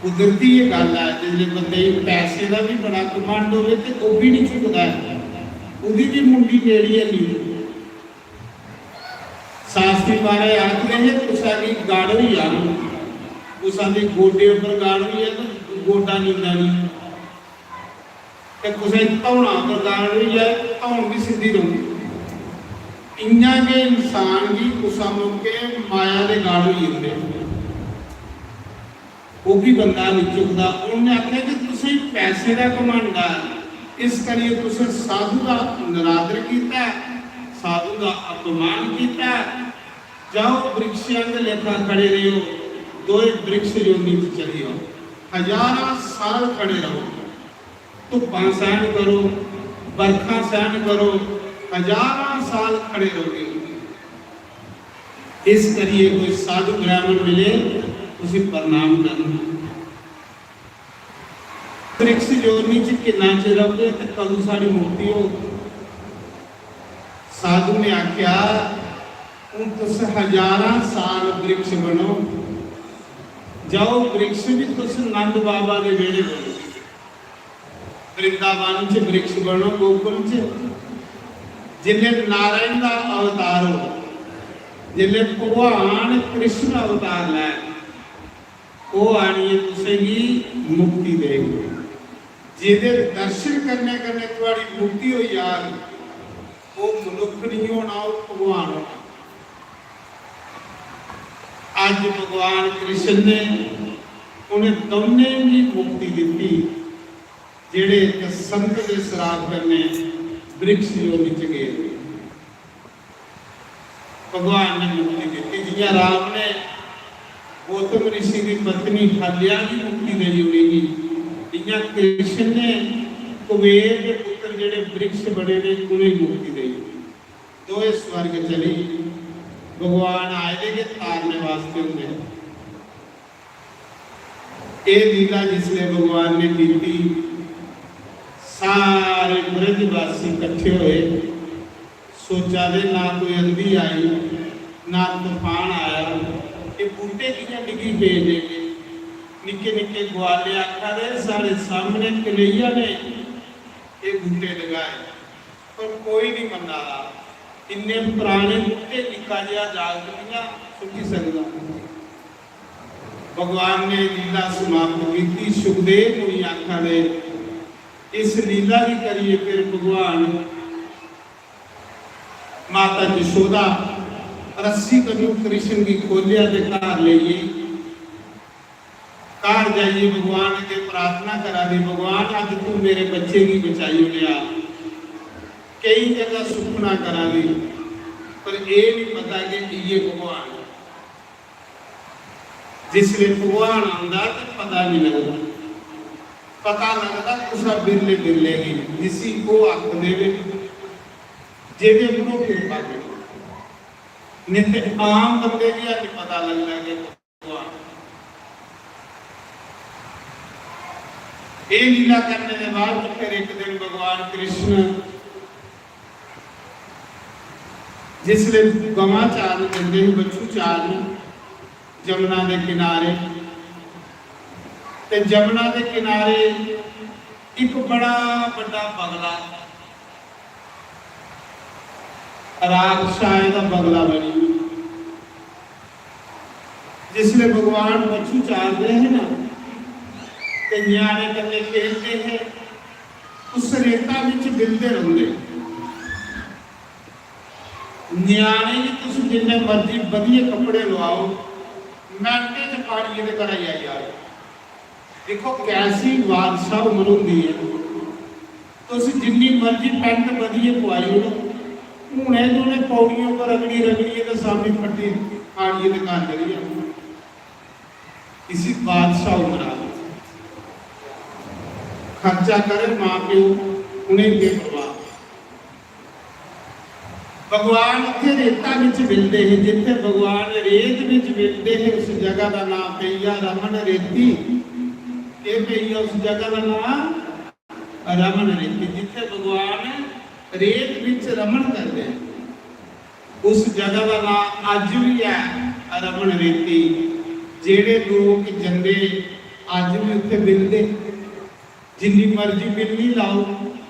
कुदरती ये गल्ल है, जिसले बंदे गी पैसे का भी बड़ा घमंड हो तो वह भी नहीं झुकता है, उसकी भी मुंडी नेड़ी है नहीं। शास्त्री महाराज आखदे हे, कुसा की गड़ होई जान, कुसा दे गोडे उपर गड़ होई जाए तो गोडा नींदा नहीं, ते कुसै धौना उपर गड़ होई जाए, धौन भी सिद्धी रौंहदी। इयां गै इंसान गी कुसा मौके माया दे गड़ होई जंदे, ओह भी बंदा नहीं चुकदा। उन्हें आखेआ कि तुसें पैसे का घमंड है, इस करियै तुसें साधु का निरादर किया, साधु का अपमान किया। जाओ वृक्षां दे लेखा खड़े रहो, दोए वृक्ष योनि च चली जाओ, हजारां साल खड़े रहो, धुप्पां सहन करो, बरखा सहन करो, हजारां साल खड़े रहोगे। इस करिए कोई साधु ब्राह्मण मिले, उसे प्रणाम करना। वृक्ष योनि च किन्ना चिर रहोगे ते कदूं साढ़ी मुक्ति होग? साधु ने आख्या, "हूं तुस हजारां साल वृक्ष बनो, जाओ वृक्ष भी तुस नंद बाबा दे वेड़े बनो, वृंदावन च वृक्ष बनो, गोकुल च।" जिसले नारायण का अवतार हो, जिसले भगवान कृष्ण अवतार लै, ओह आनियै तुसेंगी मुक्ति देग। जेह्दे दर्शन करने कन्नै थुआड़ी मुक्ति होई जाग, ओह मनुक्ख नहीं होना, ओह भगवान होना। अज्ज भगवान कृष्ण ने उन्हें दौनें गी मुक्ति दित्ती, जेह्ड़े इक संत दे श्राप कन्नै वृक्ष योनि च गे। भगवान ने मुक्ति दित्ती। जियां राम ने गौतम ऋषि की पत्नी हल्या की मुक्ति देई उनेंगी, इयां कृष्ण ने कुबेर के पुत्र जेड़े वृक्ष बने ने, उनेंगी मुक्ति देई। दोए स्वर्ग चली, भगवान आए दे गै तारने वास्ते होंदे। एह लीला जिसले भगवान ने कीती, सारे ब्रजवासी इकट्ठे होए, सोचा दे ना कोई अंधी आई, ना तूफान आया, एह बूटे कियां डिगी पे ने? निक्के निक्के ग्वाले आखा दे, "साढ़े सामने कन्हैया ने एह बूटे डगाए।" पर कोई नहीं मन्ना दा। इन्ने पुराने बूटे निक्का जेहा जागत कियां सुट्टी सकदा? भगवान ने लीला समाप्त की। सुखदेव मुनि आखा दे, इस लीला की करिए फिर भगवान माता जशोदा रस्सी कन्नू कृष्ण की खोलिया ते घर लेई गई। घर जाइए भगवान अगे प्रार्थना करा दी, "भगवान, अज तू मेरे बच्चे की बचाई ओड़ेआ।" कई जगह सुखना करा दी, पर यह नहीं पता कि इये भगवान। जिसले भगवान आंदा ते पता नहीं लगदा, पता लगदा कुसा बिरले बिरले गी, जिसी ओह आखदे वे, जेह्दे उप्पर ओह किरपा करी। नहीं ते आम बंदे गी अज पता लगदा कि भगवान। एह लीला करने के बाद फिर एक दिन भगवान कृष्ण जिसले गवां चारन जंदे हे, बच्छू चारन जमुना दे किनारे, ते जमुना दे किनारे एक बड़ा बड़ा बगला, राक्षसाएं दा बगला बनी। जिसले भगवान बच्छू चारदे हे ना, ते ञ्याणे कन्नै खेलदे हे, उस रेता बिच बिलदे रौंह्दे। ञ्याणे गी तुस जिन्ने मर्जी बधियै कपड़े लुआओ, मैंटें च पानियै दे घरा गी आई जाग। देखो, कैसी बादशाह उम्र होंदी है, तुस जिन्नी मर्जी पैंट बधियै पुआई ओड़ो, हून एह् उ'नें पौड़ियें पर रगड़ी रगड़ियै ते सामने फट्टी फाड़ियै ते घर चली जाओ। इसी बादशाह उम्र आखदे। खर्चा करे मां प्यो, उ'नेंगी केह् परवाह। भगवान उत्थे रेता बिच मिलदे हे, जित्थे भगवान रेत बिच मिलदे हे, उस जगह दा नाम पेई गेआ रमन रेती। केह् पेई गेआ उस जगह दा नाम? रमन रेती। जित्थे भगवान रेत बिच रमन करदे, उस जगह दा नाम अज्ज बी ऐ रमन रेती। जेह्ड़े लोक जंदे, अज्ज बी उत्थे मिलदे। जिन्नी मर्जी मिलनी लाओ,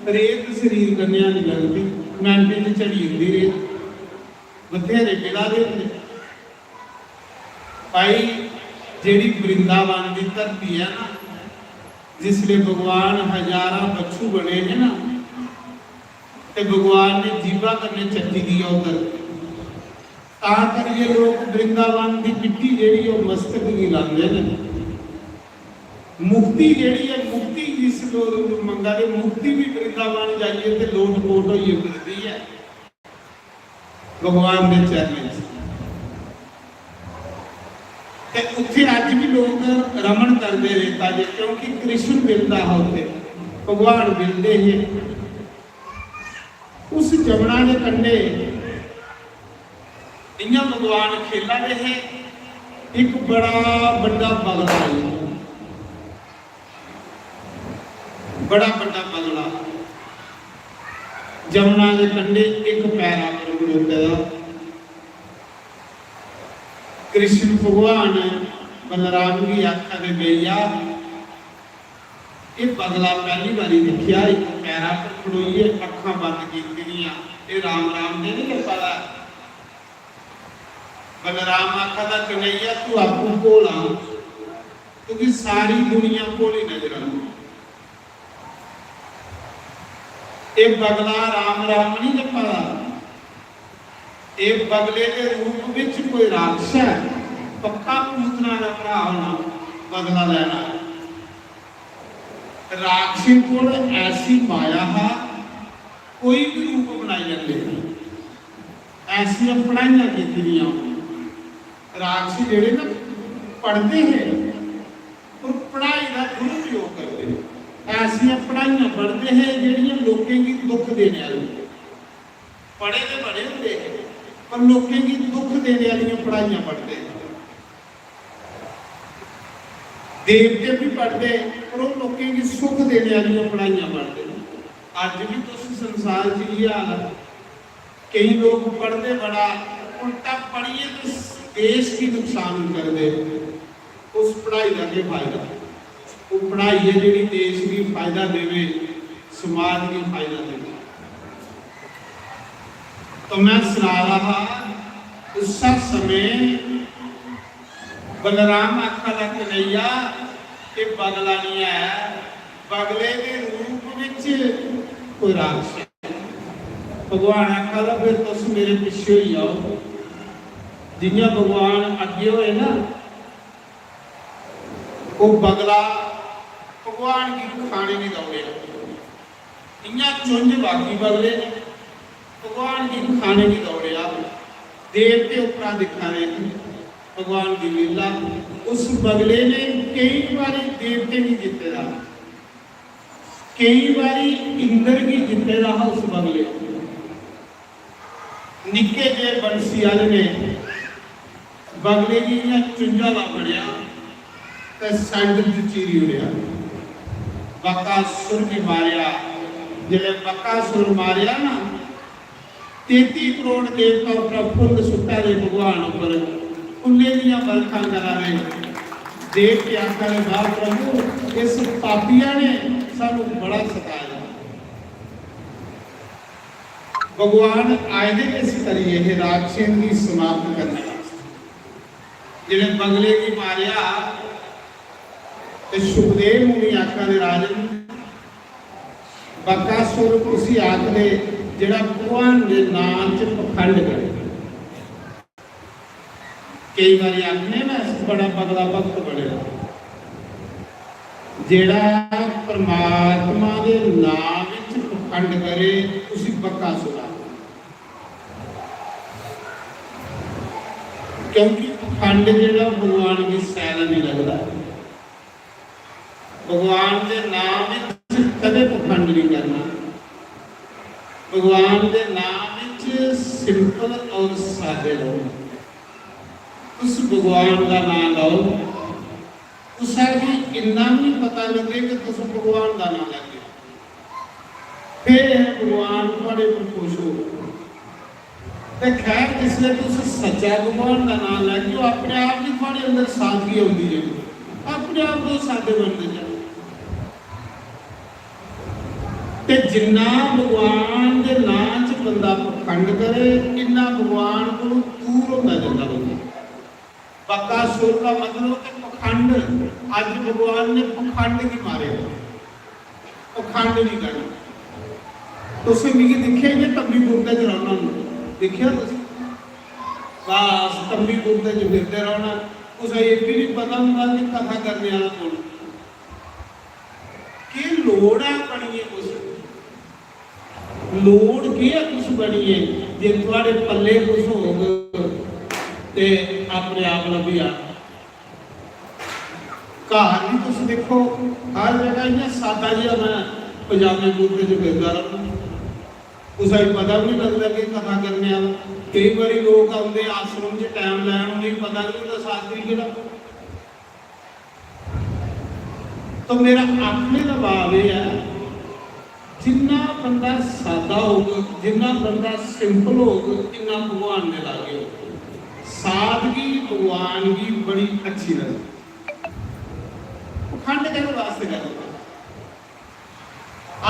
रेत शरीर कन्नै निं लगदी, मैंटें च झड़ी जंदी रेत। बथेरे मिला दे होंदे। भाई, जेह्ड़ी वृंदावन दी धरती ऐ ना, जिसले भगवान हजारां बच्छु बने हे ना, ते भगवान ने जीभा कन्नै चट्टी दी ऐ ओह् धरती। तां करियै लोक वृंदावन दी मिट्टी जेह्ड़ी ओह् मस्तक गी लांदे न। मुक्ति जेह्ड़ी ऐ, मुक्ति जिस लोक मंगा दे, मुक्ति बी वृंदावन जाइयै ते लोट पोट होइयै मिलदी ऐ भगवान दे चरणें च। ते उत्थे अज्ज बी लोक रमन करदे रेता दे, क्योंकि कृष्ण मिलदा हा उत्थे, भगवान मिलदे हे। उस जमुना दे कंढे इ'यां भगवान खेला दे हे, इक बड़ा बड्डा बगला आई, बड़ा बड्डा बगला जमुना दे कंढे इक पैरा पर खड़ोते दा। कृष्ण भगवान बलराम गी आखा दे, "भैया, एह् बगला पैह्ली बारी दिक्खेआ, इक पैरा पर खड़ोइयै, अक्खां बंद कीती दियां, एह् राम राम ते निं लब्भा दा?" बलराम आखा दा, "कन्हैया, तू आपूं भोला, तुगी सारी दुनिया भोली नजर आंदी। एह् बगला राम राम निं लब्भा दा, एह् बगले दे रूप बिच कोई राक्षस ऐ, पक्का पूतना दा भ्रा होना, बदला लैना।" राक्षसें कोल ऐसी माया हा, कोई बी रूप बनाई लैंदे हे। ऐसियां पढ़ाइयां कीती दियां। राक्षस जेह्ड़े ना, पढ़दे हे, पर पढ़ाई दा दुरुपयोग करदे हे। ऐसियां पढ़ाइयां पढ़दे हे जेह्ड़ियां लोकें गी दुख देने आह्लियां। पढ़े ते बड़े होंदे हे, पर लोकें गी दुख देने आह्लियां पढ़ाइयां पढ़दे हे। देवते बी पढ़दे, पर ओह् लोकें गी सुख देने आह्लियां पढ़ाइयां पढ़दे। अज्ज बी तुस संसार च इ'यै हाल ऐ। केईं लोक पढ़दे बड़ा, उल्टा पढ़ियै ते देश गी नुकसान करदे। उस पढ़ाई दा केह् फायदा? ओह् पढ़ाई ऐ जेह्ड़ी देश गी फायदा देवे, समाज गी फायदा देवे। तो मैं सना रहा हा, उस समय बलराम आखा दा, "कन्हैया, एह् बगला निं ऐ, बगले दे रूप बिच कोई राक्षस।" भगवान आखा दा, "फिर तुस मेरे पिच्छे होई जाओ, जि'यां भगवान अग्गें होए ना।" ओह् बगला भगवान गी खाने गी दौड़ेआ। इ'यां चुंझ बाकी बगले ने भगवान गी खाने गी दौड़ेआ। देवते उप्परा दिक्खा दे हे भगवान दी लीला। उस बगले ने केईं बारी देवते गी जित्ते दा, केईं बारी इंद्र गी जित्ते दा हा उस बगले। निक्के जे बंसी आह्ले ने बगले गी इ'यां चुंझा दा फड़ेआ ते सैंडल च चीरी ओड़ेआ। बकासुर गी मारेआ। जिसलै बकासुर मारेआ ना, तेती करोड़ देवता उप्पर फुल्ल सुट्टा दे भगवान उप्पर, फुल्लें दियां बरखां करा दे। देख के आखा दे, "वाह प्रभु, इस पापिया ने सानू बड़ा सताया।" भगवान आए दे इस करियै हे राक्षसें गी समाप्त करने वास्तै। जिन्हें बगले गी मारेआ ते सुखदेव मुनि आखा दे, "राजन, बकासुर उसी आखदे जेह्ड़ा भगवान दे नां च पखंड करे।" केई बारी आखने ना, "इस बड़ा बगला भक्त बने दा।" जेड़ा परमात्मा दे नाम विच पखंड करे, उसी बकासुर आखदे। क्योंकि पखंड जेड़ा भगवान गी सैल नहीं लगदा। भगवान दे नाम विच कदे पखंड नहीं करना। भगवान दे नाम विच simple और सादे रहो। उस भगवान दा नाम लैओ, कुसै गी इन्ना भी नहीं पता लगे कि तुस भगवान दा नाम लैगे। फिर भगवान थुआड़े पर खुश हो। ते खैर, जिसले तुस सच्चा भगवान दा नाम लैगे, ओह् अपने आप ही थुआड़े अंदर सादगी औंदी जानी, अपने आप तुस सादे बनदे जाओ। ते जिन्ना भगवान दे नां च बंदा पखंड करे, इन्ना भगवान कोलों दूर होंदा जंदा बंदा। बकासुर दा मतलब कि पखंड। अज भगवान ने पखंड गी मारे, पखंड नहीं करना। तुसें मिगी दिक्खेआ, इ'यां तंबी कुर्ते च रौह्ना होंदा, दिक्खेआ तुसें? बस तंबी कुर्ते च फिरदे रौह्ना। कुसै एह् बी नहीं पता होंदा कि कथा करने आह्ला कौन। केह् लोड़ ऐ बनियै कुछ? लोड़ केह् ऐ कुछ बनियै? जे थुआड़े पल्ले कुछ होग ते अपने आप लब्भी जाना। घर भी तुस दिक्खो, हर जगह इ'यां सादा जेहा में पजामे कुर्ते च फिरदा रौह्ना। कुसै गी पता बी निं लगदा कि कथा करने आह्ला। केईं बारी लोक औंदे आश्रम च टैम लैन, उ'नेंगी पता निं होंदा शास्त्री केह्ड़ा। तो मेरा आखने दा भाव एह् ऐ, जिन्ना बंदा सादा होग, जिन्ना बंदा simple होग, इन्ना भगवान दे लागे होग। सादगी भगवान गी बड़ी अच्छी लगदी। पखंड कैह्दे वास्ते करना?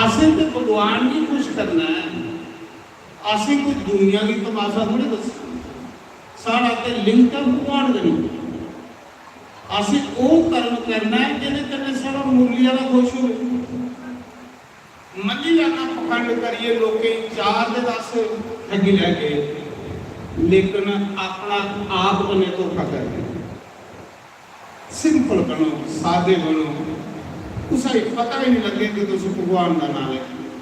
असें ते भगवान गी खुश करना ऐ। असें कोई दुनिया गी तमाशा थोड़ी दस्सना। साढ़ा ते link ऐ भगवान कन्नै। असें ओह् कर्म करना ऐ जेह्दे कन्नै साढ़ा मुरली आह्ला खुश होवे। मन्नी लैना पखंड करियै लोकें गी चार ते दस ठगी लैगे, लेकिन अपना आप कन्नै धोखा करगे। Simple बनो, सादे बनो, कुसै गी पता ही नहीं लगे कि तुस भगवान दा नाम लैते।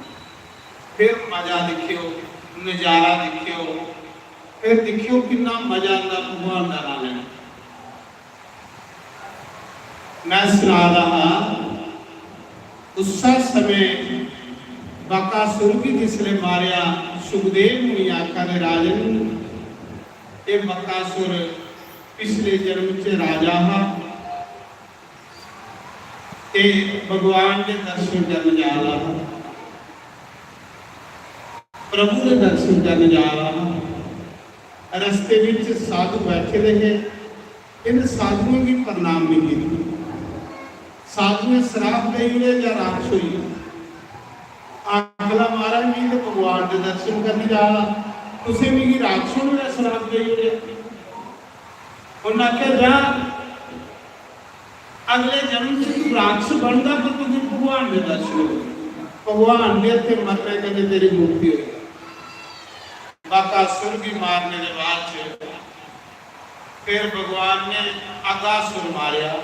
फिर मजा दिक्खेओ, नजारा दिक्खेओ, फिर दिक्खेओ किन्ना मजा आंदा भगवान दा नाम लैने। मैं सना दा हा, उस्सै समें बकासुर गी जिसले मारेआ, सुखदेव मुनि आखा दे, "राजन, एह् बकासुर पिछले जन्म च राजा हा ते भगवान दे दर्शन करन जा रहा हा, प्रभु दे दर्शन करन जा रहा हा।" रस्ते विच साधु बैठे दे हे, इन्हें साधुओं गी प्रणाम नहीं कीता। साधुएं श्राप देई ओड़े जां राक्ष होई। अगला, "महाराज, मिगी ते भगवान दे दर्शन करने जा रहा, तुसें मिगी राक्षस होने दा श्राप देई ओड़ेआ।" उन्हें आखेआ, "जा, अगले जन्म च तू राक्षस बनदा, पर तुझे भगवान दे दर्शन होंदे। भगवान दे हत्थे मरने कन्नै तेरी मुक्ति होई।" बकासुर गी मारने दे बाद च फिर भगवान ने अगासुर मारेआ।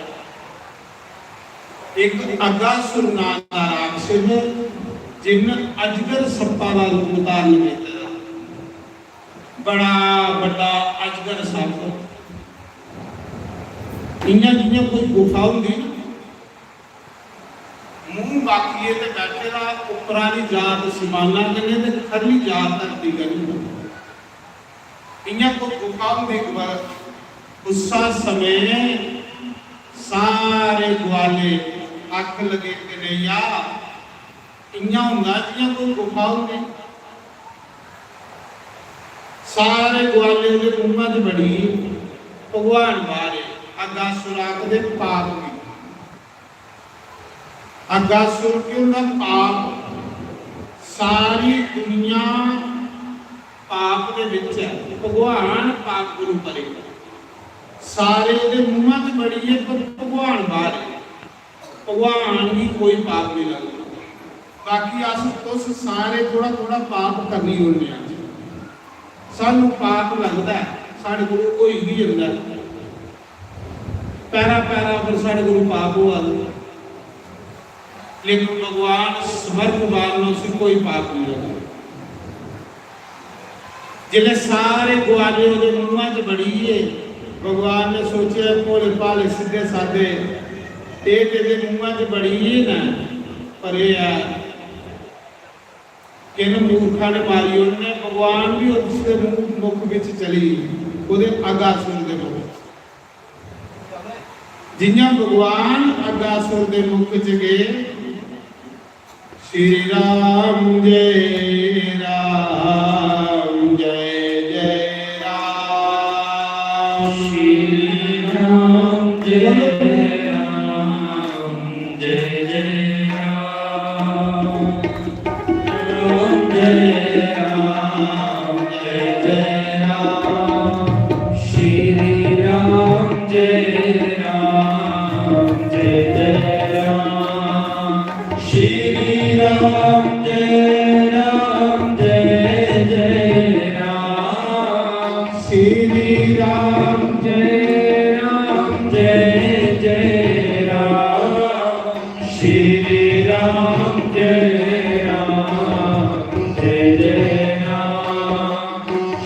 एक अगासुर नां दा राक्षस, जिन्न अजगर सप्पा दा रूप धारण कीते दा। बड़ा बड्डा अजगर सप्प। इ'यां जि'यां कोई गुफा होंदी ना, मूंह बाकियै ते बैठे दा, उप्परा दी जात समाना कन्नै ते ख'ल्ली जात धरती कन्नै। इ'यां कोई गुफा होंदी इक बार, उस्सा समें सारे ग्वाले आखन लगे, "कन्हैया, इ'यां होंदा जि'यां कोई गुफा होंदी।" सारे ग्वाले ओह्दे मुंहा च बड़ी गे। भगवान बाहर हे। अगासुर आखदे पाप गी। अगासुर केह् होंदा? पाप। सारी दुनिया पाप दे विच ऐ। भगवान पाप कोलू परे। सारे ओह्दे मुंहा च बड़ी गे, पर भगवान बाहर हे। भगवान गी कोई पाप नहीं लगदा। बाकी अस, तुस सारे थोड़ा थोड़ा पाप करने होने आं। सानू पाप लगदा ऐ, साढ़े कोल होई भी जंदा ऐ। पैरा पैरा पर साढ़े कोल पाप होआ दा। लेकिन भगवान समर्थ बाल ने उसी कोई पाप नहीं लगा। जिसले सारे ग्वाले ओदे मुंहां च बड़ी गे, भगवान ने सोचेआ, "भोले भाले, सिद्धे सादे, एह् तेरे मुंहां च बड़ी गे न, पर एह् ऐ, किन मूर्खा ने मारी ओड़ने।" भगवान भी उसके मुख, मुख विच चली, ओदे अगासुर दे मुख। जियां भगवान अगासुर दे मुख च गे, श्री राम जय राम जय जय राम। श्री राम जय राम जय जय राम। राम जय राम जय जय राम। श्री राम जय राम जय जय राम। श्री राम जय राम जय जय राम। श्री राम जय राम जय जय राम। श्री राम जय राम जय जय राम।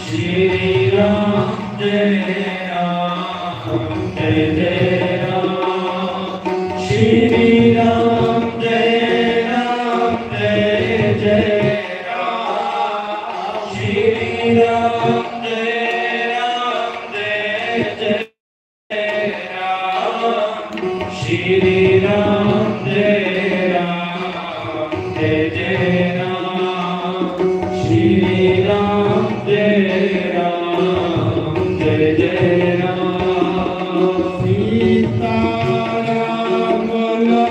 श्री राम जय राम जय जय राम। श्री राम जय राम जय जय राम। श्री राम जय राम जय जय राम। श्री राम जय राम जय जय राम। श्री राम जय राम जय जय राम। सीताराम बोलो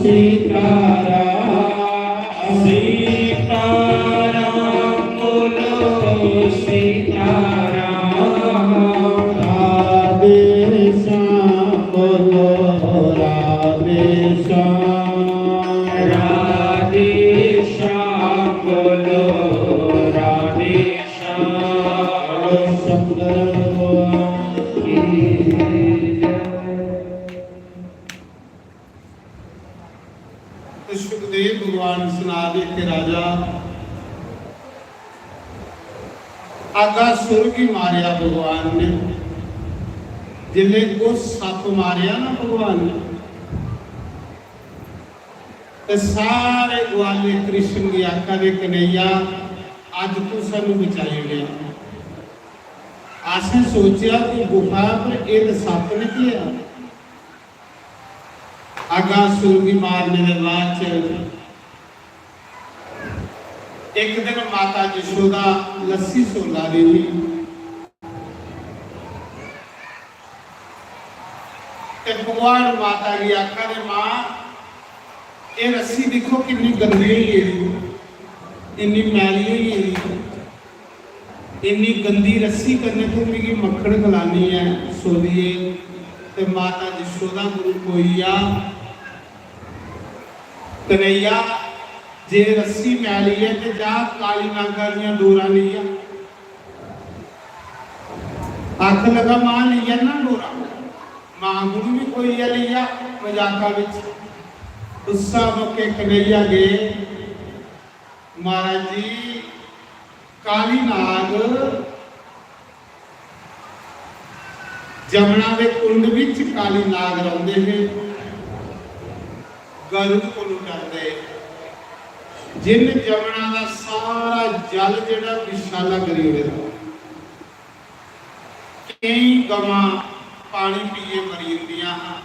सीताराम। सीताराम बोलो सीताराम। राधे श्याम बोलो राधे श्याम। राधे श्याम बोलो राधे श्याम। शंकर भगवान की जय। ते सुखदेव भगवान सना दे कि राजा, अगासुर गी मारेआ भगवान ने। जिसले ओह सप्प मारेआ ना भगवान ने, ते सारे ग्वाले कृष्ण गी आखा दे, "कन्हैया, अज्ज तू सानू बचाई ओड़ेआ। असें सोचेआ कोई गुफा पर एह ते सप्प निकलेआ।" अगासुर गी मारने दे बाद च इक दिन माता यशोदा लस्सी सोला दी ही ते भगवान माता गी आखा दे, "मां, एह रस्सी दिक्खो किन्नी गंदी होई गेदी, इन्नी मैली होई गेदी।" इन्नी गंदी रस्सी कन्नै तू मिगी मक्खन खलानी ऐ सोलिए। ते माता यशोदा कोल कोई आ, "कन्हैया, जे रस्सी मैली ऐ ते जा काली नागा दियां डोरां लेई आ।" आखन लगा, "मां, लेई आना डोरां।" मां कोल भी कोई आ लेई आ मजाका बिच। उस्सा मौके कन्हैया गे, महाराज जी, काली नाग, जमुना दे कुंड विच काली नाग रौंदे हे, गरुड़ कोलों डरदे, जिन जमुना दा सारा जल जेड़ा विशाला करी ओड़े दा। केई गवां पानी पीए मरी जंदियां हां,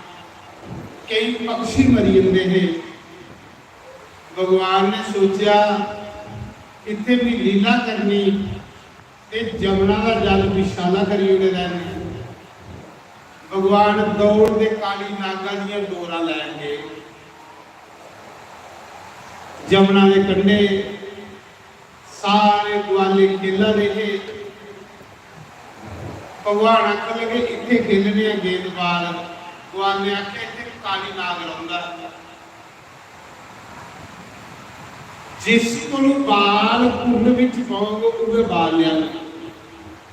केई पक्षी मरी जंदे हे। भगवान ने सोचेआ, इत्थे भी लीला करनी, ते जमुना दा जल विशाला करी ओड़े दा इ'नें। भगवान दौड़दे काली नागा दियां डोरां लैन गए। जमुना दे कंढे सारे ग्वाले खेला दे हे। भगवान आखन लगे, "इत्थे खेलने आं गेंदबाल।" ग्वाल ने आखेआ, "इत्थे काली नाग रौंहदा, जिस कोलू बाल कुंड विच पौग, उ'ऐ बाल लेआ।"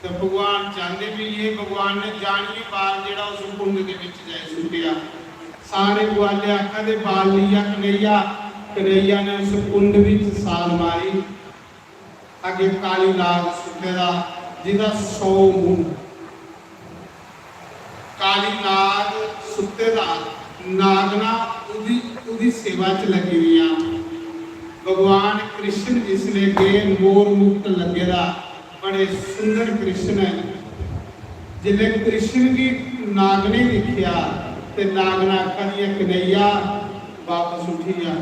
ते भगवान चांहदे भी हे, भगवान ने जानियै बाल जेहड़ा उस कुंड दे विच जाई सुट्टेआ। सारे ग्वाले आखा दे, "बाल लिया कन्हैया।" कन्हैया ने उस कुंड विच साल मारी। अगे काली नाग सुते दा, जिदा सौ मुंह। काली नाग सुते दा, नागना उदी, उदी सेवा च लगी हुई आ। भगवान कृष्ण जिसले गए, मोर मुकुट लगे दा, बड़े सुंदर कृष्ण है। जिसले कृष्ण गी नागने दिखिया ते नागना आखा दी, "कन्हैया, वापस उठी जा।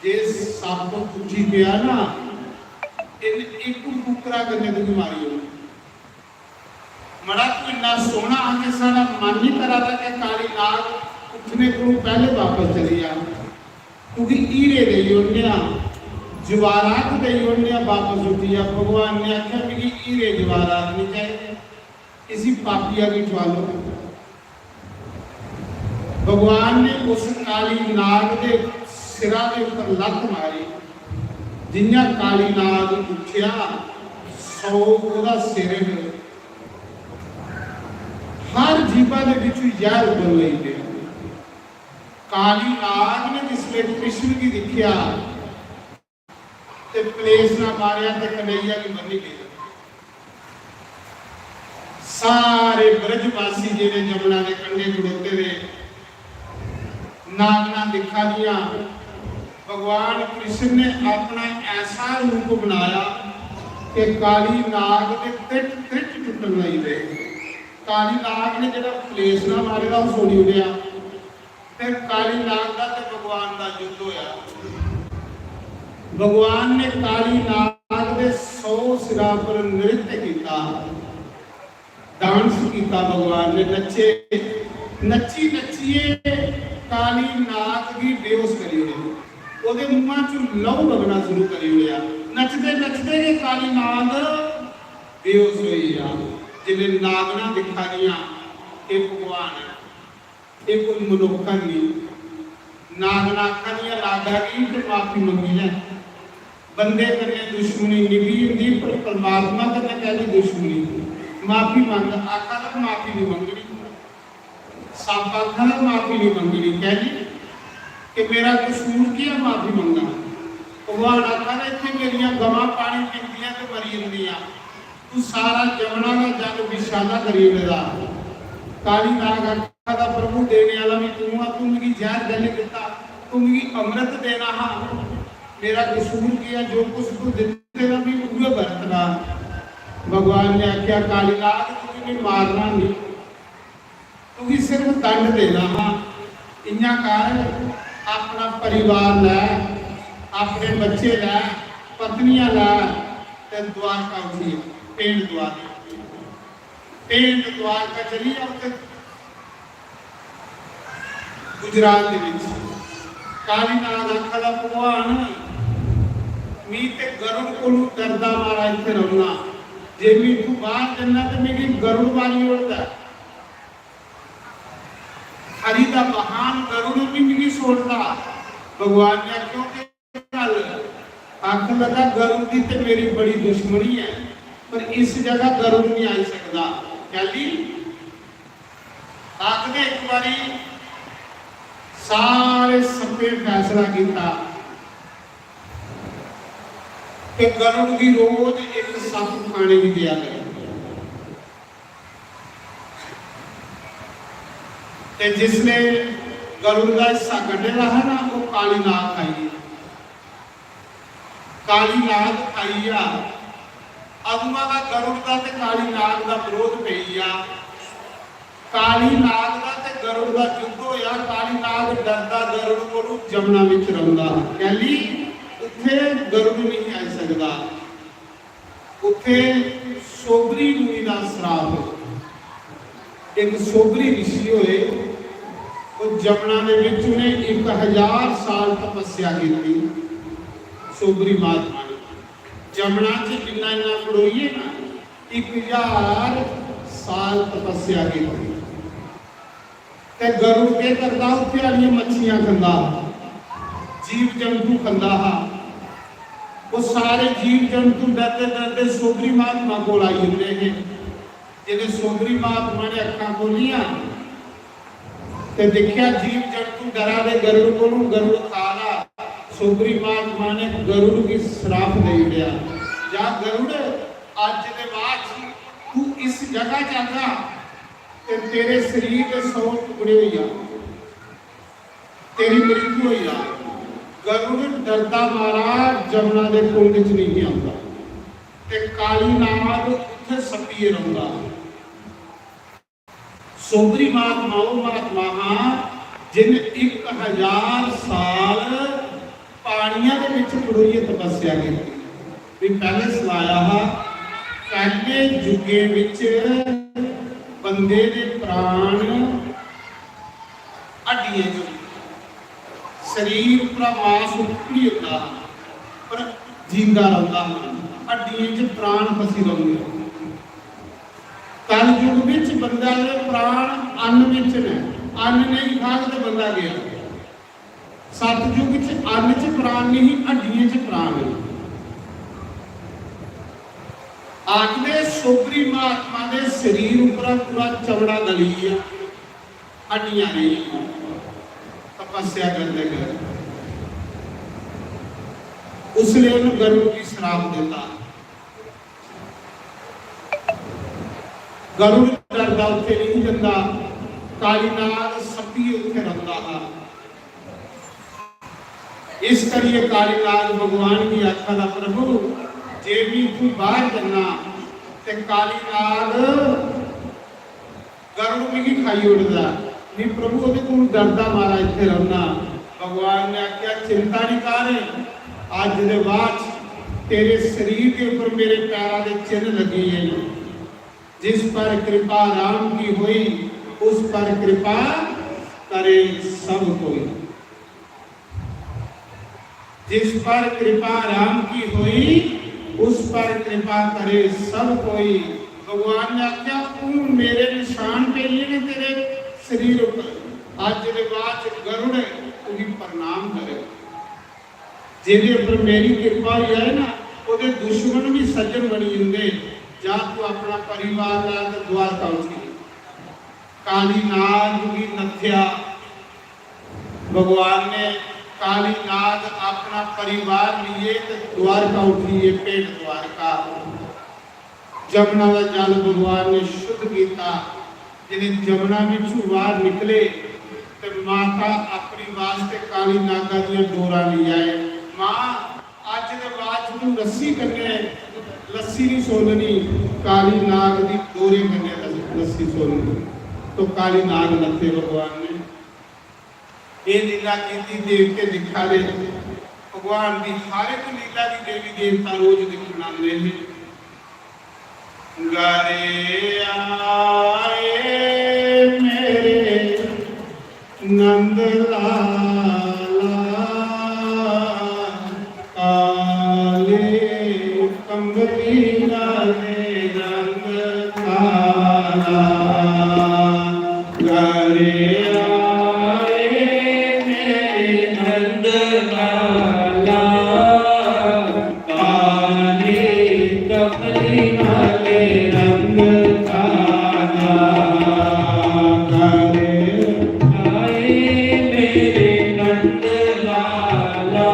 जे सप्प उठी गया ना, इन एक फुकरा कन्नै तुगी मारी ओड़ना।" मड़ा, तू इन्ना सोहना हा कि साढ़ा मन नहीं करा दा कि काली नाग उठने कोलों पहले वापस चली जा। तुगी हीरे देई ओड़ने आं, जवाहरात देई ओड़ने आं, वापस उठी जा। भगवान ने आख्या, "मिगी हीरे जवाहरात नहीं चाहिए, इसी पापिया गी ठुआलो।" भगवान ने उस काली नाग दे सिरा दे उपर लत्त मारी। जियां काली नाग उठ्या, सौ ओदा सिर है। हर जीवा दे विचों जहर उबलन लगी पिया। काली नाग ने जिसले कृष्ण गी दिखिया, ते पलेसना मारेआ ते कन्हैया गी बन्नी लेआ। सारे ब्रजवासी जेह्ड़े जमुना दे कंढे खड़ोते दे, नागना दिक्खा दियां। भगवान कृष्ण ने अपना ऐसा रूप बनाया कि काली नाग दे त्रिट त्रिट टुट्टन लगी पे। काली नाग ने जेह्ड़ा पलेसना मारे दा, ओह् छोड़ी ओड़ेआ। फिर काली नाग दा ते भगवान दा युद्ध होया। भगवान ने काली नाग दे सौ सिरा पर नृत्य किया, डांस किया। भगवान ने नच्चे, नच्ची नच्चिए काली नाग गी बेहोश करी ओड़ेआ। ओदे मुंहा चों लहू बगना शुरू करी ओड़ेआ। नचदे नचदे गै काली नाग बेहोश होई गेआ। जिसलै नागना दिक्खा दियां, "हे भगवान, एह् कोई मनुक्ख नहीं।" नागना आखा दियां, "नागा गी ते माफी मंगी लै, बंदे कन्नै दुश्मनी निभी जंदी, पर परमात्मा कन्नै कैह्दी दुश्मनी? माफी मंग।" आखा दा, "माफी नहीं मंगनी।" सप्प आखा दा, "माफी नहीं मंगनी।" कैह्दी? कि मेरा कसूर केह् ऐ, माफी मंगां? भगवान आखा दा, "इत्थै मेरियां गवां पानी पींदियां ते मरी जंदियां, तू सारा जमुना दा जल विषाला करी ओड़े दा।" काली नाग आखा दा, "प्रभु, देने आह्ला भी तू आ, तू मिगी जहर कैह्ली दित्ता? तू मिगी अमृत देना हा, मेरा कसूर केह् ऐ? जो कुछ तू दित्ते दा, भी उ'ऐ बरतना।" भगवान ने आखेआ, "काली नाग, तुगी में मारना नहीं, तुगी सिर्फ दंड देना हा। इ'यां कर, अपना परिवार लै, अपने बच्चे लै, पत्नियां लै, ते द्वारका उठी, भेंट द्वारका, भेंट द्वारका चली जा उत्थे गुजरात दे विच।" काली नाग आखा दा, "भगवान, मी ते गरुड़ कोलू डरदा मारा इत्थे रौहना। जे मी इत्थों बाहर जन्ना ते मिगी गरुड़ मारी ओड़दा। हरि दा महान गरुड़ भी मिगी छोड़दा।" भगवान ने आखेआ, "क्यों गल्ल?" आखन लगा, "गरुड़ दी ते मेरी बड़ी दुश्मनी है, पर इस जगह गरुड़ नहीं आई सकदा।" कैली? आखदे, एक बारी सारे सप्पें फैसला किया कि गरुड़ गी रोज एक सप्प खाने गी दिया करे। ते जिसने गरुड़ का हिस्सा कड्ढे दा हा ना, वो काली नाग खाई गई। काली नाग खाई आ। अदुआं दा गरुड़ दा ते काली नाग दा विरोध पेई आ। काली नाग दा ते गरुड़ दा युद्ध होया। काली नाग डरदा गरुड़ कोलू जमुना विच रौंदा हा। कैली? उत्थे गरुड़ नहीं आई सकदा। उत्थे सोबरी मुनि दा श्राप। एक सोबरी ऋषि होए, वो जमुना दे विच उन्हें एक हजार साल तपस्या की। सोबरी महात्मा ने जमुना च इन्ना इन्ना खड़ोइए ना, एक हजार साल तपस्या की। ते गरुड़ केह् करदा? उत्थे आह्लियां मच्छियां खंदा हा, जीव जंतु खंदा हा। वो सारे जीव जंतु डरदे डरदे सोबरी महात्मा कोल आई जंदे हे। जिसलै सोबरी महात्मा ने अक्खां खोलियां, ते दिक्खेआ जीव जंतु डरा दे गरुड़ कोलू, गरुड़ खा दा। सोबरी महात्मा ने गरुड़ गी श्राप दे दिया, जा गरुड़, अज्ज दे बाद तू इस जगह जागा ते तेरे शरीर दे सौ टुकड़े होई जा, तेरी मृत्यु होई जा। गरुड़ डरदा मारा जमुना दे कुंड च नहीं आंदा ते काली नाग उत्थे सप्पिये रौंदा। सोबरी महात्मा ओह महात्मा हा जिन एक हजार साल पानिया दे विच खड़ोइयै तपस्या कीती। भी पहले सनाया हा, पहले युगे विच बंदे दे प्राण हड्डियें च, शरीर उप्परा मास उखड़ी जंदा हा, पर जींदा रौंदा हा, हड्डियें च प्राण फसी रौंदे। कलयुग विच बंदा दे प्राण अन्न विच न, अन्न नहीं खाग ते बंदा गया। सतयुग च अन्न च प्राण नहीं, हड्डियें च प्राण है। आखदे सोबरी महात्मा दे शरीर उप्परा पूरा चमड़ा गली गया, हड्डियां रेही गेइयां। तपस्या करदे करदे उसले उन्हें गरुड़ गी श्राप दिता। गरुड़ डरदा उत्थे नहीं जंदा, काली नाग सप्पी उत्थे रौंदा हा। इस करिए काली नाग भगवान गी आखा दा, "प्रभु, जे भी तू बाहर जन्ना ते काली नाग गरुड़ मिगी खाई ओड़दा, नहीं प्रभु, ओहदे कोल डरदा मारा इत्थे रौहना।" भगवान ने आख्या, "चिंता नहीं कर, अज दे बाद तेरे शरीर के ऊपर मेरे पैरा दे चिन्ह लगे हैं। जिस पर कृपा राम की हुई, उस पर कृपा करे सब कोई।" जिस पर कृपा राम की हुई, उस पर कृपा करे सब कोई। भगवान ने आख्या, "तू मेरे निशान पे ही ने तेरे शरीर पर, अज दे बाद गरुड़ तुझे प्रणाम करे।" जेदे पर मेरी कृपा हो जाए ना, ओदे दुश्मन भी सज्जन बनी जंदे। जा तू अपना परिवार ला ते द्वारका उठी। काली नाग भी नथ्या। भगवान ने काली नाग अपना परिवार लिए ते द्वारका उठी है, भेंट द्वारका। जमुना का जल भगवान ने शुद्ध किया। जिन्हें जमुना विचों बाहर निकले ते माता अपनी वास्ते काली नागा दियां डोरा ले आए। मां, अज दे बाद तू रस्सी कन्ने लस्सी नहीं सोलनी, काली नाग दी डोरे कन्ने लस्सी सोलनी। तो काली नाग नथे भगवान ने। ये लीला कीती, देवते दिखा दे। भगवान दी हर एक लीला दी देवी देवता रोज दिखण आंदे ने। गारे आए मेरे नंद लाला, काले कंबली नाले रंग काला। गारे आए मेरे नंद लाला, काले कंबली नाले रंग काला। गारे आए मेरे नंद लाला,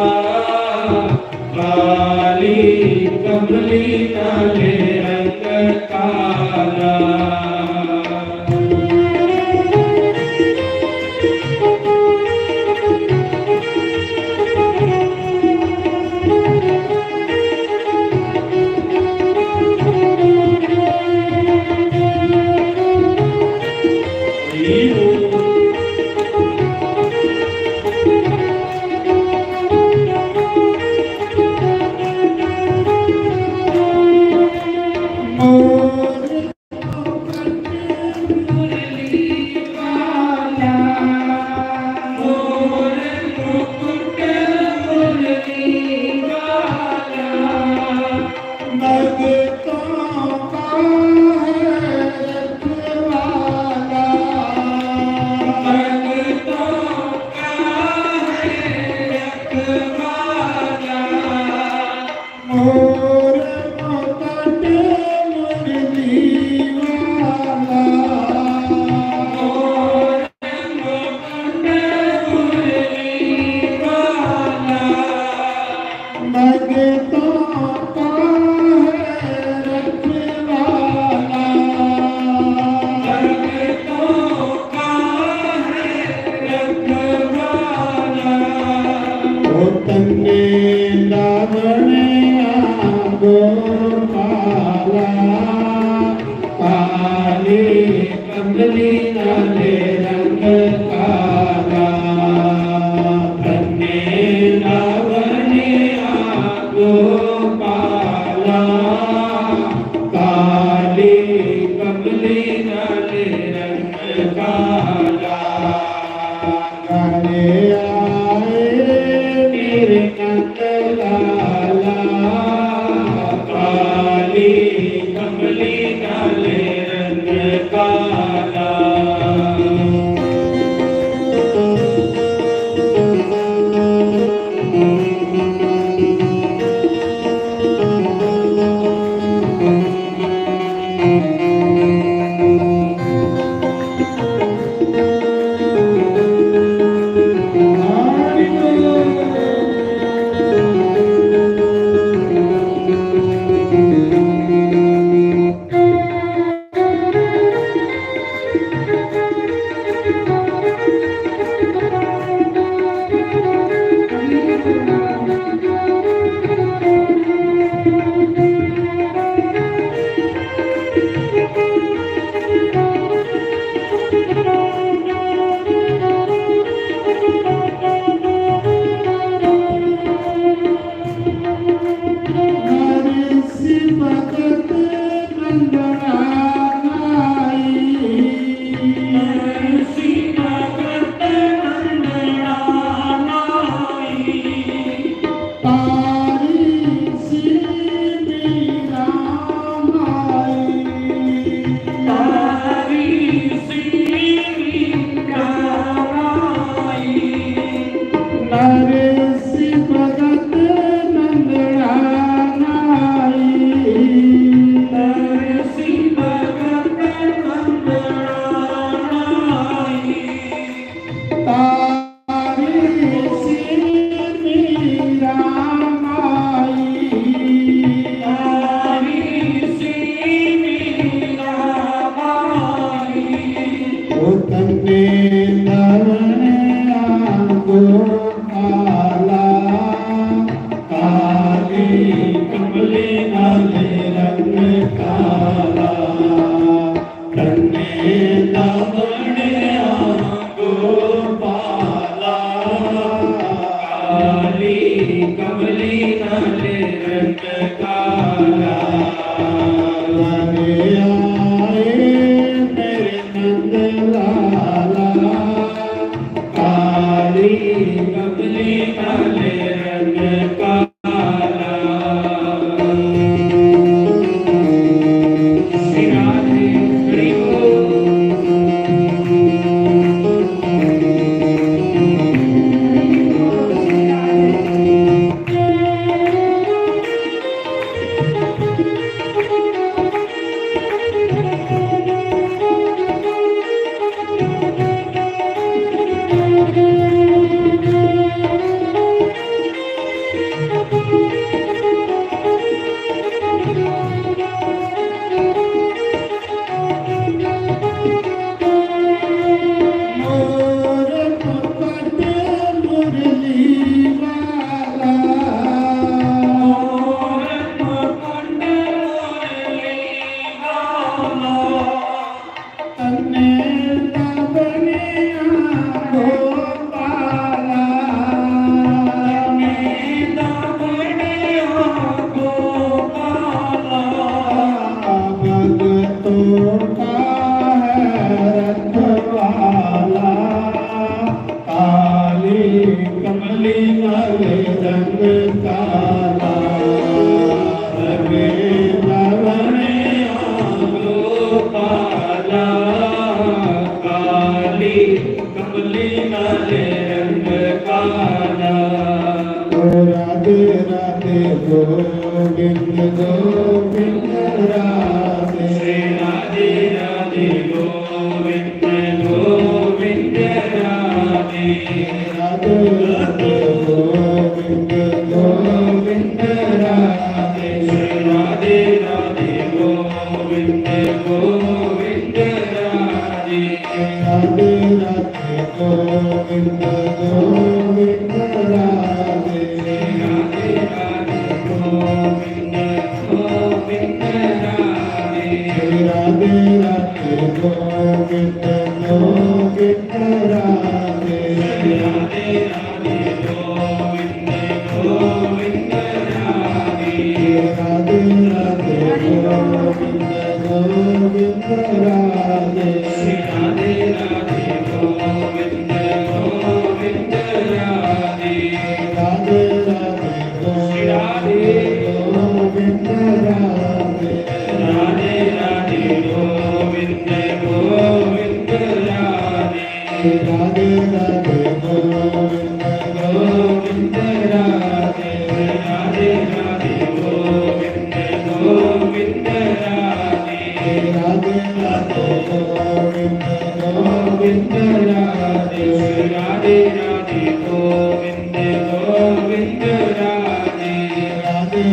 काली कंबली नाले रंग काला। जगतों का है रखवाला, जगतों का है रखवाला। ओ तन्ने दावणिया गोपाला, काली कमली नाले रंग काला। तन्ने दावणिया गोपाला, काली कमली नाले रंग काला। काले आए मेरे नंद लाला, काली कमली काले रंग काला। काली कमली काले रंग काला, रंगे रावणे आगो काला। काली कमली काले रंग काला। ओ राधे राधे गोविंद गोविंद राधे। श्री राधे राधे गोविंद गोविंद राधे। राधे राधे गोविंद गोविंद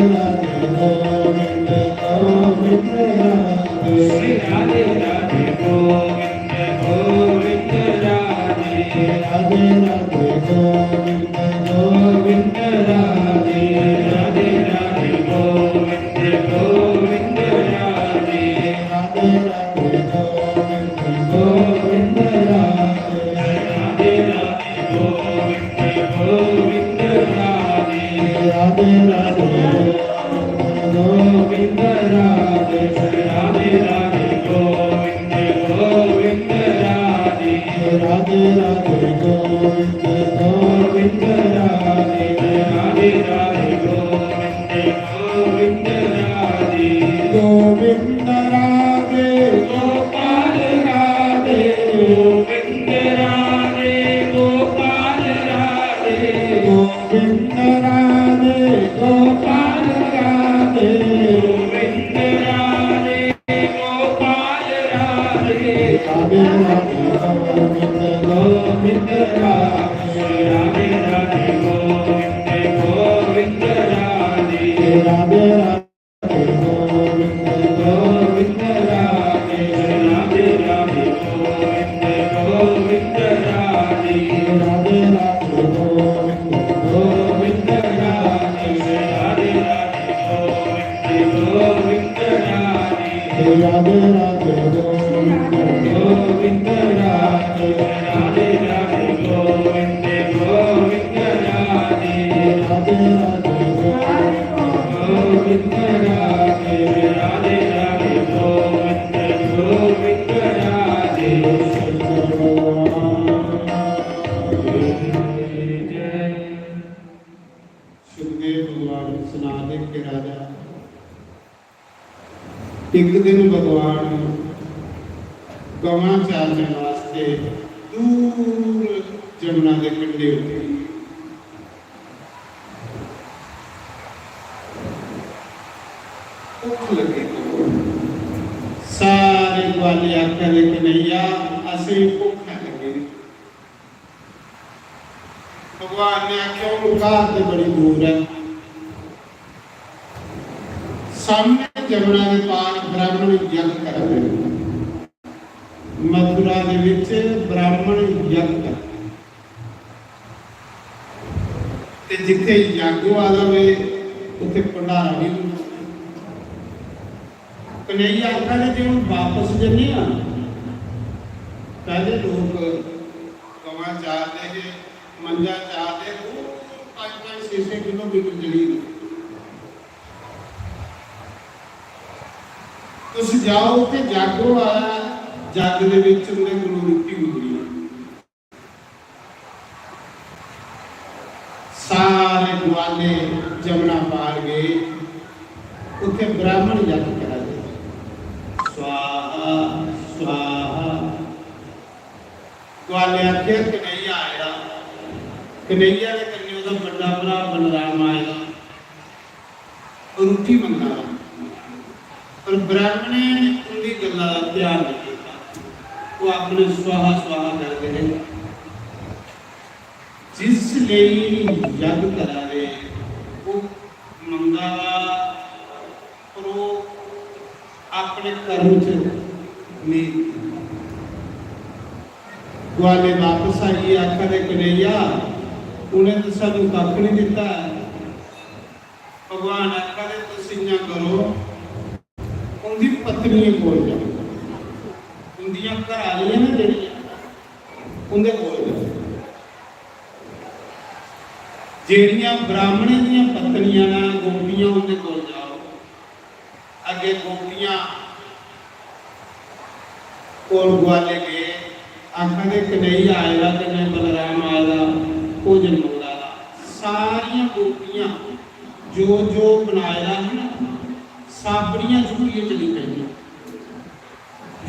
राधे गोविंद गोविंद राधे। श्री राधे राधे गोविंद गोविंद राधे। राधे राधे गोविंद गोविंद राधे। राधे राधे गोविंद गोविंद राधे। राधे राधे गोविंद गोविंद राधे। राधे राधे गोविंद गोविंद राधे। राधे राधे गोविंद राधे। राधे राधे गोविंद गोविंद राधे। राधे राधे गोविंद गोविंद राधे। राधे राधे गोविंद गोविंद राधे। गोविंद राधे। गोपाल राधे। गोविंद राधे गोपाल राधे। गोविंद राधे गोपाल राधे। गोविंद राधे गोपाल राधे। राधे राधे गोविंद गोविंद राधे। राधे राधे गोविंद गोविंद राधे। राधे राधे गोविंद गोविंद राधे। राधे राधे गोविंद गोविंद राधे। राधे राधे गोविंद गोविंद राधे। राधे राधे गोविंद गोविंद राधे। राधे राधे गोविंद गोविंद राधे। राधे राधे गोविंद गोविंद राधे। राधे राधे गोविंद गोविंद राधे। राधे राधे गोविंद गोविंद राधे। शंकर भगवान की जय। सुखदेव भगवान सना दे कि राजा, एक दिन भगवान गवां चारने वास्ते दूर जमुना दे कंढे उतरी। भुख लगी। सारे ग्वाले आखा दे, "कन्हैया, असें भुख लगी।" भगवान ने आखेआ, "हून घर ते बड़ी दूर ऐ।" सामने जमुना दे पार ब्राह्मण यज्ञ करा दे न। मथुरा दे विच ब्राह्मण यज्ञ करा दे। ते जिथे यज्ञ होआ दा होवे, उत्थे भंडारा भी होंदा। कन्हैया आखा दे, "जे हून वापस जन्ने आं, पैह्ले लोक गवां चारदे हे, मंझां चारदे, ओह् पंज पंज छे छे किलोमीटर चली गे। तुस जाओ, उत्थे जग होआ, जग दे विच उंदे कोलों रुट्टी मंगी लैओ।" सारे ग्वाले जमुना पार गए, उत्थे ब्राह्मण यज्ञ करा दे, "स्वाहा, स्वाहा।" ग्वाले आखेआ, "कन्हैया आए दा।" कन्हैया दे कन्नै ओह्दा बड्डा भ्राऽ बलराम आए दा। रुट्टी मंगा दा, पर ब्राह्मणें उंदी गल्ला दा ध्यान नहीं कीता। ओह् अपने स्वाहा स्वाहा करदे रेह्। जिस लेई यज्ञ करा दे, ओह् मंगा दा, पर ओह् अपने कर्म च नेईं। ग्वाले बापस आइयै आखा दे, "कन्हैया, उ'नें तो सानू कक्ख नहीं दिता।" भगवान आखा दे, "तुस इ'यां करो, उंदी पत्नियें कोल जाओ, उंदियां घर आह्लियां न जेह्ड़ियां, उंदे कोल जाओ। जेह्ड़ियां ब्राह्मणें दियां पत्नियां न, गोपियां, उंदे कोल जाओ।" अग्गें गोपियां कोल ग्वाले गे, आखा दे, "कन्हैया आए दा, कन्नै बलराम आए दा, भोजन मंगा दा।" सारियां गोपियां जो जो बनाए दा हा ना, साबड़ियां चुक्कियै चली पेइयां।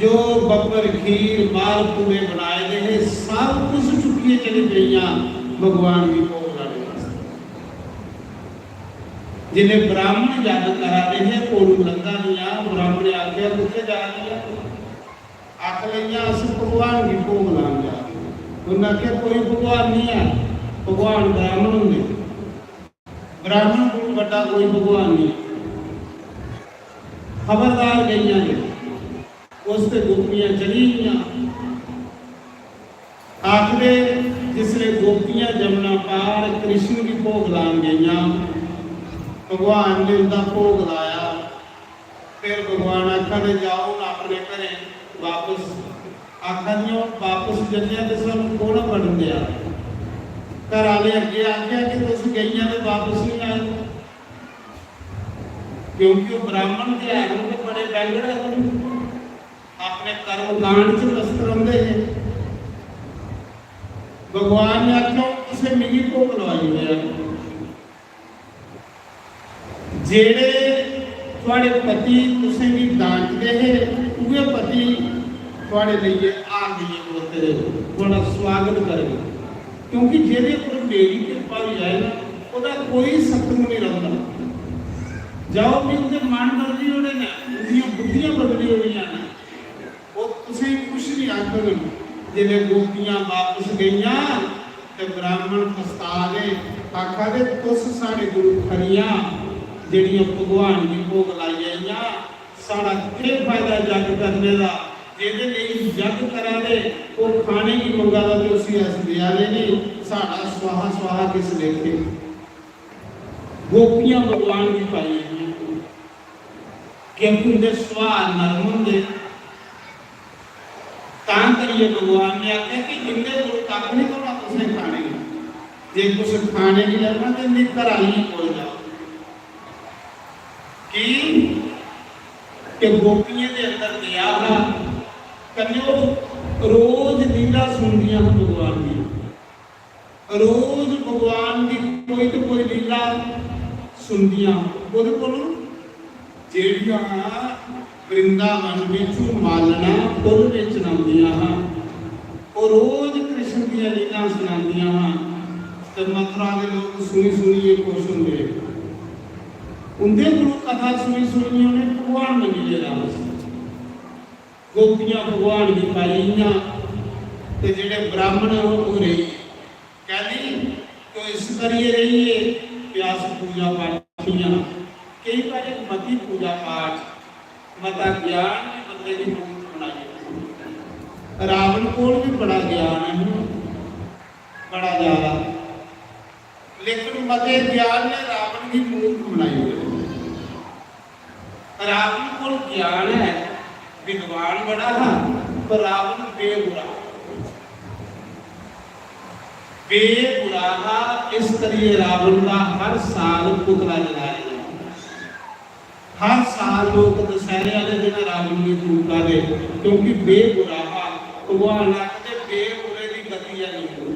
जो बब्बर, खीर, माल पूड़े बनाए दे हे, सब कुछ चुक्कियै चली पेइयां भगवान गी भोग लाने वास्तै। जिसलै ब्राह्मण यज्ञ करा दे हे, कोलू लंघा दियां, ब्राह्मण ने आखेआ, "कुत्थै जा दी ऐ?" आख लगियां, "अस भगवान गी भोग लान जा दे।" उन्नै आखेआ, "कोई भगवान निं ऐ, भगवान ब्राह्मण होंदे।" ब्राह्मण कोल बड्डा कोई भगवान नहीं। खबरदार गइयां ने, उस ते गोपियां जली गेइयां। आखदे, जिसले गोपियां जमुना पार कृष्ण गी भोग लान गइयां, भगवान ने उंदा भोग लाया। फिर भगवान आखा दे, "जाओ हून अपने घरें बापस।" आखा दियां, "हून बापस जन्ने आं ते सानूं कौन बड़न देआ?" घर आह्ले अग्गें आखेआ कि तुस गइयां ते बापस नहीं आए, क्योंकि ओह् ब्राह्मण ते हैन ते बड़े बैंगड़ हैन, अपने कर्म कांड च मस्त रौंह्दे हे। भगवान ने आखेआ, "हून तुसें मिगी भोग लुआई ओड़ेआ।" जेह्ड़े थुआड़े पति तुसेंगी डांटदे हे, उ'ऐ पति थुआड़े लेइयै हार लेइयै खड़ोते दे, थुआड़ा स्वागत करग। क्योंकि जेह्दे उप्पर मेरी किरपा होई जाए ना, ओह्दा कोई शत्रु नहीं रौंह्दा। जाओ, भी उं'दे मन बदली ओड़े न, उं'दियां बुद्धियां बदली ओड़ियां न। ओह् तुसेंगी कुछ नहीं आखङन। जिसलै गोपियां बापस गेइयां ते ब्राह्मण पछता दे, आखा दे, "तुस साढ़े गुरु खरियां, जेह्ड़ियां भगवान गी भोग लाई आइयां, साढ़ा केह् फायदा जग करने दा? जेह्दे लेई जग करा दे, ओह् खाने गी मंगा दा ते उसी अस देआ दे नहीं, साढ़ा स्वाहा स्वाहा किस लेखे?" गोपियां भगवान गी पाई आइयां। क्योंकि उं'दे सुभाऽ नरम होंदे। तां करियै भगवान ने आखेआ कि इं'दे कोल कक्ख निं थ्होना तुसें खाने गी। जे कुछ खाने गी लब्भना ते इं'दी घरै आह्लियें कोल जाओ। की? कि गोपियें दे अंदर दया हा, कन्नै ओह् रोज लीला सुनदियां हियां भगवान दी। रोज भगवान दी कोई तो कोई लीला सुनदियां। ओह्दे कोलों जेह्ड़ियां वृंदावन बिचों मालना फुल्ल बेचन औंदियां हां, ओह् रोज कृष्ण दियां लीलां सुनांदियां हां ते मथुरा दे लोक सुनी सुनियै खुश होंदे। उं'दे कोलों कथा सुनी सुनियै उ'नें भगवान मन्नी लेदा। गोपियां भगवान गी पाई गेइयां ते जेह्ड़े ब्राह्मण न ओह् रेही गे। कैली? तो इस करियै रेही गे कि अस पूजा पाठी आं। केईं बारी मती पूजा पाठ, मता ज्ञान भी बंदे दी मूर्ख बनाई ओड़दा। रावण कोल भी बड़ा ज्ञान है, बड़ा ज्यादा, लेकिन मते ज्ञान ने रावण गी मूर्ख बनाई ओड़ेआ। रावण कोल ज्ञान है, विद्वान बड़ा हा, पर रावण बेबुरा, बेबुरा हा। इस करियै रावण दा हर साल पुतला जलाया जंदा। हर साल लोक दशहरे आह्ले दिन रावण गी फूका दे, क्योंकि बेबुरा हा। भगवान आखदे, "बेबुरे दी गति है नहीं।"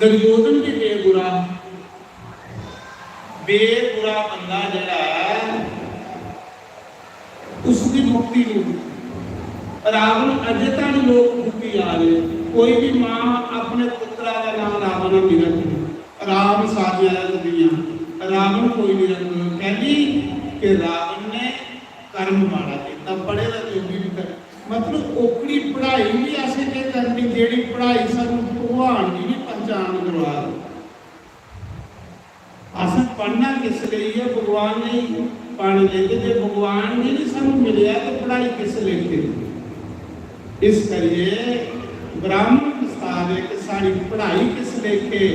दुर्योधन भी बेबुरा, बेबुरा बंदा जेह्ड़ा ऐ, उसदी मुक्ति नहीं होंदी। रावण अजे तक लोक फूकी जा रहे। कोई भी मां अपने पुत्रा दा नाम रावण नहीं रखदी। राम सारियां रखदियां, रावण कोई नहीं रखदा। कैली? कि रावण ने कर्म माड़ा कीता, पढ़े दा जो भी कर, मतलब ओकड़ी पढ़ाई भी असें केह् करनी, जेह्ड़ी पढ़ाई सानूं भगवान दी भी पहचान करवा दे। असें पढ़ना किस लेई ऐ? भगवान ने पाने लेई। ते जे भगवान गी नहीं सानूं मिलेआ ते पढ़ाई किस लेखे? इस करियै ब्राह्मण पछता दे कि साढ़ी पढ़ाई किस लेखे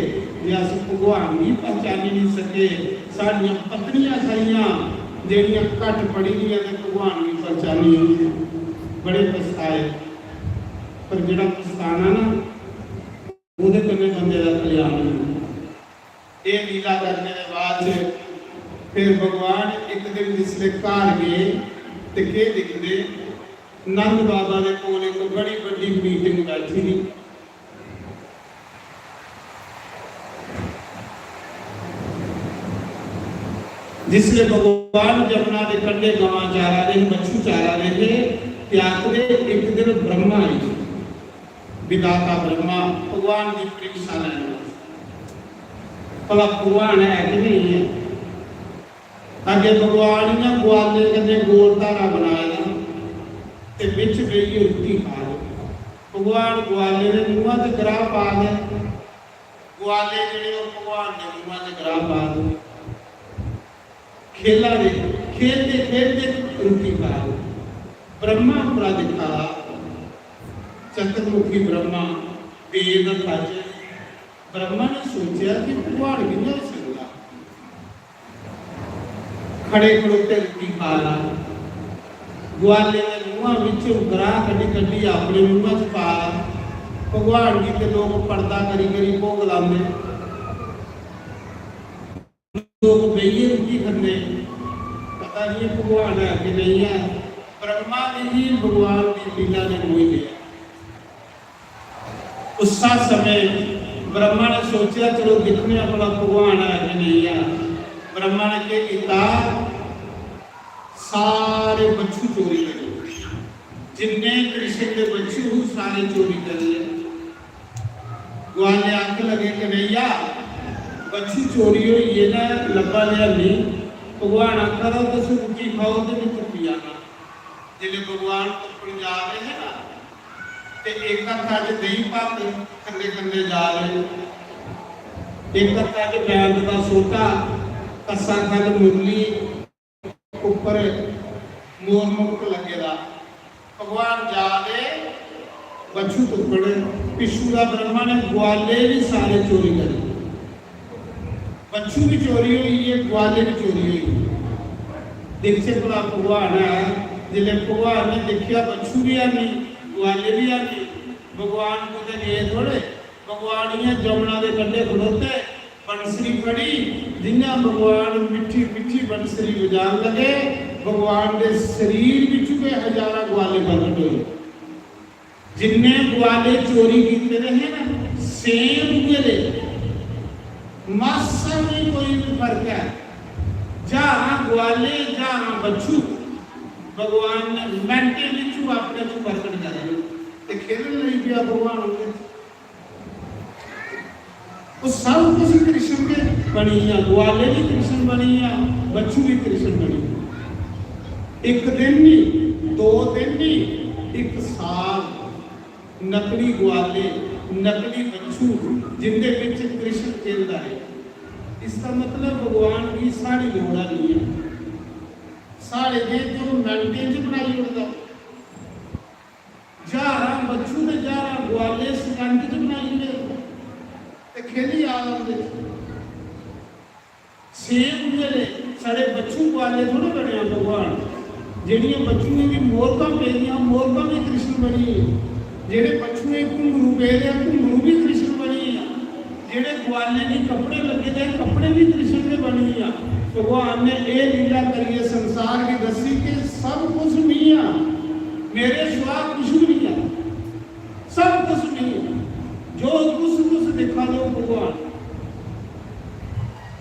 जे अस भगवान गी पहचानी नहीं सके। साढ़ियां पत्नियां सारियां जेह्ड़ियां घट्ट पढ़ी दियां ते भगवान गी पहचानी ओड़ियां। बड़े पछताए। पर जेह्ड़ा पछताना ना, ओह्दे कन्नै बंदे दा कल्याण होंदा। एह् लीला करने दे बाद च फिर भगवान इक दिन जिसले घर गे ते केह् दिखदे, नंद बाबा दे कोल इक बड़ी बड्डी मीटिंग बैठी दी। जिसले भगवान जमुना दे कंढे गवां चारा दे हे, बच्छू चारा दे हे, ते आखदे इक दिन ब्रह्मा आई, विधाता ब्रह्मा भगवान दी परीक्षा लैने वास्तै। भला भगवान है कि नहीं है? अग्गें भगवान इ'यां ग्वालें कन्नै गोल धारा बनाए दा ते बिच बेहियै रुट्टी खा दे। भगवान ग्वालें दे मुंहा च ग्राह पा दे। ग्वाले जेह्ड़े ओह् भगवान दे मुंहा च ग्राह पा दे। खेला दे, खेलदे खेलदे रुकी पा। ब्रह्मा उप्परा दिक्खा दा, चतुर्मुखी ब्रह्मा, वेद हत्था च। ब्रह्मा ने सोचेआ कि भगवान कि'यां होई सकदा? खड़े खड़ोते रुट्टी खा दा, ग्वाले दे मुंहा बिच्चों ग्राह कड्ढी कड्ढी अपने मुंहा च पा दा। भगवान गी ते लोक पर्दा करी करी भोग लांदे। लोक बेहियै रुट्टी खंदे, पता नहीं भगवान है कि नहीं है। ब्रह्मा ने ही भगवान की लीला ने मोही लिया। उस्सा समय ब्रह्मा ने सोचेआ, "चलो दिक्खने आं भला भगवान है कि नहीं है।" ब्रह्मा ने केह् कीता, सारे बच्छु चोरी करी ले। जिन्ने कृष्ण दे बच्छु हू, सारे चोरी करी ले। ग्वाले आखन लगे, "कन्हैया, बच्छु चोरी होई गे न, लब्भा दे हैनी।" भगवान आखा दा, "तुस रुट्टी खाओ ते में तुप्पी आना।" जिसलै भगवान तुप्पन जा दे हे ना, ते इक हत्था च देहीं भात खंदे खंदे जा दे, इक हत्था च बैंत दा सोटा, कस्सा खंड मुरली, उप्पर मोर मुकुट लग्गे दा। भगवान जा दे बच्छु तुप्पन, पिच्छू दा ब्रह्मा ने ग्वाले भी सारे चोरी करी। बच्छु भी चोरी होई गे, ग्वाले भी चोरी होई गे। दिखचै भला भगवान है, जिसलै भगवान ने दिक्खेआ बच्छु भी है नहीं, ग्वाले भी है नहीं, भगवान कुतै गे थोड़े। भगवान इ'यां जमुना दे कंढे खड़ोते, बंसरी फड़ी, जि'यां भगवान मिट्ठी मिट्ठी बंसरी बजान लगे, भगवान दे शरीर बिच्चों गै हजारां ग्वाले प्रगट होए। जिन्ने ग्वाले चोरी कीते दे हे ना, same उ'ऐ दे, मासा भी कोई भी फर्क है, ज्हारां ग्वाले, ज्हारां बच्छु, भगवान ने मिंटें बिच्चों अपने च प्रगट कर दित्ते ते खेलन लगी पेआ भगवान उं'दे च। वो सब कुछ कृष्ण के बनी गया, ग्वाले भी कृष्ण बनी गया, बच्चू भी कृष्ण बनी गया। एक दिन नहीं, दो दिन नहीं, एक साल नकली ग्वाले, नकली बच्चू, जिंदे विच कृष्ण खेलदा है। इसका मतलब भगवान की साड़ी लोड़ा नहीं है। साढ़े जे जो मिंटें च बनाई ओड़दा। ज्हारां बच्चू ते ज्हारां ग्वाले second च बनाई ओड़े ते खेली आ उं'दे च। Same उ'ऐ ले साढ़े बच्चू ग्वाले थोड़े बने आ भगवान। जेह्ड़ियां बच्चुएं दी मोरकां पेदियां, मोरकां भी कृष्ण बनी गे। जेह्ड़े बच्चुएं घुंघरू पेदे आ, घुंघरू भी कृष्ण बनी गे। जेह्ड़े ग्वाले गी कपड़े लग्गे दे, कपड़े भी कृष्ण दे बनी गे। भगवान ने एह् लीला करियै संसार गी दस्सी कि सब कुछ मी आ, मेरे सिवा कुछ भी नहीं है, सब कुछ मी आ। जो कुछ तुस दिक्खा दे ओ भगवान।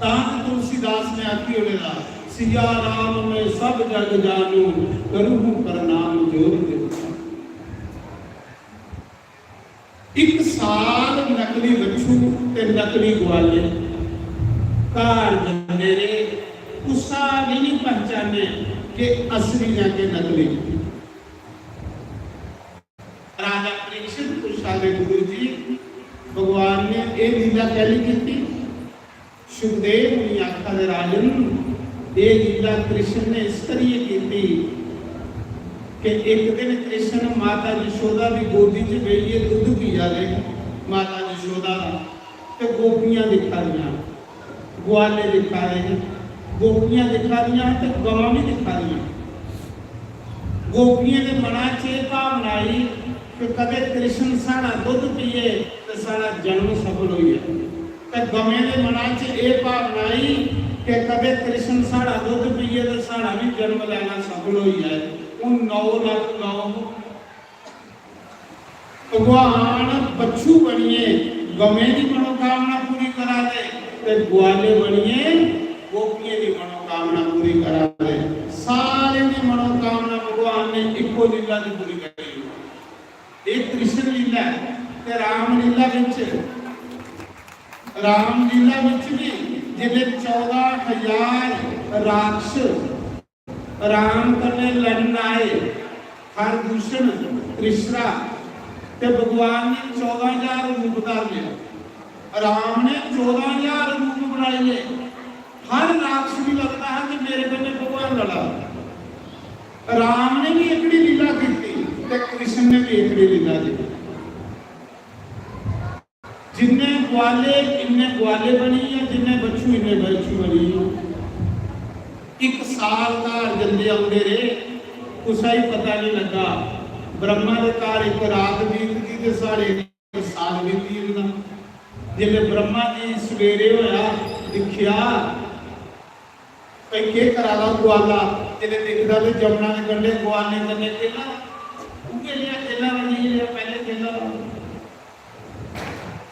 तां ते तुलसीदास ने आखी ओड़े दा, "सिया राम मैं सब जग जानू, करूँ प्रणाम जोर जोर।" इक साल नकली बच्चू ते नकली ग्वाले घर जंदे रेह्, कुसा बी नहीं पहचाने कि असली जां कि नकली। राजा परीक्षित पुच्छा दे, "गुरु जी, भगवान ने एह् लीला कैली कीती?" सुखदेव मुनि आखा दे, "राजन, एह् लीला कृष्ण ने इस करियै कीती कि इक दिन कृष्ण माता यशोदा दी गोदी च बेहियै दुद्ध पिया दे, माता यशोदा दा, ते गोपियां दिक्खा दियां, ग्वाले दिक्खा दे हे, गोपियां दिक्खा दियां ते गवां बी दिक्खा दियां।" गोपियें दे मना च एह् भावना आई कि कदें कृष्ण साढ़ा दुद्ध पिए ते साढ़ा जन्म सफल होई जाए। ते गवें दे मना च एह् भावना आई कि कदें कृष्ण साढ़ा दुद्ध पिए ते साढ़ा बी जन्म लैना सफल होई जाए। हून नौ लक्ख गौ भगवान बच्चू बनिए गवें दी मनोकामना पूरी करा दे ते ग्वाले बनिए गोपियें दी मनोकामना पूरी करा दे। सारे दी मनोकामना भगवान ने इक्को लीला च पूरी करी। एक कृष्ण लीला है ते राम लीला विच, राम लीला विच भी जिसले चौदह हजार राक्षस राम कन्नै लड़न आए, खरदूषण, त्रिशरा, ते भगवान ने चौदह हजार रूप धार लिया। राम ने चौदह हजार रूप बनाई ले। हर राक्षस गी लगदा हा कि मेरे कन्नै भगवान लड़ा। राम ने भी एकड़ी लीला की, कृष्ण ने भी एकड़ी लीला की। जिन्ने ग्वाले इन्ने ग्वाले बनी, या जिन्ने बच्छु इन्ने बच्छु बनी। इक साल घर जंदे औंदे रेह्, कुसै गी पता नहीं लग्गा। ब्रह्मा दे घर इक रात बीत गई ते साढ़े इक साल बीती जंदा। जिसले ब्रह्मा जी सवेरे होया, दिक्खेआ भाई केह् करा दा ग्वाला, जिसले दिखदा ते जमुना दे कंढे ग्वाले कन्नै खेला, उ'ऐ नेहा खेला दा जि'यां पैह्ले खेला दा।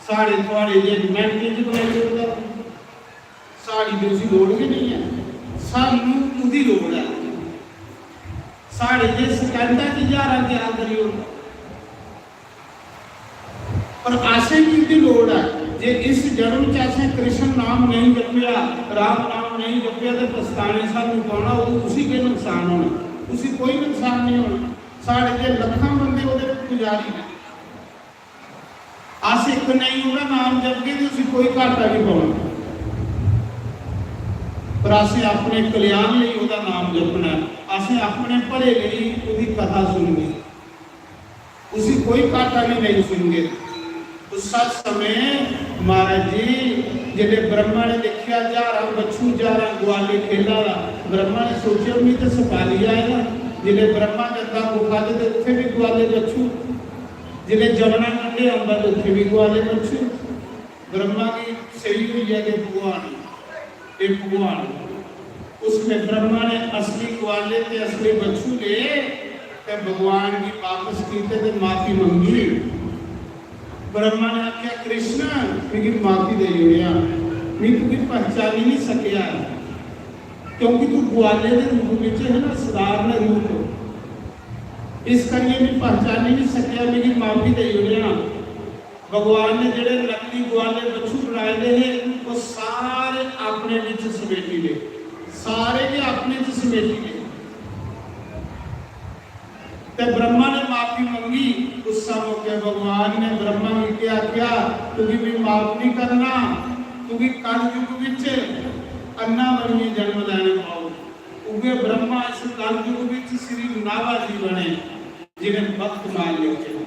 साढ़े थुआढ़े जे मिनटें च बनाई ओड़दा, साढ़ी ते उसी लोड़ गै नेईं ऐ, सानू ओह्दी लोड़ ऐ। साढ़े जे सकैंडां च ज्हारां त्यार करी ओड़दा। पर असें बी उं'दी लोड़ ऐ जे इस जन्म च असें कृष्ण नाम नेईं जपेआ, राम नाम नेईं जपेआ ते पछताने सानू पौना। ओह् उसी केह् नुकसान होना? उसी कोई नुकसान नहीं होना। साढ़े जे लक्खां बंदे ओह्दे पुजारी न, अस इक नेईं ओह्दा नाम जपगे ते उसी कोई घाटा नहीं पौना। पर असें अपने कल्याण लेई ओह्दा नाम जपना ऐ, असें अपने भले लेई ओह्दी कथा सुननी। उसी कोई घाटा भी नहीं सुनगे। उस समय महाराज जी, जेल्लै ब्रह्मा ने दिक्खेआ ज्हारां बच्छु, ज्हारां ग्वाले खेला दा, ब्रह्मा ने सोचेआ, "मी ते सपाली आए ना।" जेल्लै ब्रह्मा जंदा गुफा च ते उत्थै भी ग्वाले बच्छु, जेल्लै जमुना कंढे औंदा ते उत्थै भी ग्वाले बच्छु। ब्रह्मा गी सेही होई गेआ कि भगवान, एह् भगवान। उसने ब्रह्मा ने असली ग्वाले ते असली बच्छु ले ते भगवान गी वापस कीते ते माफी मंगी। ब्रह्मा ने आख्या, "कृष्ण, मिगी माफी देई ओड़ेआ, मी तुगी पहचानी नहीं सकेआ, क्योंकि तू ग्वाले दे रूप विच है ना, साधारण रूप, इस करियै मी पहचानी नहीं सकेआ, मिगी माफी देई ओड़ेआ।" भगवान ने जेह्ड़े नकली ग्वाले बच्छु बनाए दे हे, ओह् सारे अपने विच समेटी ले, सारे गै अपने च समेटी ले। ते ब्रह्मा ने माफी मंगी। उस मौके भगवान ने ब्रह्मा गी क्या आख्या, "तुगी मैं माफ नहीं करना, तुगी कलयुग विच अन्ना बनिए जन्म लैने पौग।" उगे ब्रह्मा इस कलयुग विच श्री नाभा जी बने, जिन्हें भक्त मान लिखे।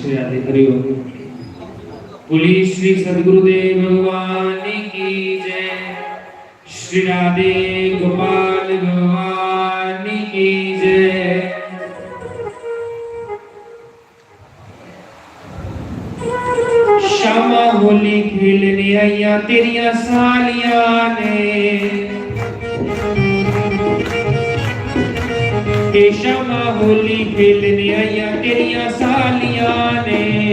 श्री राधे हरि ओम। बोलिए श्री सदगुरुदेव भगवान की जय। श्री राधे गोपाल भगवान की जय। शामा होली खेलने आइयां तेरियां सालियां ने। ए शामा होली खेलने आइयां तेरियां सालियां ने।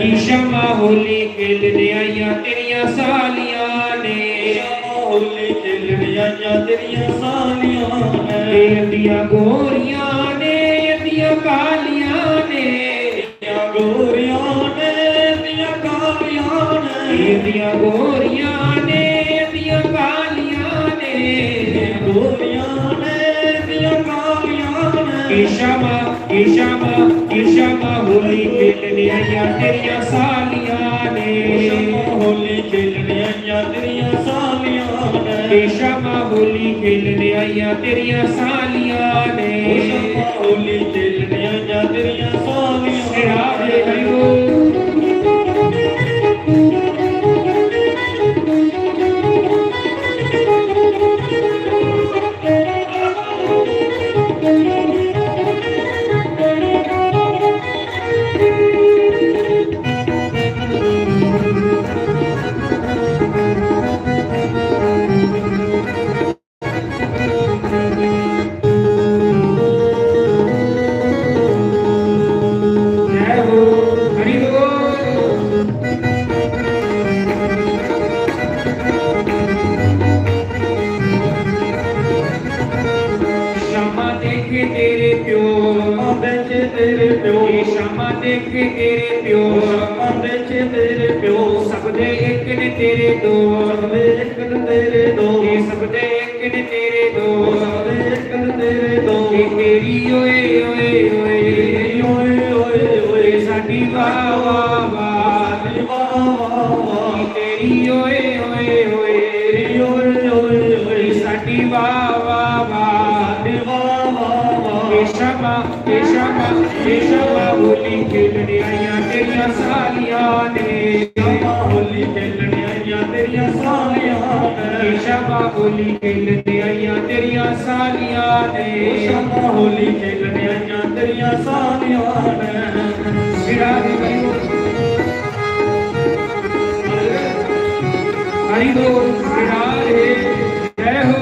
ए शामा होली खेलने आइयां तेरियां सालियां ने। शामा होली खेलने आइयां तेरियां सालियां ने। ए अद्धियां गोरियां ने, अद्धियां कालियां ने। अद्धियां गोरियां ने, अद्धियां कालियां ने। ए अद्धियां गोरियां ने, अद्धियां कालियां ने। अद्धियां गोरियां ने, अद्धियां कालियां ने। ए शामा, ए शामा, ए शामा होली खेलने आइयां तेरियां सालियां ने। शामा होली खेलने आइयां तेरियां सालियां ने। ए शामा होली खेलने आइयां तेरियां सालियां ने। ओ शामा होली खेलने आइयां तेरियां सालियां ने। राधे हरि ओम। ਪਿਓ। ਇਹ ਸ਼ਾਮਾਂ ਦੇਖੇ ਤੇਰੇ ਪਿਓ। ਉਹ ਸ਼ਾਮਾਂ ਦੇਖੇ ਤੇਰੇ ਪਿਓ। ਸਭ ਦੇ ਇੱਕ ਨੇ ਤੇਰੇ ਦੋ। ਸਭ ਦੇ ਇੱਕ ਨੇ ਤੇਰੇ ਦੋ। ਇਹ ਸਭ ਦੇ ਇੱਕ ਨੇ ਤੇਰੇ ਦੋ। ਉਹ ਸਭ ਦੇ ਇੱਕ ਨੇ ਤੇਰੇ ਦੋ। ਇਹ ਤੇਰੀ ਓਏ ਓਏ ਓਏ। ਤੇਰੀ ਓਏ ਓਏ ਓਏ। ਇਹ ਸਾਡੀ ਵਾਹ ਵਾਹ ਵਾਹ। ਸਾਡੀ ਵਾਹ ਵਾਹ ਵਾਹ। ਇਹ ਤੇਰੀ ਓਏ ਓਏ ਓਏ। ਤੇਰੀ ਓਏ ਓਏ ਓਏ। ਇਹ ਸਾਡੀ ਵਾਹ ਵਾਹ ਵਾਹ। ਸਾਡੀ ਵਾਹ ਵਾਹ ਵਾਹ। ਇਹ ਸ਼ਾਮਾਂ, ਇਹ ਸ਼ਾਮਾਂ, ਇਹ ਸ਼ਾਮਾਂ ਹੋਲੀ ਖੇਲਣ ਆਈਆਂ ਤੇਰੀਆਂ ਸਾਲੀਆਂ ਨੇ। ਸ਼ਾਮਾਂ ਹੋਲੀ ਖੇਲਣ ਆਈਆਂ ਤੇਰੀਆਂ ਸਾਲੀਆਂ ਨੇ। ਇਹ ਸ਼ਾਮਾਂ ਹੋਲੀ ਖੇਲਣ ਆਈਆਂ ਤੇਰੀਆਂ ਸਾਲੀਆਂ ਨੇ। ਸ਼ਾਮਾਂ ਹੋਲੀ ਖੇਲਣ ਆਈਆਂ ਤੇਰੀਆਂ ਸਾਲੀਆਂ ਨੇ। ਸਿਰਾ ਦੀ ਹਰੀ ਬੋਲ, ਸਿਰਾ ਰੇ, ਜੈ ਹੋ।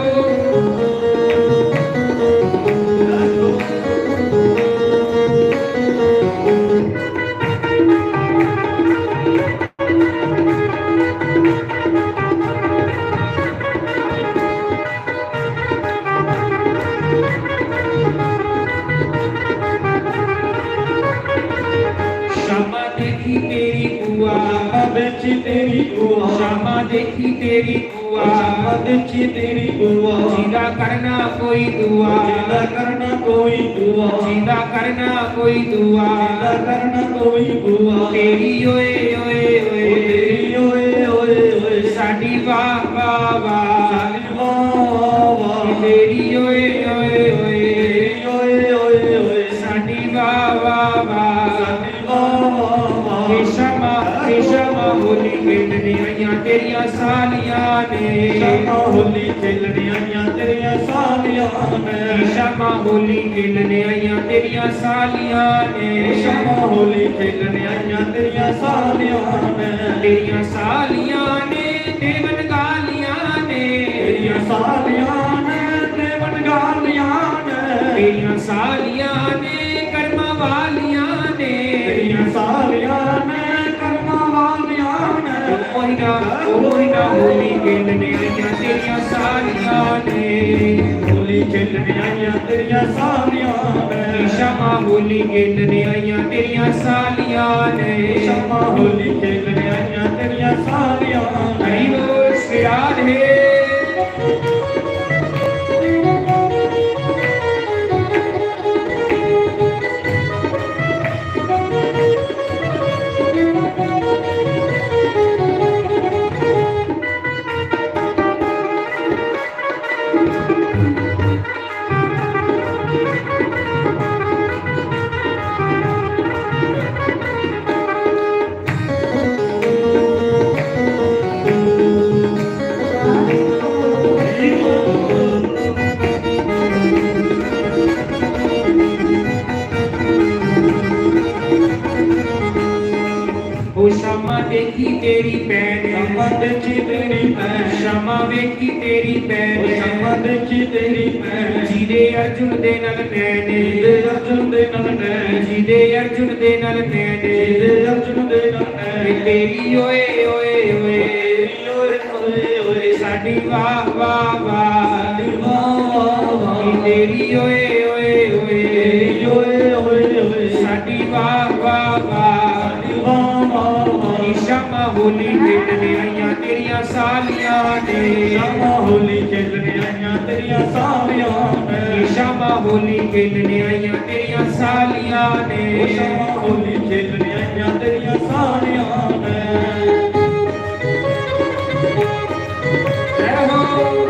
ਸ਼ਾਮਾਂ ਦੇਖੀ ਤੇਰੀ ਬੂਆ। ਸ਼ਾਮਾਂ ਦੇਖੀ ਤੇਰੀ ਬੂਆ। ਸ਼ਾਮਾਂ ਦੇਖੀ ਤੇਰੀ ਬੂਆ। ਸ਼ਾਮਾਂ ਦੇਖੀ ਤੇਰੀ ਬੂਆ। ਜਿਹਦਾ ਕਰਨਾ ਕੋਈ ਦੁਆ। ਜਿਹਦਾ ਕਰਨਾ ਕੋਈ ਦੁਆ। ਜਿਹਦਾ ਕਰਨਾ ਕੋਈ ਦੁਆ। ਜਿਹਦਾ ਕਰਨਾ ਕੋਈ ਦੁਆ। ਤੇਰੀ ਓਏ ਓਏ ਓਏ। ਉਹ ਤੇਰੀ ਓਏ ਓਏ ਓਏ। ਸਾਡੀ ਵਾਹ ਵਾਹ ਵਾਹ। ਸਾਡੀ ਵਾਹ ਵਾਹ ਵਾਹ। ਤੇਰੀ ਓਏ ਓਏ ਓਏ। ਤੇਰੀ ਓਏ ਓਏ ਓਏ। ਸਾਡੀ ਵਾਹ ਵਾਹ ਵਾਹ। ਸਾਡੀ ਵਾਹ ਵਾਹ ਵਾਹ। ਇਹ ਸ਼ਾਮਾਂ, ਇਹ ਸ਼ਾਮਾਂ ਹੋਲੀ ਖੇਲਣ ਆਈਆਂ ਤੇਰੀਆਂ ਸਾਲੀਆਂ ਨੇ। ਸ਼ਾਮਾਂ ਹੋਲੀ ਖੇਲਣ ਆਈਆਂ ਤੇਰੀਆਂ ਸਾਲੀਆਂ ਨੇ। ਇਹ ਸ਼ਾਮਾਂ ਹੋਲੀ ਖੇਲਣ ਆਈਆਂ ਤੇਰੀਆਂ ਸਾਲੀਆਂ ਨੇ। ਇਹ ਸ਼ਾਮਾਂ ਹੋਲੀ ਖੇਲਣ ਆਈਆਂ ਤੇਰੀਆਂ ਸਾਲੀਆਂ ਨੇ। ਤੇਰੀਆਂ ਸਾਲੀਆਂ ਨੇ ਦੇਵਨ ਗਾਲੀਆਂ ਨੇ। ਤੇਰੀਆਂ ਸਾਲੀਆਂ ਨੇ ਦੇਵਨ ਗਾਲੀਆਂ ਨੇ। ਤੇਰੀਆਂ ਸਾਲੀਆਂ ਨੇ ਕਰਮਾਂ ਵਾਲੀਆਂ ਨੇ। ਤੇਰੀਆਂ ਸਾਲੀਆਂ ਨੇ ਕਰਮਾਂ ਵਾਲੀਆਂ ਨੇ। ਉਹ ਮੋਹਿਨਾ, ਉਹ ਮੋਹਿਨਾ ਹੋਲੀ ਖੇਲਣ ਆਈਆਂ ਤੇਰੀਆਂ ਸਾਲੀਆਂ ਨੇ। ਹੋਲੀ ਖੇਲਣ ਆਈਆਂ ਤੇਰੀਆਂ ਸਾਲੀਆਂ ਨੇ। ਸ਼ਾਮਾਂ ਹੋਲੀ ਖੇਲਣ ਆਈਆਂ ਤੇਰੀਆਂ ਸਾਲੀਆਂ ਨੇ। ਸ਼ਾਮਾਂ ਹੋਲੀ ਖੇਲਣ ਆਈਆਂ ਤੇਰੀਆਂ ਸਾਲੀਆਂ ਨੇ। ਹਰੀ ਬੋਲ, ਸਿਰਾ ਰੇ। ਉਹ ਸ਼ਾਮਾਂ ਦੇਖੀ ਤੇਰੀ ਭੈਣ। ਸ਼ਾਮਾਂ ਦੇਖੀ ਤੇਰੀ ਭੈਣ। ਸ਼ਾਮਾਂ ਵੇਖੀ ਤੇਰੀ ਭੈਣ। ਉਹ ਸ਼ਾਮਾਂ ਦੇਖੀ ਤੇਰੀ ਭੈਣ। ਜਿਹਦੇ ਅਰਜੁਨ ਦੇ ਨਾਲ ਨੈਣ। ਜਿਹਦੇ ਅਰਜੁਨ ਦੇ ਨਾਲ ਨੈਣ। ਜਿਹਦੇ ਅਰਜੁਨ ਦੇ ਨਾਲ ਨੈਣ। ਜਿਹਦੇ ਅਰਜੁਨ ਦੇ ਨਾਲ ਨੈਣ। ਇਹ ਤੇਰੀ ਓਏ ਓਏ ਓਏ। ਤੇਰੀ ਓਏ ਓਏ ਓਏ। ਸਾਡੀ ਵਾਹ ਵਾਹ ਵਾਹ। ਸਾਡੀ ਵਾਹ ਵਾਹ ਵਾਹ। ਇਹ ਤੇਰੀ ਓਏ ਓਏ ਓਏ। ਤੇਰੀ ਓਏ ਓਏ ਓਏ। ਸਾਡੀ ਵਾਹ ਵਾਹ ਵਾਹ। ਸਾਡੀ ਵਾਹ ਵਾਹ ਵਾਹ। ਇਹ ਸ਼ਾਮਾਂ ਹੋਲੀ ਖੇਲਣ ਆਈਆਂ ਤੇਰੀਆਂ ਸਾਲੀਆਂ ਨੇ। ਸ਼ਾਮਾਂ ਹੋਲੀ ਖੇਲਣ ਆਈਆਂ ਤੇਰੀਆਂ ਸਾਲੀਆਂ ਨੇ। ਇਹ ਸ਼ਾਮਾਂ ਹੋਲੀ ਖੇਲਣ ਆਈਆਂ ਤੇਰੀਆਂ ਸਾਲੀਆਂ ਨੇ। ਉਹ ਸ਼ਾਮਾਂ ਹੋਲੀ ਖੇਲਣ ਆਈਆਂ ਤੇਰੀਆਂ ਸਾਲੀਆਂ ਨੇ। ਜੈ ਹੋ।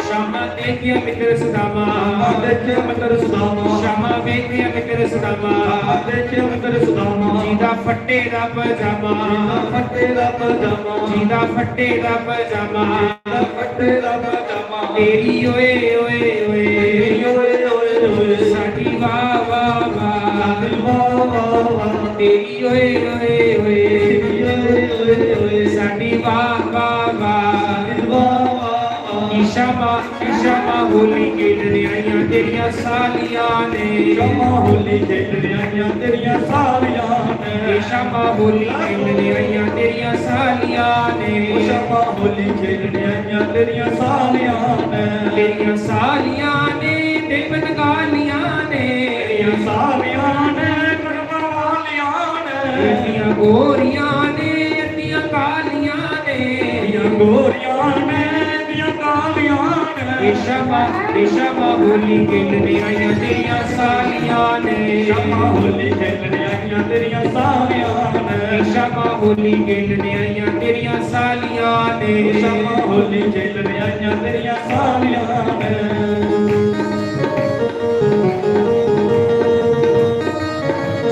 ਸ਼ਾਮਾਂ ਦੇਖਿਆ ਮਿੱਤਰ ਸੁਦਾਮਾ। ਸ਼ਾਮਾਂ ਦੇਖਿਆ ਮਿੱਤਰ ਸੁਦਾਮਾ। ਸ਼ਾਮਾਂ ਵੇਖਿਆ ਮਿੱਤਰ ਸੁਦਾਮਾ। ਸ਼ਾਮਾਂ ਦੇਖਿਆ ਮਿੱਤਰ ਸੁਦਾਮਾ। ਜਿਹਦਾ ਫੱਟੇ ਦਾ ਪਜਾਮਾ। ਜਿਹਦਾ ਫੱਟੇ ਦਾ ਪਜਾਮਾ। ਜਿਹਦਾ ਫੱਟੇ ਦਾ ਪਜਾਮਾ। ਜਿਹਦਾ ਫੱਟੇ ਦਾ ਪਜਾਮਾ। ਤੇਰੀ ਓਏ ਓਏ ਓਏ। ਤੇਰੀ ਓਏ ਓਏ ਓਏ। ਸਾਡੀ ਵਾਹ ਵਾਹ ਵਾਹ। ਸਾਡੀ ਵਾਹ ਵਾਹ ਵਾਹ। ਤੇਰੀ ਓਏ ਓਏ ਓਏ। ਤੇਰੀ ਓਏ ਓਏ ਓਏ। ਸਾਡੀ ਵਾਹ ਵਾਹ ਵਾਹ। ਸਾਡੀ ਵਾਹ ਵਾਹ ਵਾਹ। ਇਹ ਸ਼ਾਮਾਂ, शामा होली खेलने आइयां तेरियां सालियां ने। शामा होली खेलने आइयां तेरियां सालियां ने। शामा होली खेलने आइयां तेरियां सालियां ने। शामा होली खेलने आइयां तेरियां सालियां ने। तेरियां सालियां ने ते बनगालियां ने। तेरियां सालियां ने बनगालियां ने। अद्धियां गोरियां ने, अद्धियां कालियां ने। अद्धियां गोरियां ने, अद्धियां कालियां ने। ए शामा, ए शामा होली खेलने आइयां तेरियां सालियां ने। शामा होली खेलने आइयां तेरियां सालियां ने। ए शामा होली खेलने आइयां तेरियां सालियां ने। शामा होली खेलने आइयां तेरियां सालियां ने।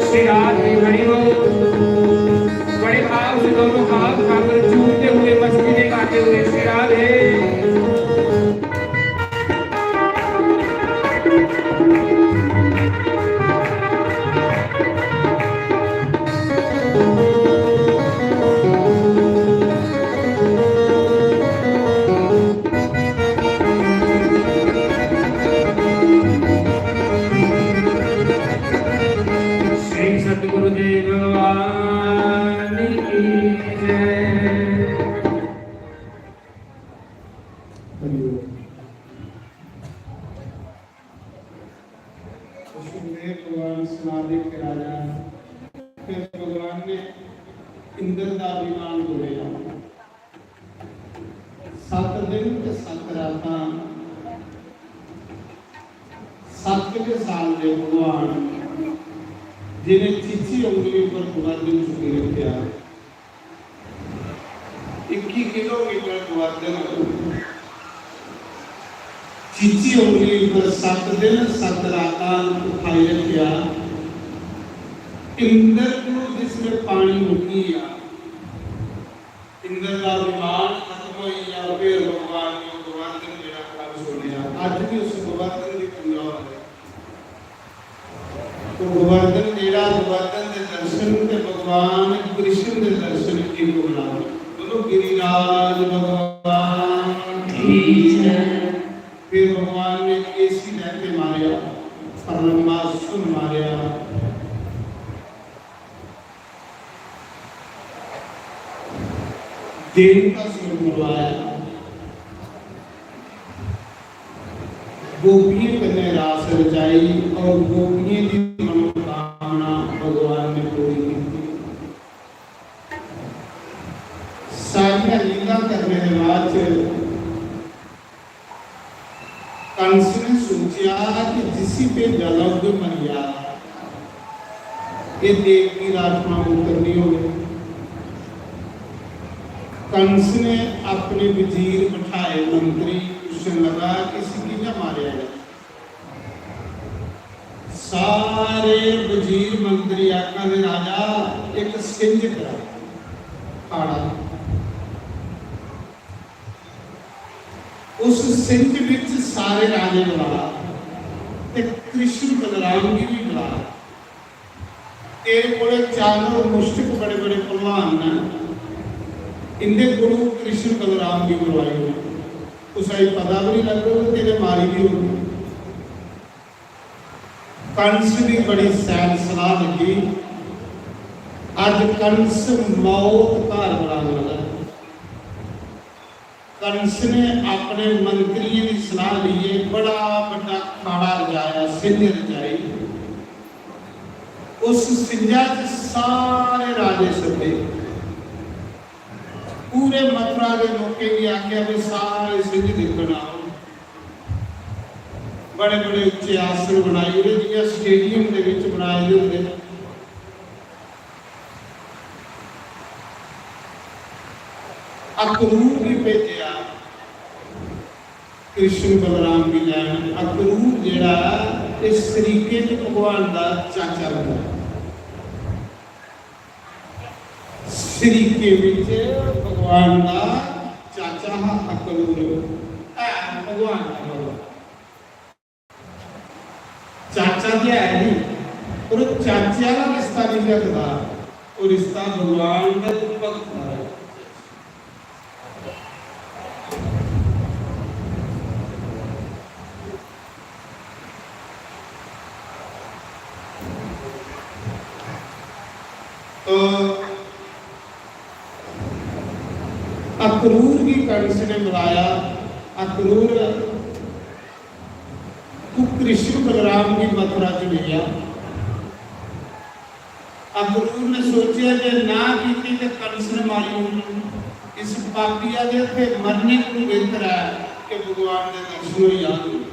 श्री राधे हरि बोल। बड़े भाव से दोनों हाथ उठाकर झूमते हुए, मस्ती में गाते हुए श्री राधे। श्री सतगुरुदेव भगवान की जय। हरि ओम। सुखदेव भगवान सुना दे कि राजा, फिर भगवान ने इंद्र दा विमान बोलिया। सत्त दिन ते सत्त रातां, सत्त के साल दे भगवान जिन्हें चिच्ची उंगली पर पूरा दिन चुकी रखा। इक्की किलोमीटर गोवर्धन चिच्ची उंगली पर सत्त दिन सत्त रातां उठाई रखेआ। इंद्र को जिसमें पानी मुक्की गया, इंद्र का विमान खत्म हो गया, फिर भगवान ने गोवर्धन मेरा कल सुनिया। अज भी उस गोवर्धन की पूजा हो रही। तो गोवर्धन जेड़ा, गोवर्धन दे दर्शन ते भगवान कृष्ण दे दर्शन इक बराबर। बोलो गिरिराज भगवान की जय। फिर भगवान ने केसी लहते मारया, प्रलंबासुर मारया। देवकासुर मरवाया। गोपियों कन्नै रास रचाई और गोपियों की मनोकामना भगवान ने पूरी की। सारियां लीला करने के बाद च कंस ने सोचा कि जिसी भेजा दा उ'ऐ मरी जा, ये देव की राजमा पुत्र नहीं होवे। कंस ने अपने वजीर बिठाए, मंत्री पूछण लगा कि इसी कि'यां मारेआ जाए। सारे वजीर मंत्री आखा दे, राजा, एक सिंझ करा खाड़ा। उस सिंझ विच सारे राजे बुला ते कृष्ण बलराम गी भी बुला। तेरे कोले चारों मुश्तक बड़े बड़े पहलवान न, इंदे कोलों कृष्ण बलराम गी बुलवाई। कुसै गी पता भी नहीं लगदा, तेरे मारी भी होनी। कंस दी बड़ी सैल सलाह लगी। अज कंस मौत घर बुलाने वाला है। कंस ने अपने मंत्रियों की सलाह लिए बड़ा बड़ा खाड़ा रचाया, सिंझ रचाई। उस सिंझा च सारे राजे सद्दे, पूरे मथुरा के लोगों की आख्या भी सारे सिंझ दिक्खण आओ। बड़े बड़े उच्चे आसन बनाई ओड़े, जियां स्टेडियम के विच बनाए दे होंदे। अक्रूर भी भेजेआ कृष्ण बलराम गी लैन। अक्रूर जेड़ा, इस सरीके च भगवान दा चाचा लगदा। सरीके विच भगवान दा चाचा हा अक्रूर, है भगवान दा भगवान। चाचा ते है नहीं, पर ओह् चाचे आह्ला रिश्ता नहीं रखदा, ओह् रिश्ता भगवान ते भगत दा रखदा। तो अक्रूर गी कंस ने बुलाया, अक्रूर, तू कृष्ण बलराम गी मथुरा च लेई आ। अक्रूर ने सोचेआ जे ना कीती ते कंस ने मारी ओड़ना। इस पापिया दे हत्थे मरने कोला बेहतर ऐ कि भगवान दे दर्शन होई जान।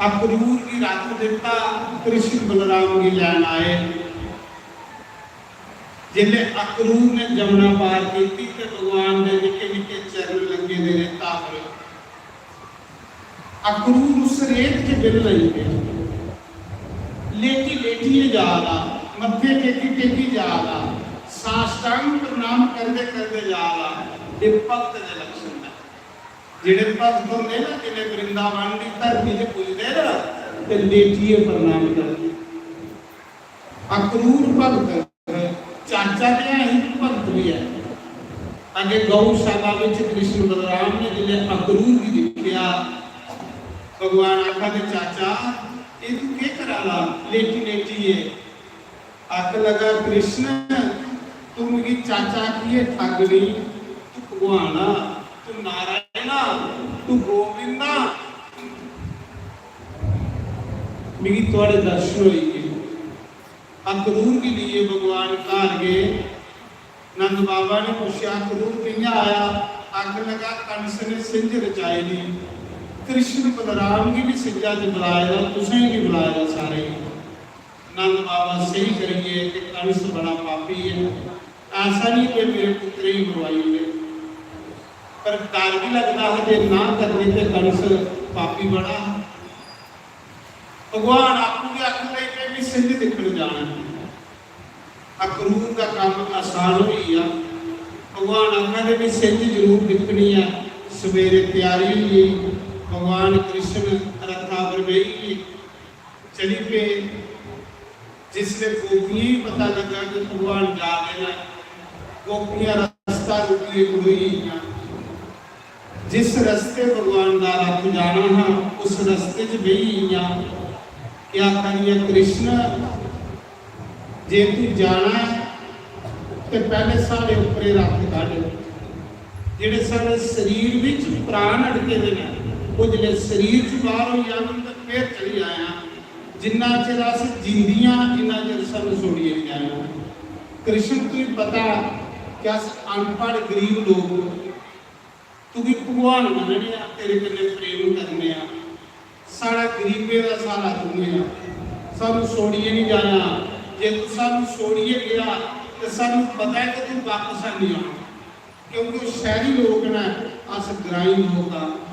अक्रूर गी रथ दित्ता, कृष्ण बलराम गी लैन आए। जिसले अक्रूर ने जमुना पार कीती ते भगवान दे निक्के निक्के चरण लग्गे दे रेता पर, अक्रूर उस रेत च बिल लगी पे। लेटी लेटिए जा रहा, मत्थे टेकी टेकी जा रहा, साष्टांग प्रणाम करदे करदे जा रहा। ये भक्त दे लक्षण है। जेड़े भक्त होंदे ना, जिन्हें वृंदावन की धरती च पुजदे ना, ते लेटिए प्रणाम करदे। अक्रूर भक्त, चाचा ते है ही, भक्त भी है। अगे गौशाला विच कृष्ण बलराम ने जिसले अक्रूर गी दिखिया, भगवान आखा दे, "चाचा, ये तू के करा ला लेटी लेटी है?" आख लगा, "कृष्ण, तू मिगी चाचा आखिए ठग नहीं, तू भगवान आ, तू नारायण आ, तू गोविंद आ।" मिगी थुआड़े दर्शन होई गे। अक्रूर गी लेइयै भगवान घर गए। नंद बाबा ने पूछेआ, "अक्रूर कि'यां आया?" आखन लगा, "कंस ने सिंझ रचाई दी, कृष्ण बलराम गी भी सिंझा च बुलाए दा, तुसें गी बुलाए दा सारे।" नंद बाबा स्हेई करिए कि कंस बड़ा पापी है, ऐसा नहीं कि मेरे पुत्तरे ही मरवाई ओड़े। पर डर भी लगदा हा जे ना करने ते कंस पापी बड़ा हा। भगवान आपूं गै आखन लगी पे, "मैं सिंध दिक्खन जाना।" अक्रूर दा कम्म आसान होई गेआ। भगवान आखा दे, "मैं सिंध जरूर दिक्खनी ऐ।" सवेरे त्यारी होई गेई। भगवान कृष्ण रथा पर बेही गे, चली पे। जिसले गोपियें गी पता लगा कि भगवान जा रहे हैं, गोपियां रस्ता रुकिए खड़ोई गेइयां। जिस रस्ते भगवान दा रथ जाना हा, उस रस्ते च बेही गेइयां। क्या आखा दियां, "कृष्ण, जे तू जाना है, ते पहले साढ़े उप्परे रथ कढ। जेड़े साढ़े शरीर विच प्राण अटके दे ने, वो जिसले शरीर च बाहर होई जाङन, ते फिर चली आया। जिन्ना चिर अस जींदियां, इन्ना चिर सानू छोड़िए नहीं जाना।" कृष्ण, तुझे पता कि अस अनपढ़ गरीब लोग, तुगी भगवान मनने आ, तेरे कन्नै प्रेम करने आ, साढ़ा गरीबें दा सहारा तू आ, सानू छोड़िए नहीं जाना। जे तू सानू छोड़िए गया, ते सानू पता है कि तू वापस नहीं आना, क्योंकि वो शहरी लोग न, अस ग्राई लोग आ।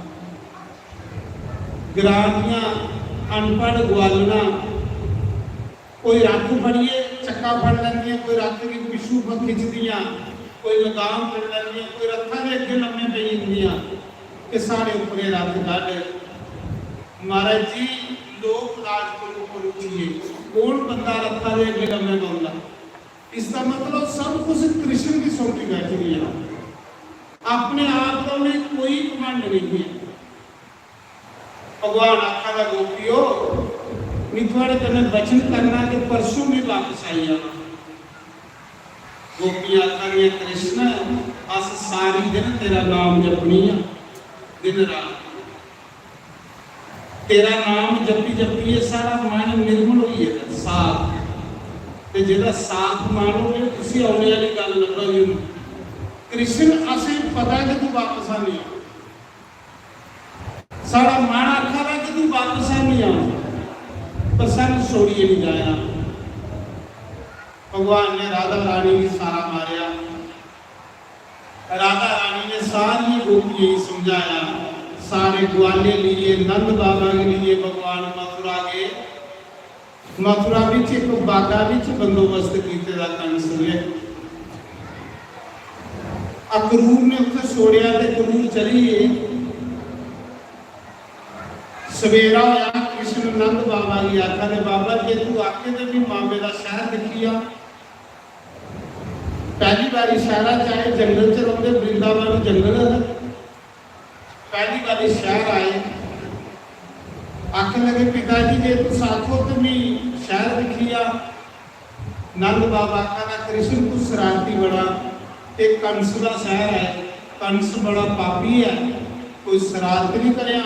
ग्रां दियां अनपढ़ ग्वालना कोई रथ फड़िए चक्का फड़ लैंदियां, कोई रथ गी पिच्छू फ-, खिच्चदियां, कोई लगाम फड़ लैंदियां, कोई रथा दे अग्गे लम्मे पेई जंदियां कि साढ़े उप्परे रथ कढ। महाराज जी, लोक लाज कोलू उप्पर उठिए, कौन बंदा रथा दे अग्गे लम्मे पौंदा? इसका मतलब सब कुछ कृष्ण की सौंपी बैठी हुई है। अपने आप का उन्हें कोई घमंड नहीं है। भगवान आखा दा, "गोपियो, मैं थुआड़े कन्नै वचन करना कि परसों मैं वापस आई जाना।" गोपियां आखा दियां, "कृष्ण, अस सारी दिन तेरा नाम जपनी आ, दिन रात। तेरा नाम जपी जपियै सारा मन निर्मल होई गेदा, साफ। ते जेह्दा साफ मन होवे, उसी औने आह्ली गल्ल लब्भा दी होंदी। कृष्ण, असें पता कि तू वापस आने आ।" साढ़ा मन आखा दा कि तू वापस है नहीं आना, पर सानू छोड़िए नहीं जाया। भगवान ने राधा रानी गी सारा मारया। राधा रानी ने सारी गोपियों गी समझाया। सारे ग्वाले लिए, नंद बाबा के लिए भगवान मथुरा गए। मथुरा विच एक बागा विच बंदोबस्त कीते दा कंस ने। अक्रूर ने उत्थे छोड़िया ते अक्रूर चली गे। सवेरा होया, कृष्ण नंद बाबा जी आखा दे, "बाबा, जे तू आखे ते भी मामे दा शहर दिक्खी आ।" पहली बारी शहरा च आए, जंगल च रौंदे, वृंदावन जंगल है। पहली बारी शहर आए, आखन लगे, "पिता जी, जे तुस आखो ते मैं शहर दिक्खी आ।" नंद बाबा आखा दा, "कृष्ण तू शरारती बड़ा, ते कंस दा शहर है, कंस बड़ा पापी है, कोई शरारत नहीं करेआ,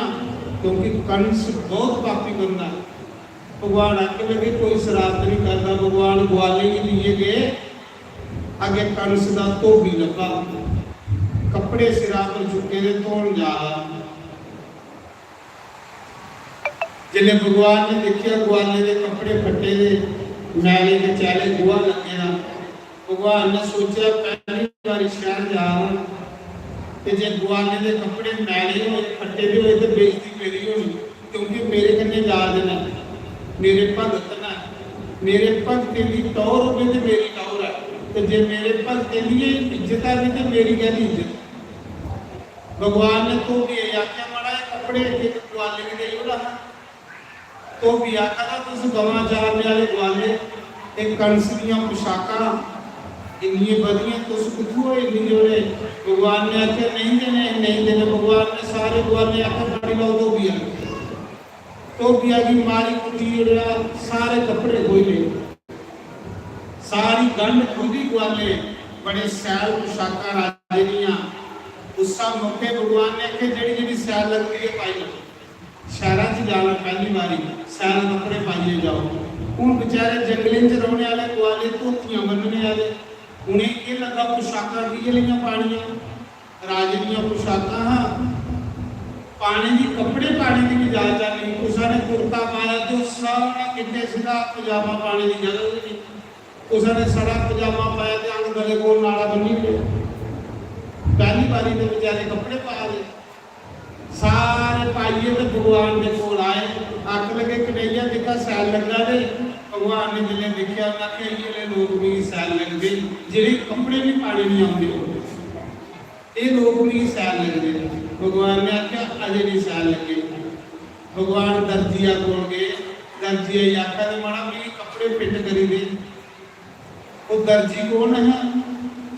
क्योंकि कंस बहुत पापी बंदा है।" भगवान आखन लगे, "कोई शरारत नहीं करता।" भगवान ग्वाले गी लेइयै गए, अग्गें कंस दा धोबी लब्भा, कपड़े सिरा पर चुक्के दे धोन जा रहा। जिसलै भगवान ने दिक्खेआ, ग्वाले दे कपड़े फट्टे दे, मैले कचैले, गोहा लग्गे दा, भगवान ने सोचेआ, "पैह्ली बारी शैह्र जा रहा, ते जे ग्वाले दे कपड़े मैले होए, फट्टे दे होए, ते बेइज्जती मेरी होनी, क्योंकि मेरे कन्नै जा दे न, मेरे भगत न, मेरे भगतें दी टौह्र होवे ते मेरी टौह्र ऐ, ते जे मेरे भगतें दी गै इज्जत ऐ ते मेरी कैह्दी इज्जत?" भगवान ने धोबिये गी आखेआ, "माड़ा, एह् कपड़े इक इक ग्वाले गी देई ओड़ा हा।" धोबी आखा दा, "तुस गवां चारने आह्ले ग्वाले, ते कंस दियां पोशाकां इन्नियां बधियां, तुस कुत्थूं होए इन्ने जोड़े?" भगवान ने आखेआ, "नेईं देने, नेईं देने।" भगवान ने सारे ग्वाले आखेआ, "फड़ी लैओ धोबिये गी।" धोबिया गी मारी कुट्टी ओड़ेआ, सारे कपड़े खोई ले, सारी गंढ खुंदी ग्वाले, बड़े शैल पोशाकां राजे दियां। उस्सा मौके भगवान ने आखेआ, "जेह्ड़ी जेह्ड़ी शैल लगदी ऐ, पाई लैओ।" शैह्रा च जाना पैह्ली बारी, शैल कपड़े पाइयै जाओ। हून बेचारे जंगलें च रौह्ने आह्ले ग्वाले, धोतियां बन्नने आह्ले, उ'नेंगी केह् लग्गा, पोशाकां इ'यै लेइयां पानियां। राजे दियां पोशाकां हां, पाने दी, कपड़े पाने दी बी इजाजत नेईं। कुसै ने कुर्ता पाया ते ओह् सारा गिट्टे सिद्धा पजामा पाने दी जगह गै नेईं। कुसै ने सड़ा पजामा पाया ते अंग गले कोल नाड़ा बन्नी ओड़ेआ। पैह्ली बारी ते बेचारे कपड़े पा दे, सारे पाइयै ते भगवान दे कोल आए। आखन लगे, "कन्हैया, दिक्खा, सैल लग्गा दे।" भगवान ने जिसलै दिक्खेआ, उ'नें आखेआ, "इ'यै लोक मिगी सैल लगदे, जेह्ड़े कपड़े बी पाने निं औंदे होन।" एह् लोक मिगी शैल लगदे। भगवान ने आखेआ, "अजें निं शैल लग्गे।" भगवान दर्जिया कोल गे, दर्जिया गी आखेआ, "ते मड़ा, मिगी कपड़े फिट करी दे।" ओह् दर्जी कौन हा?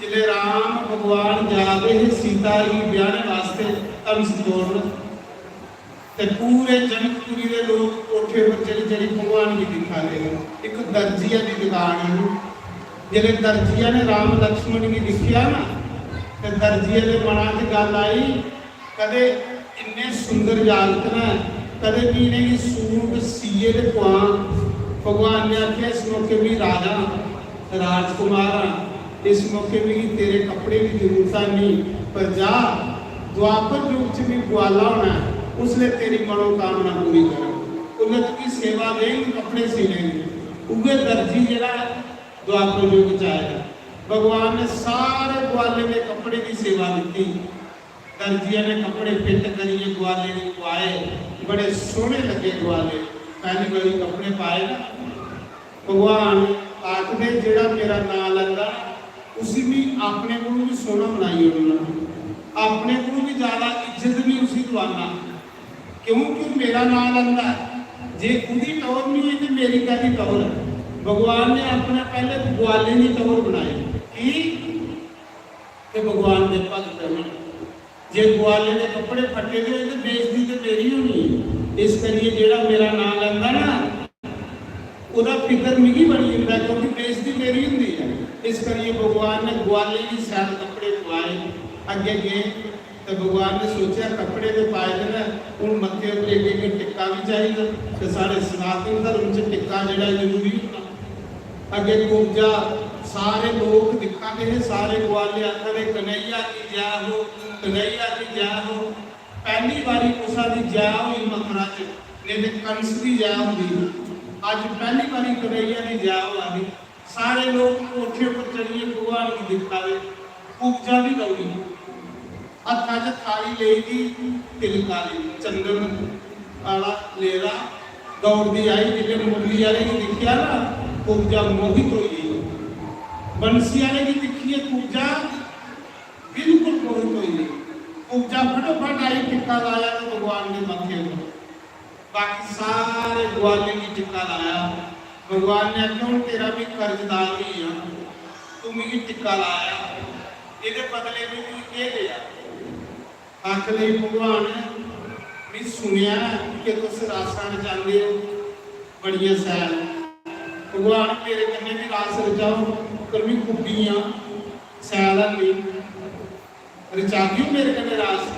जिसलै राम भगवान जा दे हे सीता गी ब्याह्ने वास्ते धनुष तोड़न, ते पूरे जनकपुरी दे लोक कोठे पर चढ़ी चढ़ी भगवान गी दिक्खा दे हे। इक दर्जिया दी दुकान ही। जिसलै दर्जिया ने राम लक्ष्मण गी दिक्खेआ ना, ते दर्जिया दे मना च गल्ल आई, "कदे इन्ने सुंदर जागत न, कदे भी इ'नेंगी सूट सीए ते पुआं।" भगवान ने आखेआ, "इस मौके भी राजा, राजकुमार आं, इस मौके मिगी तेरे कपड़े दी जरूरत नेईं, पर जा, द्वापर युग च भी ग्वाला होना है, उसलै तेरी मनोकामना पूरी कर, उसलै तुगी सेवा देंग कपड़े सीने दी।" उ'ऐ दर्जी जेह्ड़ा द्वापर युग च आया, भगवान ने सारे ग्वालें दे कपड़े दी सेवा दित्ती। दर्जिया ने कपड़े फिट करियै ग्वाले गी पुआए, बड़े सोहने लग्गे ग्वाले। पैह्ली बारी कपड़े पाए ना, भगवान आखदे, "जेह्ड़ा मेरा नांऽ लैंदा, उसी मी अपने कोलू बी सोहना बनाई ओड़ना, अपने कोलू बी ज्यादा इज्जत मी उसी दुआना, क्योंकि मेरा नांऽ लैंदा ऐ। जे ओह्दी टौह्र निं होई ते मेरी कैह्दी टौह्र ऐ?" भगवान ने अपने पैह्ले ग्वालें दी टौह्र बनाई। की? ते भगवान दे भक्त न। जे ग्वाले दे कपड़े फट्टे दे होए ते बेइज्जती ते मेरी होनी ऐ। इस करियै जेह्ड़ा मेरा नांऽ लैंदा ना, ओह्दा फिकर मिगी बनी जंदा ऐ, क्योंकि बेइज्जती मेरी होंदी ऐ। इस करियै भगवान ने ग्वाले गी शैल कपड़े पुआए, अग्गें गे ते भगवान ने सोचेआ, "कपड़े ते पाए दे न, हून मत्थे उप्पर इक इक टिक्का बी चाहिदा।" ते साढ़े सनातन धर्म च टिक्का जेह्ड़ा जरूरी होंदा। अग्गें कुब्जा, सारे लोक दिक्खा दे हे, सारे ग्वाले आखा दे, "कन्हैया की जय हो, कन्हैया की जय हो।" पैह्ली बारी कुसा दी जय होई मथुरा च, नेईं ते कंस दी जय होंदी ही। अज्ज पैह्ली बारी कन्हैया दी जय होआ दी। सारे लोक कोठे पर चढ़ियै भगवान गी दिक्खा दे। कुब्जा बी दौड़ी, हत्था च थाली लेई दी, तिलक आह्ली, चंदन आह्ला लेदा, दौड़दी आई। जिसलै मुरली आह्ले गी दिक्खेआ ना, कुब्जा मोहित होई गेई। बंसी आह्ले गी दिक्खियै कुब्जा बिल्कुल मोहित होई गेई। कुब्जा फटोफट आई, टिक्का लाया ते भगवान दे मत्थे पर। बाकी सारे ग्वालें गी टिक्का लाया। भगवान ने आखेआ, "हून तेरा में कर्जदार होई गेआ, तू मिगी टिक्का लाया, एह्दे बदले में तुगी केह् देआ?" आखन लगी, "भगवान, में सुनेआ कि तुस रासां रचांदे ओ, बड़ियां शैल, भगवान मेरे कन्नै भी रास रचाओ, पर मैं कुब्बी आं, सैल आं नेईं, रचागेओ मेरे कन्नै रास।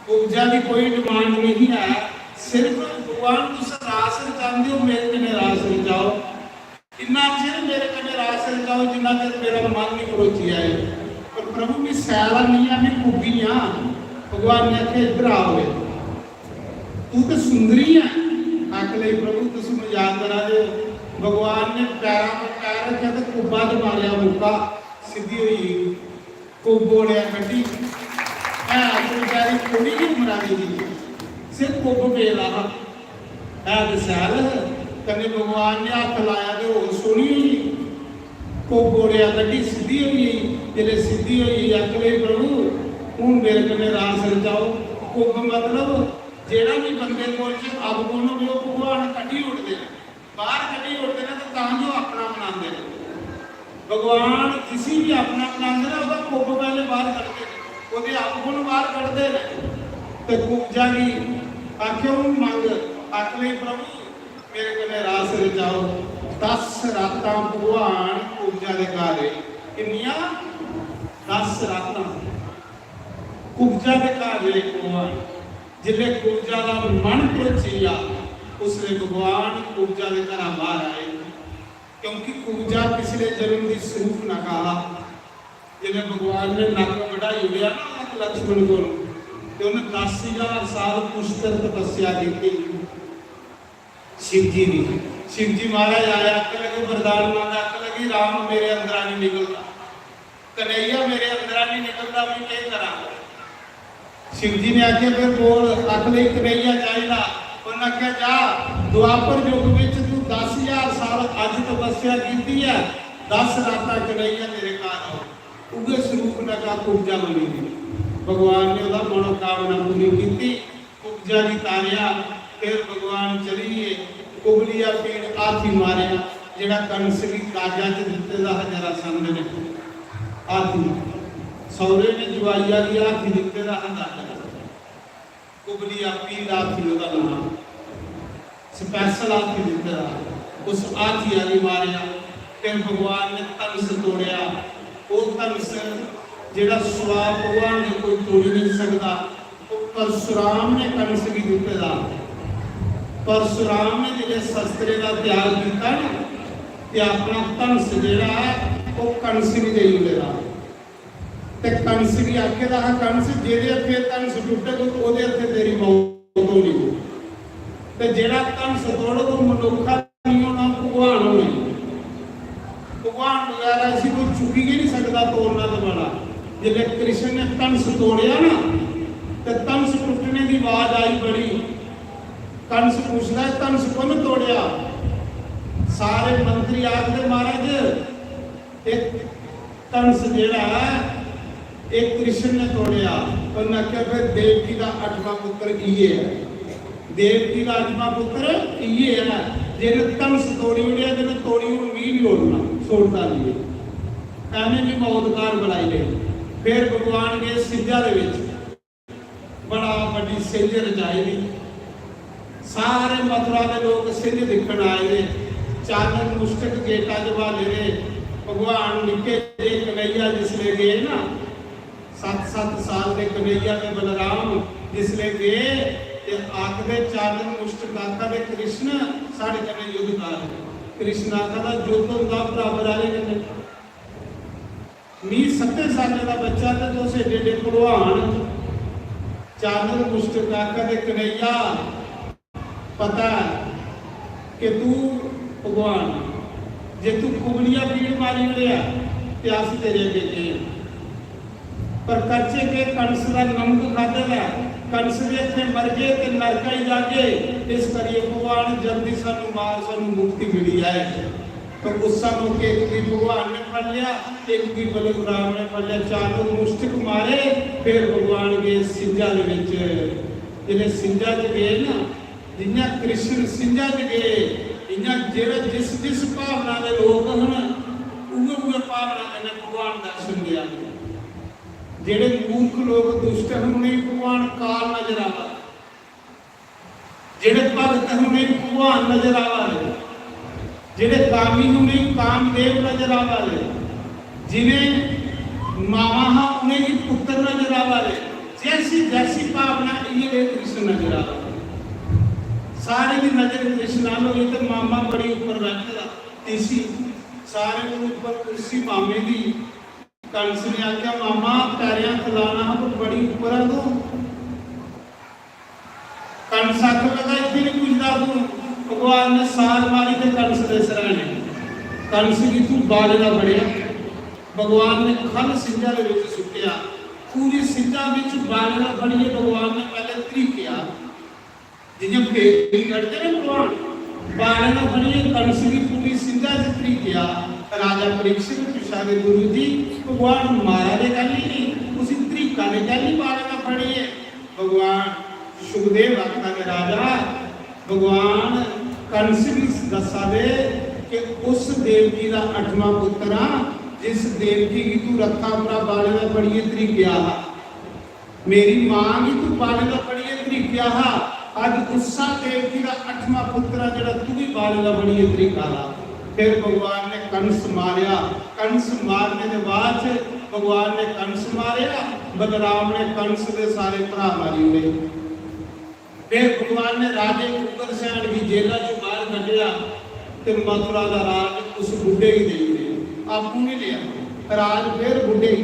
कुब्जा दी कोई डिमांड नहीं है, सिर्फ भगवान तुस रास रचांदे हो, मेरे कन्नै रास रचाओ। इन्ना चिर मेरे कन्नै रास रचाओ जिन्ना चिर मेरा मन नहीं भरोची आए। पर प्रभु, मैं सैल आं नेईं आं, मैं कुब्बी आं। भगवान ने आखेआ, इद्धर आओ रे, तू ते सुंदरी ऐ। आखन लगी, प्रभु, तुस मजाक करा दे हो। भगवान ने पैरां पर पैर रखेआ ते कुब्बा ते मारेआ मुक्का, सिद्धी होई गेई। कुब्ब ओड़ेआ कड्ढी। है ते बेचारी थोड़ी गै उमरा दी ही, सिर्फ कुब्ब पेदा हा। है ते सैल हा, कन्नै भगवान ने हत्थ लाया ते होर सोह्नी होई गेई। कुब्ब ओड़ेआ कड्ढी, सिद्धी होई गेई। जिसलै सिद्धी होई गेई, आखन लगी, प्रभु, हून मेरे कन्नै रास रचाओ। कुब्ब मतलब जेह्ड़ा बी बंदे कोल च अवगुण होवे, ओह् भगवान कड्ढी ओड़दे न, बाहर कड्ढी ओड़दे न, ते तां जो अपना बनांदे न। भगवान जिसी भी अपना बनांदे न, ओह्दा कुब्ब पैह्ले बाहर कड्ढदे न, ओह्दे अवगुण बाहर कड्ढदे न। ते कुब्जा गी आखेआ, हून मंग। आखन लगी, प्रभु, मेरे कन्नै रास रचाओ। दस रातां भगवान कुब्जा दे घर रेह्। किन्नियां? दस रातां कुब्जा दे घर रेह् भगवान। जिसलै कुब्जा दा मन भरोची गेआ, उसलै भगवान कुब्जा दे घरा बाहर आए, क्योंकि कुब्जा पिछले जन्म दी सूर्पनखा हा। जिसलै भगवान ने नक्क बढ़ाई ओड़ेआ ना लक्ष्मण कोल, ते उन्हें दस हजार साल पुष्कर तपस्या की। शिव जी दी, शिव जी महाराज आए, आखन लगे, वरदान मांगा, आखन लगे, राम मेरे अंदरा नहीं निकलता, कन्हैया मेरे अंदरा नहीं निकलता, मैं केह् करां? शिव जी ने आखेआ, फिर बोल। आखन लगे, कन्हैया चाहिदा। उन्हें आखेआ, जा, द्वापर युग विच तू दस हजार साल अज तपस्या कीती है, दस रातां कन्हैया तेरे घर आओ। उगे स्वरूप नका कुब्जा बनी दी। भगवान ने ओह्दा मनोकामना पूरी कीती। कुब्जा गी तारेआ, फिर भगवान चली गे। कुबलिया पीड़ हाथी मारेआ, जेह्ड़ा कंस गी काजा च दित्ते दा हा जरासंध ने। हाथी, सौरे ने जुआइया गी हाथी दित्ते दा हा दाजा। कुबलिया पीड़ हाथी ओह्दा नाम, स्पैशल हाथी दित्ते दा। उस हाथिया गी मारेआ, फिर भगवान ने धनस तोड़ेआ। ओह् धनस जेह्ड़ा स्वाप भगवान ने कोई तोड़ी नहीं सकदा, ओह् परशुराम ने कंस गी दित्ते दा। परशुराम ने जिसलै शस्त्रें दा त्याग कीता ना, ते अपना धनस जेह्ड़ा ऐ, ओह् कंस गी देई ओड़े दा। ते कंस गी आखे दा हा, कंस, जेह्दे हत्थे धनस टुट्टग, ओह्दे हत्थे तेरी मौत होनी। ते जेह्ड़ा धनस तोड़ग, ओह् मनुक्ख नहीं होना, भगवान होना। भगवान बगैरा इसी कोई चुक्की गै नहीं सकदा, तोड़ना ते बड़ा। जिसलै कृष्ण ने धनस तोड़ेआ ना, ते धनस टुट्टने दी आवाज आई बड़ी। कंस पुछदा है, धनस कु'न तोड़ेआ? सारे मंत्री आखदे, महाराज, एक धनस जेह्ड़ा ऐ, एह् कृष्ण ने तोड़ेआ। उन्नै आखेआ, "फिर देवकी दा अठवां पुत्र इ'यै ऐ। देवकी दा अठवां पुत्र इ'यै ऐ, जिन्न धनस तोड़ी ओड़ेआ, जिन्न तोड़ी हून मी निं ओड़ना, छोड़दा निं ऐ।" एवें बी मौत घर बुलाई लेई। फिर भगवान गे सिंझा दे बिच। बड़ा बड्डी सिंझ रचाई दी। सारे मथुरा दे लोक सिंझ दिक्खन आए दे। चानन मुश्तक गेटा च ब्हाले दे। भगवान निक्के जे कन्हैया जिसले गे ना, सत्त सत्त साल दे कन्हैया ते बलराम जिसले गे ते आखदे, चानन मुश्तक आखा दे, "कृष्ण, साढ़े कन्नै युद्ध कर।" कृष्ण आखा दा, "युद्ध होंदा बराबर आह्ले कन्नै।" मी सत्तें सालें दा बच्चा ते तुस एड्डे एड्डे भलवान। चानन मुश्तक आखा दे, "कन्हैया, पता ऐ कि तू भगवान, जे तू कुबलिया पीड़ मारी ओड़ेआ ते अस तेरे अग्गें केह् आं?" पर करचे के, कंस दा नमक खाद्धे दा ऐ, कंस दे हत्थें मरगे ते नरका ही जागे। इस करियै भगवान जल्दी सानू मार, सानू मुक्ति मिली जाए। तो उस मौके एक गी भगवान ने फड़ लिया, एक गी बलराम ने फड़ लिया, चारों मुश्तक मारे। फिर भगवान गे सिंझा दे विच, जिसले सिंझा च गए ना, जियां कृष्ण सिंझा च गए, इयां जेह्ड़ा जिस जिस भावना दे लोक हन, उ'ऐ उ'ऐ भावना कन्नै भगवान दर्शन देआ। जेह्ड़े मूर्ख लोक दुष्ट हन, उ'नेंगी भगवान काल नजर आवा। जेह्ड़े भगत हन, उ'नेंगी भगवान नजर आवा दे। जेह्ड़े कामी न उ'नेंगी कामदेव नजर आवा दे, जि'नें मावां हा उ'नेंगी पुत्तर नजर आवा दे। जैसी जैसी भावना इ'यै जेह् कृष्ण नजर आवा दे। सारे दी नजर कृष्ण आह्ल होई ते मामा बड़ी उप्पर बैठे दा, तीसी सारे कोला उप्पर कुर्सी मामे दी। कंस ने आखेआ, "मामा, पैरें हत्थ लाना हा, पर बड़ी उप्पर ऐ तूं।" कंस आखन लगा, "इत्थै निं पुजदा तूं।" भगवान ने साल मारी ते कंस दे सराहने। कंस गी तूं बाले दा फड़ेआ। भगवान ने खल सिंझा दे बिच सुट्टेआ। पूरी सिंझा बिच बाले दा फड़ियै भगवान ने पैह्ले त्रिकेआ। जि'यां भेदी कढदे न भगवान, बालें दा फड़ियै कंस गी पूरी सिंझा च त्रिकेआ। राजा परीक्षित पुच्छा दे, "गुरु जी, भगवान मारा दे कैल्ली निं, उसी त्रिका दे कैल्ली बालें दा फड़ियै?" भगवान सुखदेव आखा दे, "राजा, भगवान कंस गी दस्सा दे कि उस देवकी दा अठमां पुत्तर आं, जिस देवकी गी तू रथा उप्परा बालें दा फड़ियै त्रिकेआ हा।" मेरी मां गी तू बालें दा फड़ियै त्रिकेआ हा, अज्ज उस्सा देवकी दा अठवां पुत्तर आ जेह्ड़ा तू बी बालें दा फड़ियै त्रिका दा। फिर भगवान ने कंस मारेआ। कंस मारने दे बाद च भगवान ने कंस मारेआ, बलराम ने कंस दे सारे भ्राऽ मारी ओड़े। फिर भगवान ने राजे उग्रसेन गी जेला चों बाहर कड्ढेआ ते मथुरा दा राज उस बुड्ढे गी देई ओड़ेआ, आपूं नहीं लिया। राज फिर बुड्ढे गी।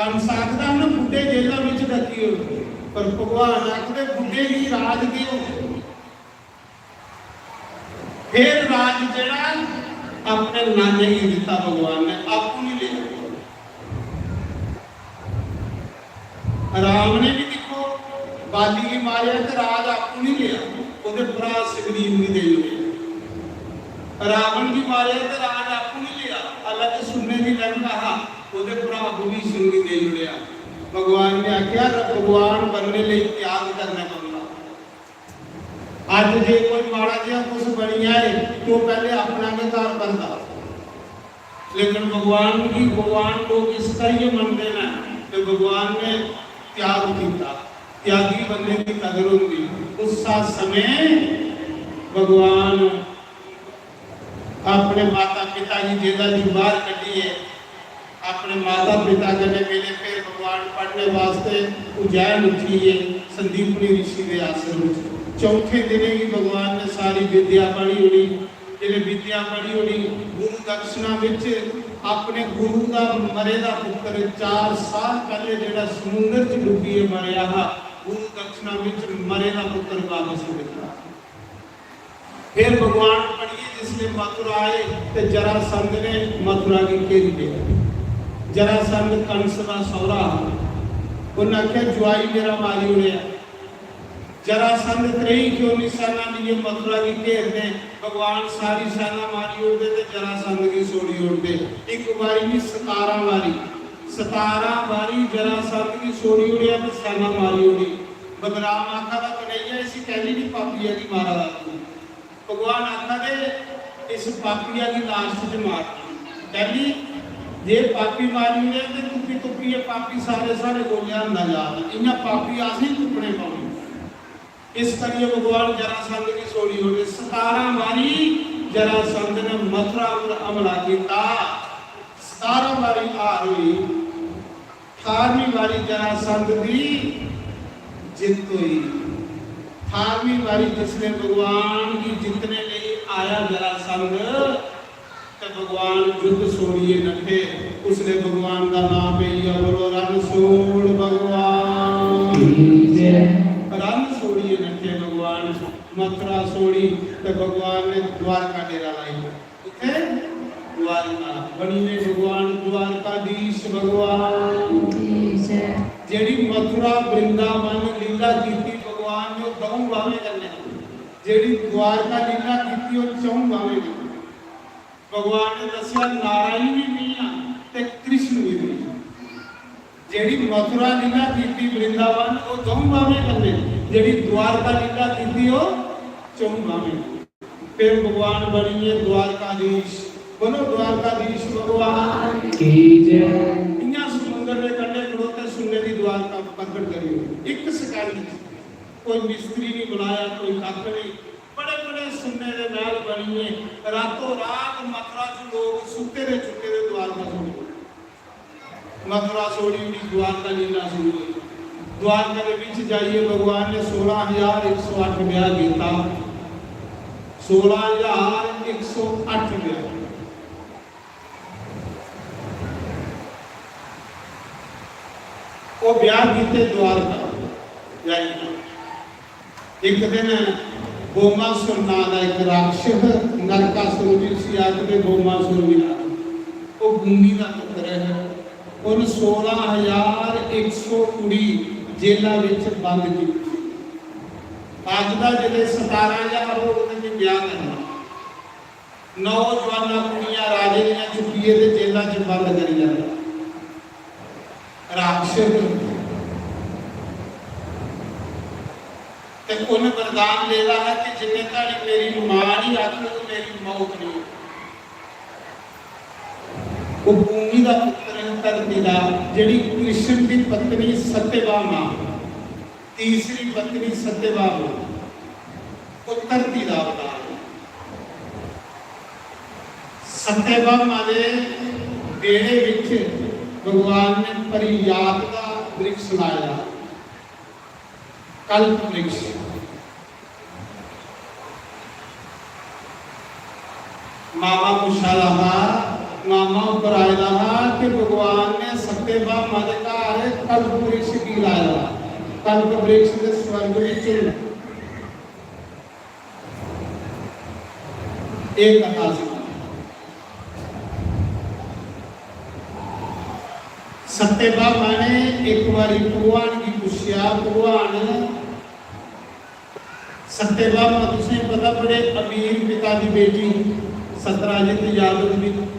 कंस आखदा ना बुड्ढे जेला बिच डकी ओड़ो, पर भगवान आखदे बुड्ढे गी राज देओ। फिर राज जेह्ड़ा अपने नाने गी दित्ता भगवान ने, आपूं नहीं लिया। राम ने भी दिक्खो बाली गी मारेआ ते राज आपूं नहीं लिया, ओह्दे भ्राऽ सुग्रीव गी देई ओड़ेआ। रावण गी मारेआ ते राज आपूं नहीं लिया, हालांकि सुन्ने दी लंका हा, ओह्दे भ्राऽ विभीषण गी देई ओड़ेआ। भगवान ने आखेआ, "र-, भगवान बनने लेई त्याग करना पौंदा।" अज्ज जे कोई माड़ा जेहा कुछ बनी जाए, तो पैह्ले अपना गै घर बनदा। लेकिन भगवान गी, भगवान लोग इस करियै मनदे न कि भगवान ने त्याग कीता। त्यागी बंदे दी कदर होंदी। उस्सा समें भगवान अपने माता पिता गी जेला च बाहर कड्ढियै अपने माता पिता कन्नै मिले, फिर भगवान पढ़ने वास्ते उज्जैन उठी गे, संदीपनी ऋषि दे आश्रम च। चौथे दिने गी भगवान ने सारी विद्या पढ़ी ओड़ी। जिसलै विद्या पढ़ी ओड़ी, गुरु दक्षिणा विच अपने गुरु दा मरे दा पुत्र, चार साल पैह्ले जेह्ड़ा समुंदर च डुब्बियै मरेआ हा, गुरु दक्षिणा विच मरे दा पुत्र वापस दित्ता। फिर भगवान पढ़ियै जिसलै मथुरा आए ते जरासंध ने मथुरा गी घेरी लेआ। जरासंध कंस दा सौह्रा हा। उन्नै आखेआ, "जुआई मेरा मारी ओड़ेआ।" जरासंध त्रेई क्यों निं सैना लेइयै मथुरा गी घेरदे, भगवान सारी सैना मारी ओड़दे ते जरासंध गी छोड़ी ओड़दे। इक बारी निं, सतारां बारी, सतारां बारी जरासंध गी छोड़ी ओड़ेआ ते सैना मारी ओड़ी। बलराम आखा दा, "कन्हैया, इसी कैल्ली निं पापिया गी मारा दा तूं?" भगवान आखा दे, "इस पापिया गी लास्ट च मारना।" कैल्ली? जे पापी मारी ओड़े ते तुप्पी तुप्पियै पापी सारे साढ़े कोल लेआंदा जा। इ'यां पापी असें ही तुप्पने पौने। इस करियै भगवान जरासंध गी छोड़ी ओड़े। सतारां बारी जरासंध ने मथुरा पर हमला कीता, सतारां बारी हार होई। ठारहवीं बारी जरासंध दी जित्त होई। ठारहवीं बारी जिसले भगवान गी जितने लेई आया जरासंध, ते भगवान युद्ध छोड़िए नठे, उसले भगवान का नाम पे या बोलो, "रण छोड़ भगवान।" रण छोड़िए नठे भगवान, मथुरा छोड़ी, ते भगवान ने द्वारका डेरा लाई। इत्थै द्वारका बनी ने भगवान द्वारकाधीश भगवान। जेह्ड़ी मथुरा वृंदावन लीला कीती भगवान ने, ओह् द'ऊं बाह्में कन्नै। जेह्ड़ी द्वारका लीला कीती, ओह् च'ऊं बाह्में कन्नै। भगवान ने दस्सेआ, नारायण बी मी आं ते कृष्ण बी मी आं। जेह्ड़ी मथुरा लीला कीती वृंदावन, ओह् द'ऊं बाह्में कन्नै। जेह्ड़ी द्वारका लीला कीती, ओह् च'ऊं बाह्में। फिर भगवान बनिए द्वारकाधीश। बोलो, द्वारकाधीश भगवान की जय। इ'यां समुंदर दे कंढे खड़ोते, सुन्ने दी द्वारका प्रकट करी। इक second च कोई मिस्त्री नहीं बुलाया, कोई कक्ख नहीं। बड़े बड़े सुन्ने दे महल बनी है। रातों रात मथुरा च लोग सुत्ते दे चुक्के दे द्वारका छोड़ी, मथुरा छोड़ी उठी, द्वारका लीला शुरू हुई। द्वारका दे विच जाइए भगवान ने सोलह हजार एक सौ अठ ब्याह कीता। सोलह हजार एक सौ अठ ब्याह। वो ब्याह कीते द्वारका जाइए। एक दिन बोमासुर नां दा एक राक्षस, नरकासुर भी उसी आखदे, बोमासुर भी आखदे, वो भूमि का पुत्र है। उन सोलह हजार एक सौ कुड़ी जेला विच बंद की। अज का जिले सतारा हजार हो, उन्हें भी ब्याह करना। नौजवाना कुड़ियां राजे दियां चुक्कियै ते जेलां च बंद करी लैंदा। राक्षस। ते उन वरदान लेदा है कि जिन्ने धड़ी मेरी मां नहीं आखग, मेरी मौत नहीं। वो भूमि का पुत्र है, धरती का, जेड़ी कृष्ण की पत्नी सत्यभामा, तीसरी पत्नी सत्यभामा, वो धरती का अवतार है। सत्यभामा के बेड़े विच भगवान ने परिजात का वृक्ष लाया, कल्प वृक्ष। मामा पुछा दा हा, मामा उप्पर आए दा हा कि भगवान ने सत्यभामा दे घर कल्प वृक्ष की लाए दा? कल्प वृक्ष दे स्वर्ग विच न। एक कथा सुना। सत्यभामा ने एक बारी भगवान की पूछा, भगवान, सत्यभामा, तुसें पता, बड़े अमीर पिता की बेटी, सतराजित यादव की,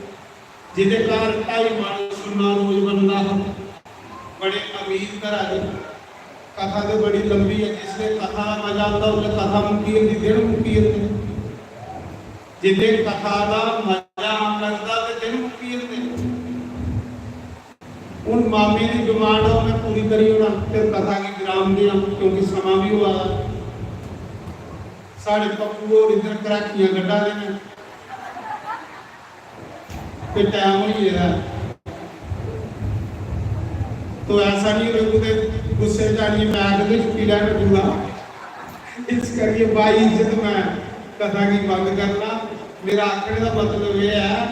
जिदे घर ढाई मन सुन्ना रोज बनता हा, बड़े अमीर घरा दी। कथा तो बड़ी लंबी है, जिसले कथा का मजा आता, उसले कथा मुक्की जंदी, दिन मुक्की जंदे। जिदे कथा का मजा आन लगता, तो दिन मुक्की जंदे। हुण मामे दी डिमांड आ, मैं पूरी करी ओड़ां, फिर कथा गी विराम देआं, क्योंकि समां भी होआ दा। साढ़े पप्पू होर इद्धर घराकियां कड्ढा दे न ते टैम होई गेदा ऐ। तो ऐसा नहीं होवे कुतै गुस्से च आनियै मैक गै चुक्की लैन पूरा। इस करियै बाई इज्जत मैं कथा गी बंद करना। मेरा आखने दा मतलब एह् ऐ,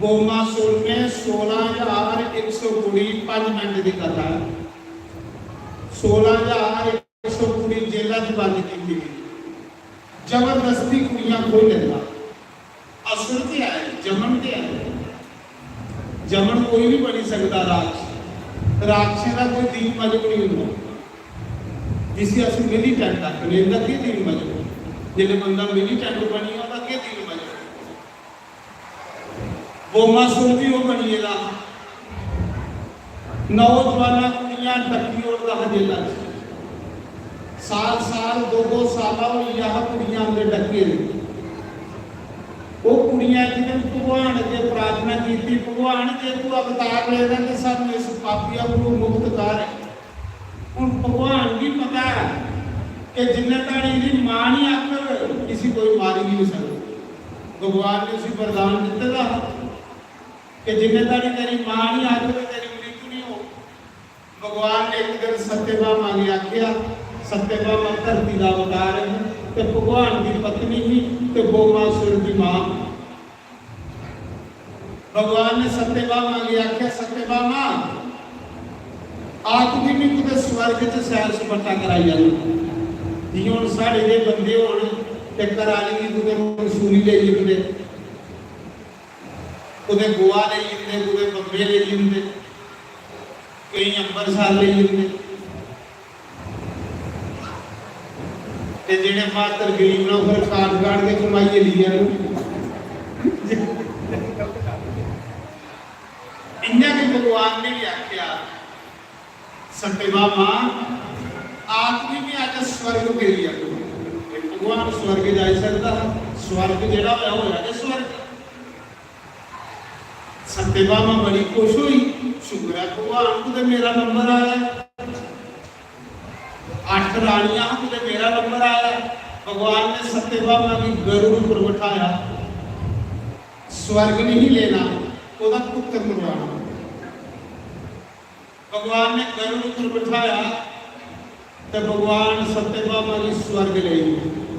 बोमासुर ने सोलां ज्हार इक सौ कुड़ी, पंज मिंट दी कथा ऐ, सोलां ज्हार इक सौ कुड़ी जेला च बंद कीती गई, जबरदस्ती कुड़ियां खोई लैंदा। असुर ते है, जमन ते है। जमन कोई भी बनी सकदा राक्ष-, राक्षसें दा कोई दीन मजहब नहीं होंदा। जिसी अस militant आखने, इंदा केह् दीन मजहब? जिसलै बंदा militant बनी जा, ओह्दा केह् दीन मजहब? बोमासुर भी ओह् बनी गेदा हा। नौजवाना कुड़ियां डक्की ओड़दा हा जेला च। साल साल, दो दो साल होई गेआ हा कुड़ियां अंदर डक्के दे। ओह् कुड़ियां इक दिन भगवान अग्गें प्रार्थना कीती, "भगवान, जे तू अवतार लेदा ते सानू इस पापिया कोलू मुक्त कर।" हुन भगवान गी पता ऐ कि जिन्ने धड़ी इदी मां नहीं आखग, इसी कोई मारी नहीं सकदा। भगवान ने उसी वरदान दित्ते दा हा कि जिन्ने धड़ी तेरी मां नहीं आखग, तेरी मृत्यु नहीं हो। भगवान ने एक दिन सत्यभामा ने आख्या, सत्यभामा धरती का अवतार है, ते भगवान की पत्नी ही, ते बोमासुर की मां। भगवान ने सत्यभामा गी आख्या, "सत्यभामा, आ तुगी भी कुतै स्वर्ग च सैर सपाटा कराई आनी।" जियां हुन साढ़े जे बंदे होन ते घरा आह्ली गी कुतै मंसूरी लेई जंदे, कुतै गोवा लेई जंदे, कुतै बम्बे लेई जंदे, केईं अंबरसर लेई जंदे। ते जेह्ड़े मातर गरीब न, ओह् फिर काट काट के कमाइयै लेई आन। इ'यां गै भगवान ने बी आखेआ, "सत्यभामा, आदमी बी अज्ज स्वर्ग गेई आ।" ते भगवान स्वर्ग जाई सकदा हा? स्वर्ग जेह्ड़ा होया, होया गै स्वर्ग। सत्यभामा बड़ी खुश होई, "शुक्र ऐ भगवान, कुतै मेरा नंबर आया।" अठ रानियां हां, कुतै मेरा नंबर आया। भगवान ने सत्यभामा गी गरुड़ उप्पर बठाया। स्वर्ग नहीं लेना, ओह्दा पुत्र मरवाना। भगवान ने गरुड़ उप्पर बठाया ते भगवान सत्यभामा गी स्वर्ग लेई गे।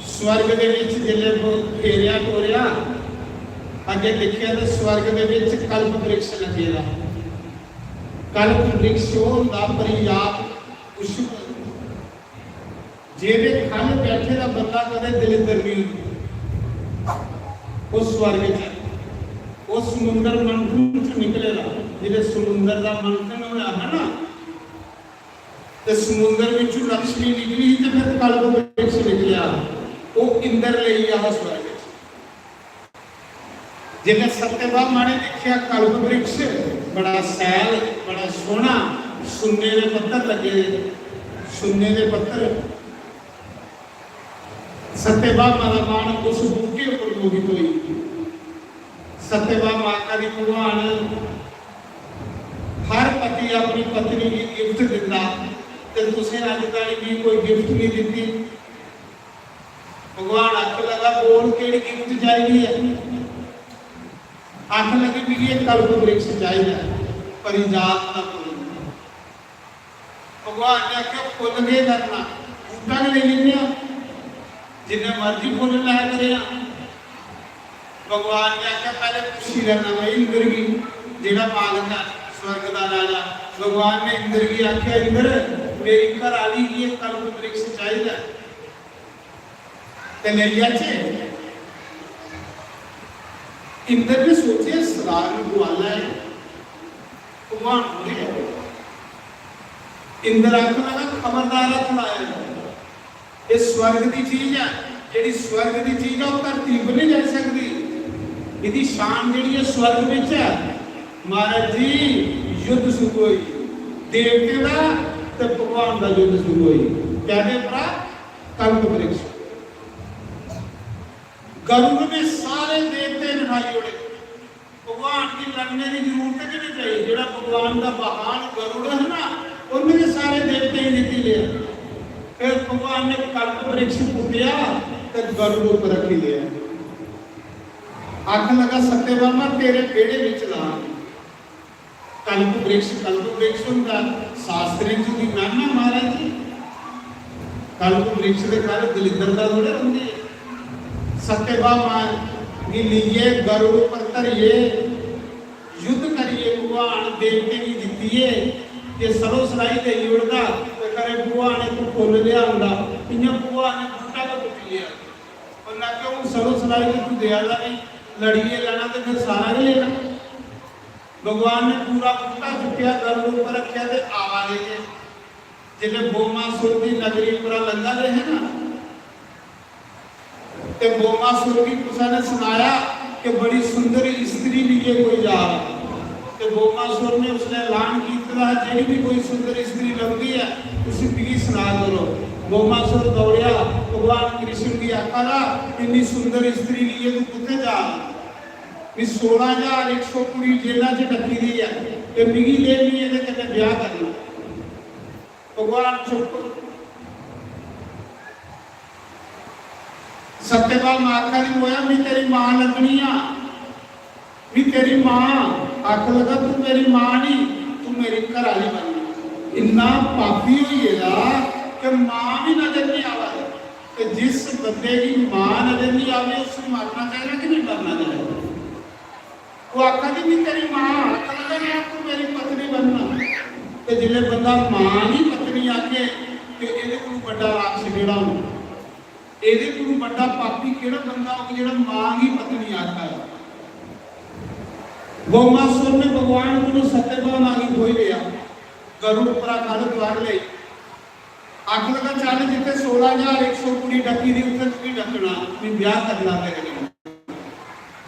स्वर्ग दे विच जिसलै ब-, फेरेआ टोरेआ, अग्गें दिक्खेआ ते स्वर्ग दे विच कल्प वृक्ष लग्गे दा। कल्प वृक्ष ओह् होंदा, परिजात पुष्प, जेह्दे ख'ल्ल बैठे दा बंदा कदें दलिद्दर नहीं होंदा। ओह् स्वर्ग च ऐ। ओह् समुंदर मंथन च निकले दा। जिसलै समुंदर दा मंथन होया हा ना, ते समुंदर विचों लक्ष्मी निकली ही ते फिर कल्प वृक्ष निकलेआ। ओह् इंद्र लेई गेआ हा स्वर्ग च। जिसलै सत्यभामा ने दिक्खेआ कल्प वृक्ष बड़ा सैल, बड़ा सोहना, सुन्ने दे पत्तर लग्गे दे, सुन्ने दे पत्तर। सत्यभामा दा मन उस बूटे उप्पर मोहित होई। सत्यभामा आखा दी, "भगवान, हर पति अपनी पत्नी गी गिफ्ट दिंदा, ते तुसें अज ताई मिगी कोई गिफ्ट नहीं दित्ती।" भगवान आखन लगा, "बोल, केह्ड़ी गिफ्ट चाहिदी है?" आखन लगी, "मिगी एक कल्प वृक्ष चाहिदा है, परिजात दा फुल्ल।" भगवान ने आखेआ, "फुल्ल केह् करना? बूह्टा गै लेई लैन्ने आं, जिन्ने मर्जी फुल्ल लै करेआं।" भगवान ने आखेआ, "पैह्ले पुच्छी लैना में इंद्र गी, जेह्ड़ा मालक ऐ स्वर्ग दा राजा।" भगवान ने इंद्र गी आखेआ, "इंद्र, मेरी घर आह्ली गी एह् कल्प वृक्ष चाहिदा ऐ।" ते लेई जाचे। इंद्र ने सोचे, "साधारण गुआला ऐ, भगवान थोड़े ऐ।" इंद्र आखन लगा, "खबरदार हत्थ लाया, एह् स्वर्ग दी चीज ऐ, जेह्ड़ी स्वर्ग दी चीज ऐ, ओह् धरती पर नहीं जाई सकदी। एह्दी शान जेह्ड़ी ऐ, स्वर्ग बिच ऐ।" महाराज जी, युद्ध शुरू होई, देवतें दा ते भगवान दा युद्ध शुरू होई। कैह्दे उप्परा? कल्प वृक्ष। गरुड़ ने सारे देवते नठाई ओड़े। भगवान गी लड़ने दी जरूरत गै नहीं पई। जेह्ड़ा भगवान दा वाहन गरुड़ है ना, उन्हें सारे देवतें गी जीती लिया। फिर भगवान ने कल्प वृक्ष पुट्टिया ते गरुड़ उप्पर रखी लिया। आखन लगा, "सत्यभामा, तेरे बेड़े विच ला।" कल्प वृक्ष, कल्प वृक्ष होंदा, शास्त्रें च भी नाम है महाराज जी। कल्प वृक्ष दे कल दलिद्दर दा थोड़े होंदे। सत्यभामा गी लेइयै गरुड़ उप्पर धरियै युद्ध करियै भगवान देवतें गी जित्तियै जे सरो सराई देई ओड़दा ते खरे भगवान इक फुल्ल लेआंदा, इ'यां भगवान ने बूह्टा गै पुट्टी लेआ। उन्नै आखेआ, "हून सरो सराई ते तूं देआ दा नहीं, लड़ियै लैना ते फिर सारा गै लेना।" भगवान ने पूरा बूह्टा चुक्केआ, गरुड़ उप्पर रक्खेआ ते आवा दे हे। जिसलै बोमासुर दी नगरी उप्परा लंघा दे हे ना, ते बोमासुर गी कुसै ने सनाया कि बड़ी सुंदर स्त्री लेइयै कोई जा दा। ते बोमासुर ने उसलै ऐलान कीते दा हा, "जेह्ड़ी भी कोई सुंदर स्त्री लभदी ऐ, उसी मिगी सना करो।" बोमासुर दौड़ेआ, भगवान कृष्ण गी आखा दा, "इन्नी सुंदर स्त्री लेइयै तू कुत्थै जा दा? मी सोलां ज्हार इक सौ कुड़ी जेला च डक्की दी ऐ, ते मिगी दे, मी एह्दे कन्नै ब्याह करना।" भगवान चुप। सत्यभामा आखा दी, "मोया, मी तेरी मां लग्गनी आं, मी तेरी मां।" आखन लगा, "तू मेरी मां नहीं, तू मेरी घर आह्ली बनना।" इन्ना पापी होई गेदा कि मां भी नजर नहीं आवा दी। ते जिस बंदे गी मां नजर नहीं आवे, उसी मारना चाहिए कि नहीं मारना चाहिए? वो आखा दी, "मैं तेरी मां," आखा लगा, "मैं तू मेरी पत्नी बनना।" ते जिसले बंदा मां गी पत्नी आखे, ते एह्दे कोलू बड्डा राक्षस केह्ड़ा होना? एह्दे कोलू बड्डा पापी केह्ड़ा बंदा होग, जेह्ड़ा मां गी पत्नी आखा दा? बोमासुर ने भगवान कोलू सत्यभामा गी खोई लिया, गरुड़ उप्परा खल्ल तुआरी लेई। आखन लगा, "चल, जित्थे सोलां ज्हार इक सौ कुड़ी डकी दी, उत्थे तुगी डकना, मैं ब्याह करना तेरे कन्नै।"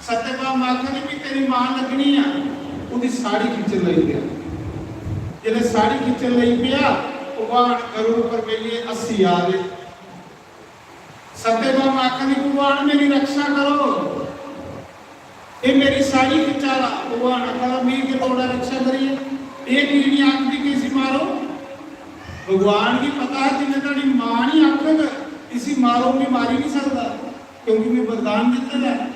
सत्यभामा आखन लगी, "तेरी मां लग्गनी आ।" ओह्दी साड़ी खिच्चन लगी पेआ। जिसलै साड़ी खिच्चन लगी पेआ, भगवान गरुड़ उप्पर बेहियै हस्सी आ दे। सत्यभामा आखन लगी, "भगवान, मेरी रक्षा करो, एह् मेरी साड़ी खिच्चा दा।" भगवान आखा दा, "मिगी केह् लोड़ ऐ रक्षा करियै? एह् की निं आखदी कि इसी मारो?" भगवान गी पता हा, जिन्ने धोड़ी मां नहीं आखग, "इसी मारो," मैं मारी नहीं सकता, क्योंकि मैं वरदान दित्ते दा ऐ।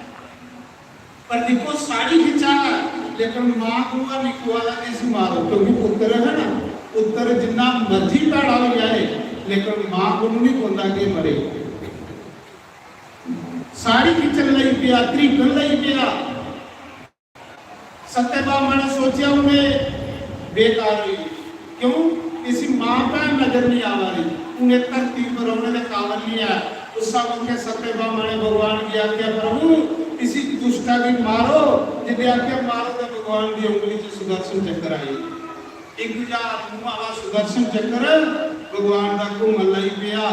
पर दिक्खो, साड़ी खिच्चा दा, लेकिन मां कोला निं कुआ दा कि इसी मारो, क्योंकि पुत्तर है ना, पुत्तर जिन्ना मर्जी भैड़ा हो जाए, लेकिन मां कोला निं कुंदा कि मरे। साड़ी खिच्चन लगी पेआ, त्रीकन लगी पेआ। सत्यभामा ने सोचेआ, "हून एह् बेकार होई गेई।" क्यों? इसी मां भैन नजर नहीं आवा दी। हून एह् धरती पर रौहने दे काबल नहीं है। उस वक्त सत्यभामा ने भगवान गी आखेआ, "प्रभु, इसी दुष्टा गी मारो।" जिसलै आखेआ, "मारो," तो भगवान की उंगली च सुदर्शन चक्र आई। एक हजार मुंह वाला सुदर्शन चक्र भगवान का घूमन लगी पिया।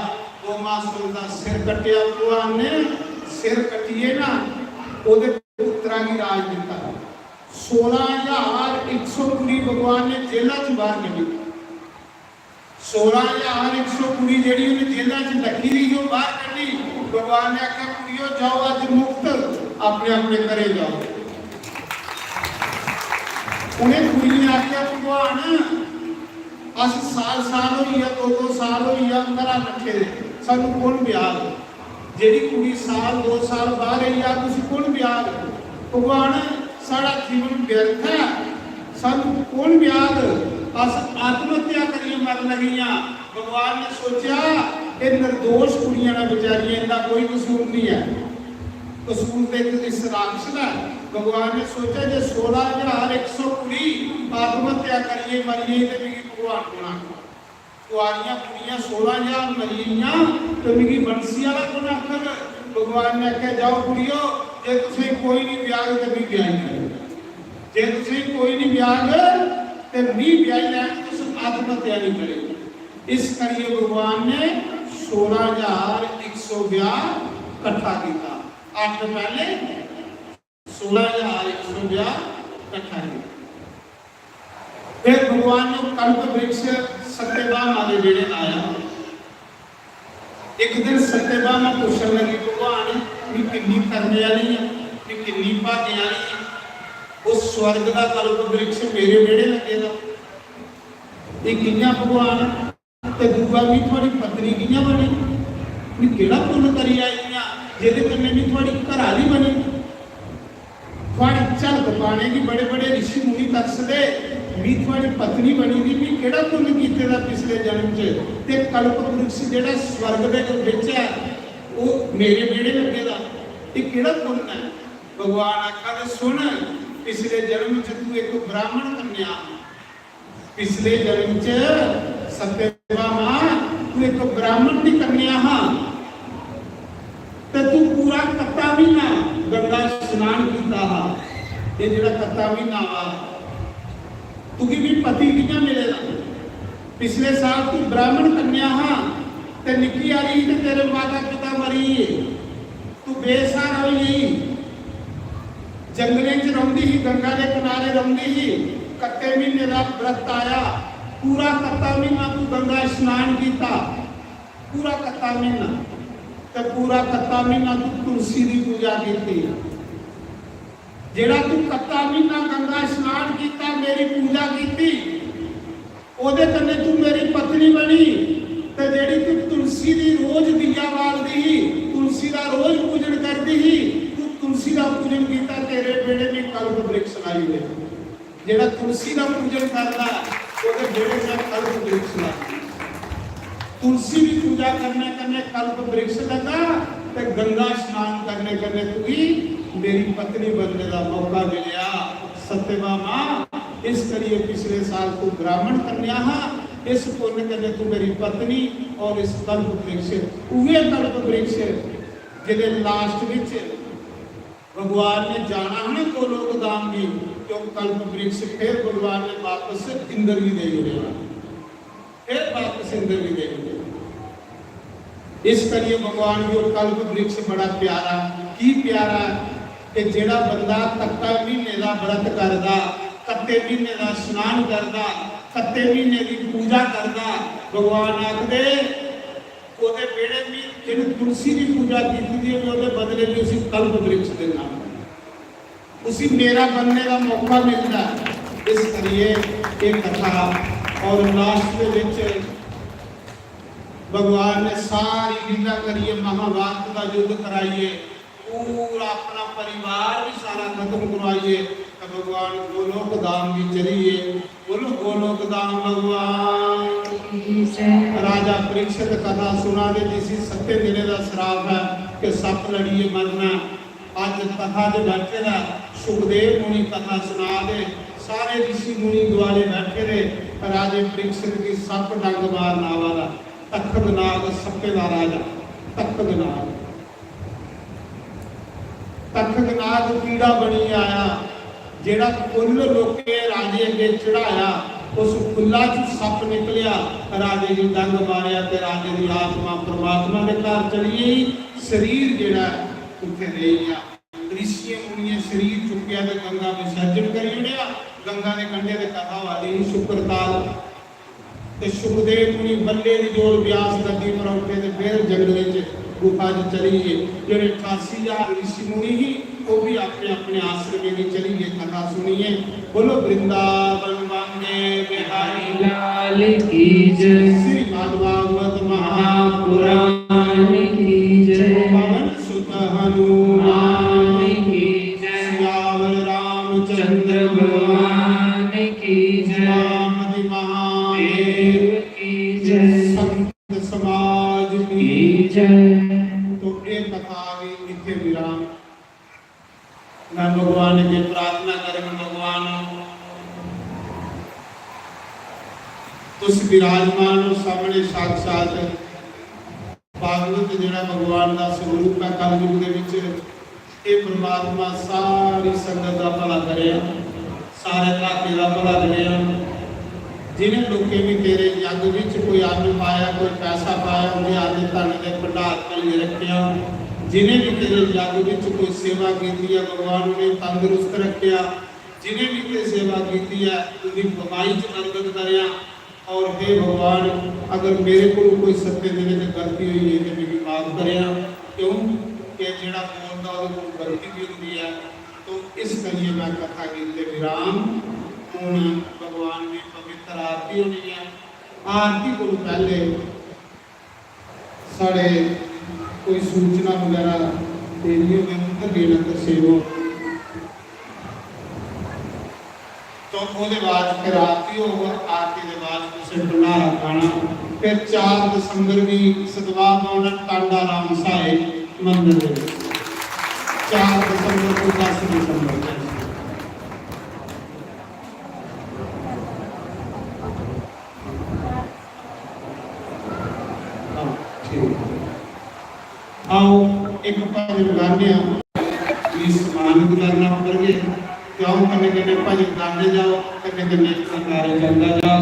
भौमासुर का सिर कट्टिया भगवान ने। सिर कट्टिए ना, ओदे पुत्रा गी राज दिता। सोलह हजार एक सौ कुड़ी भगवान ने जेला च बाहर कड्ढी। सोलह हजार एक सौ कुड़ी जेह्ड़ी उ'नें जेला च लग्गी दी ही, ओह् बाहर कड्ढी। भगवान ने आखेआ, "कुड़ियो, जाओ अज्ज मुक्त, अपने अपने घरे जाओ।" उ'नें कुड़ियें ने आखेआ, "भगवान, अस साल साल होई गेआ, दो दो साल होई गेआ घरा नट्ठे दे, सानू कौन ब्याह?" जेह्ड़ी कुड़ी साल दो साल बाहर रेही जाग, उसी कौन ब्याहग? भगवान, साढ़ा जीवन व्यर्थ ऐ, सानू कौन ब्याहग? अस आत्महत्या करियै मरन लगी आं। भगवान ने सोचेआ, "एह् निर्दोष कुड़ियां न बेचारियां, इंदा कोई कसूर नहीं ऐ।" कसूर ते इस राक्षस दा ऐ। भगवान ने सोचेआ, "जे सोलह हजार एक सौ कुड़ी आत्महत्या करियै मरी गेई ते मिगी भगवान कौन आखग?" कुआरियां कुड़ियां सोलह हजार मरी गेइयां ते मिगी बंसी आह्ला कु'न आखग? भगवान ने आखेआ, "जाओ कुड़ियो, जे तुसें कोई नहीं ब्याहग ते मी ब्याही लैओ। जे तुसें कोई नहीं ब्याहग ते मी ब्याही लैन, तुस आत्महत्या नहीं करेओ।" इस करियै भगवान ने सोलह हजार एक सौ ब्याह कट्ठा किया। अठ पहले, सोलह हजार एक सौ ब्याह कट्ठा किया। फिर भगवान ने कल्प वृक्ष सत्यभामा दे बेड़े लाया। एक दिन सत्यभामा पुछन लगी, "भगवान, मैं किन्नी करने वाली हां, मैं किन्नी भागें वाली हां, वो स्वर्ग का कल्प वृक्ष मेरे बेड़े लगे दा, ये कियां भगवान?" ते दूआ, "मी थुआड़ी पत्नी कि'यां बनी? मी केह्ड़ा पुन्न करी आई आं जेह्दे कन्नै मी थुआड़ी घरै आह्ली बनी? थुआड़ी झलक पाने गी बड़े-बड़े रिशी मुनि तरसदे, मी थुआड़ी पत्नी बनी दी, मी केह्ड़ा पुन्न कीते दा पिछले जन्म च? ते कल्प वृक्ष जेह्ड़ा स्वर्ग दे बिच ऐ, ओह् मेरे बेड़े लग्गे दा, एह् केह्ड़ा पुन्न ऐ?" भगवान आखा दे, "सुन, पिछले जन्म च तू इक ब्राह्मण कन्या हा।" पिछले जन्म च सत्यभामा तू एक ब्राह्मण दी कन्या हा, ते तू पूरा कत्ता महीना गंगा स्नान कीता हा। ये जेड़ा कत्ता महीना वा, तुगी भी पति कि'यां मिलेगा? पिछले साल तू ब्राह्मण कन्या हा, ते निक्की हारी ही ते तेरे माता पिता मरी गे, तू बेसहारा होई गेई। जंगलें च रौंह्दी ही, गंगा दे किनारे रौंह्दी ही। कत्ते म्हीने दा व्रत आया, पूरा कत्ता म्हीना तू गंगा स्नान कीता, पूरा कत्ता म्हीना, ते पूरा कत्ता म्हीना तू तुलसी दी पूजा कीती। जेड़ा तू कत्ता म्हीना गंगा स्नान कीता, मेरी पूजा कीती, ओदे कन्नै तू मेरी पत्नी बनी, ते जेड़ी तू तुलसी दी रोज दिया बालदी ही, तुलसी दा रोज पूजन करदी ही, तू तुलसी दा पूजन कीता, तेरे बेड़े में कल्प वृक्ष लाई हुए। जेड़ा तुलसी दा पूजन करदा, ओदे बेड़े में कल्प वृक्ष लाई। तुलसी दी पूजा करने कन्नै कल्प वृक्ष लगा, ते गंगा स्नान करने कन्नै तुगी मेरी पत्नी बनने दा मौका मिलया। सत्यभामा, इस करिए पिछले साल तू ब्राह्मण कन्या हा, इस पुण्य कन्नै तू मेरी पत्नी और इस कल्प वृक्ष, उहे कल्प वृक्ष जेदे लास्ट विच भगवान ने जाना है ना गोलोक धाम गी, तो कल्प वृक्ष फिर भगवान ने वापस इंद्र गी दे दिया, फिर वापस इंद्र गी दे दिया। इस करिए भगवान गी वो कल्प वृक्ष बड़ा प्यारा। की प्यारा? कि जेड़ा बंदा कत्ता महीने दा व्रत करदा, कत्ते महीने दा स्नान करदा, कत्ते महीने दी पूजा करदा, भगवान आखदे, ओदे बेड़े भी जिन तुलसी दी पूजा कीती दी होवे, ओदे बदले भी उसी कल्प वृक्ष देना, उसी मेरा बनने का मौका मिलता है। इस करिए ये कथा और लास्ट के विच भगवान ने सारी लीला करियै महाभारत का युद्ध कराइए पूरा अपना परिवार भी सारा खत्म करवाइए तो भगवान गोलोक धाम भी चलिए। बोलो गोलोक धाम भगवान की जय। राजा परीक्षित कथा सुना दे जिसी सत्ते दिने का श्राप है कि सप लड़िए मरना। आज कथा च बैठे दा सुखदेव मुनि कथा सुना दे सारे ऋषि मुनि द्वारे बैठे दे राजे परीक्षित की सप डंग मारना वाला तखत नाग सप्पे का राजा तखत नाग तखत नाग कीड़ा बनी आया जेड़ा फुल लोके राजे अगे चढ़ाया उस फुल्ला च सप निकलिया राजे ने डंग मारिया ते राजे की आत्मा परमात्मा के घर चली गई। शरीर जेड़ा उत्थे रही गया। ऋषियों मुनियों शरीर चुक्या ते गंगा विसर्जन करी ओड़िया। गंगा के कंढे ते कथा वाली ही शुक्र काल। ते सुखदेव मुनि बल्ले दी जोर व्यास गद्दी पर उठे ते फिर जंगले च गुफा च चली गए। जेड़े अठासी हजार ऋषि मुनि ही वो भी अपने अपने आश्रमे दी चली गए। कथा सुनिए। बोलो वृंदावन वंदे बिहारी लाल की जय। श्रीमद् भागवत महापुराण की जय। पवन सुत हनुमान की जय। सियावर रामचंद्र भगवान की जय। रामति महादेव की जय। संत समाज की जय। तो ये कथा भी इतने विराम। मैं भगवान अगे प्रार्थना करूं, भगवान तुस विराजमान हो सामने साक्षात भागवत जेड़ा भगवान का स्वरूप है कलयुग दे विच। हे परमात्मा सारी संगत का भला करेआ, सारे घराटे का भला करेआ। जिन्हें लोकें भी तेरे यज्ञ विच कोई अन्न पाया, कोई पैसा पाया, उन्हें अन्न धन दे भंडार भरिए रखेआ। जिन्हें भी तेरे यज्ञ विच कोई सेवा की है भगवान उन्हें तंदुरुस्त रखेआ। जिन्हें भी तेरी सेवा की है उनकी कमाई च बरकत करेआ। और हे भगवान, अगर मेरे को कोई सत्य देने में गलती हुई है तो मेरी माफ करें, क्यों कि जेड़ा बोलता ओदे कोल गलती भी होती है। तो इस करिए मैं कथा कीते विराम। हूँ भगवान ने पवित्र आरती होनी है। आरती को पहले साढ़े कोई सूचना वगैरह देनी होवे उधर देना तो सेवो। तो ओदे बाद फिर आरती होगा, आरती के बाद तुसें भंडारा खाना। फिर चार दिसंबर भी सतवा पाना टांडा राम साए मंदिर दे विच। चार दिसंबर को दस दिसंबर तक। आओ एक भजन गाने, सम्मानित करना पड़ेगा। ते आओ कन्नै कन्नै भजन गांदे जाओ, कन्नै कन्नै जयकारे चलदा जाओ।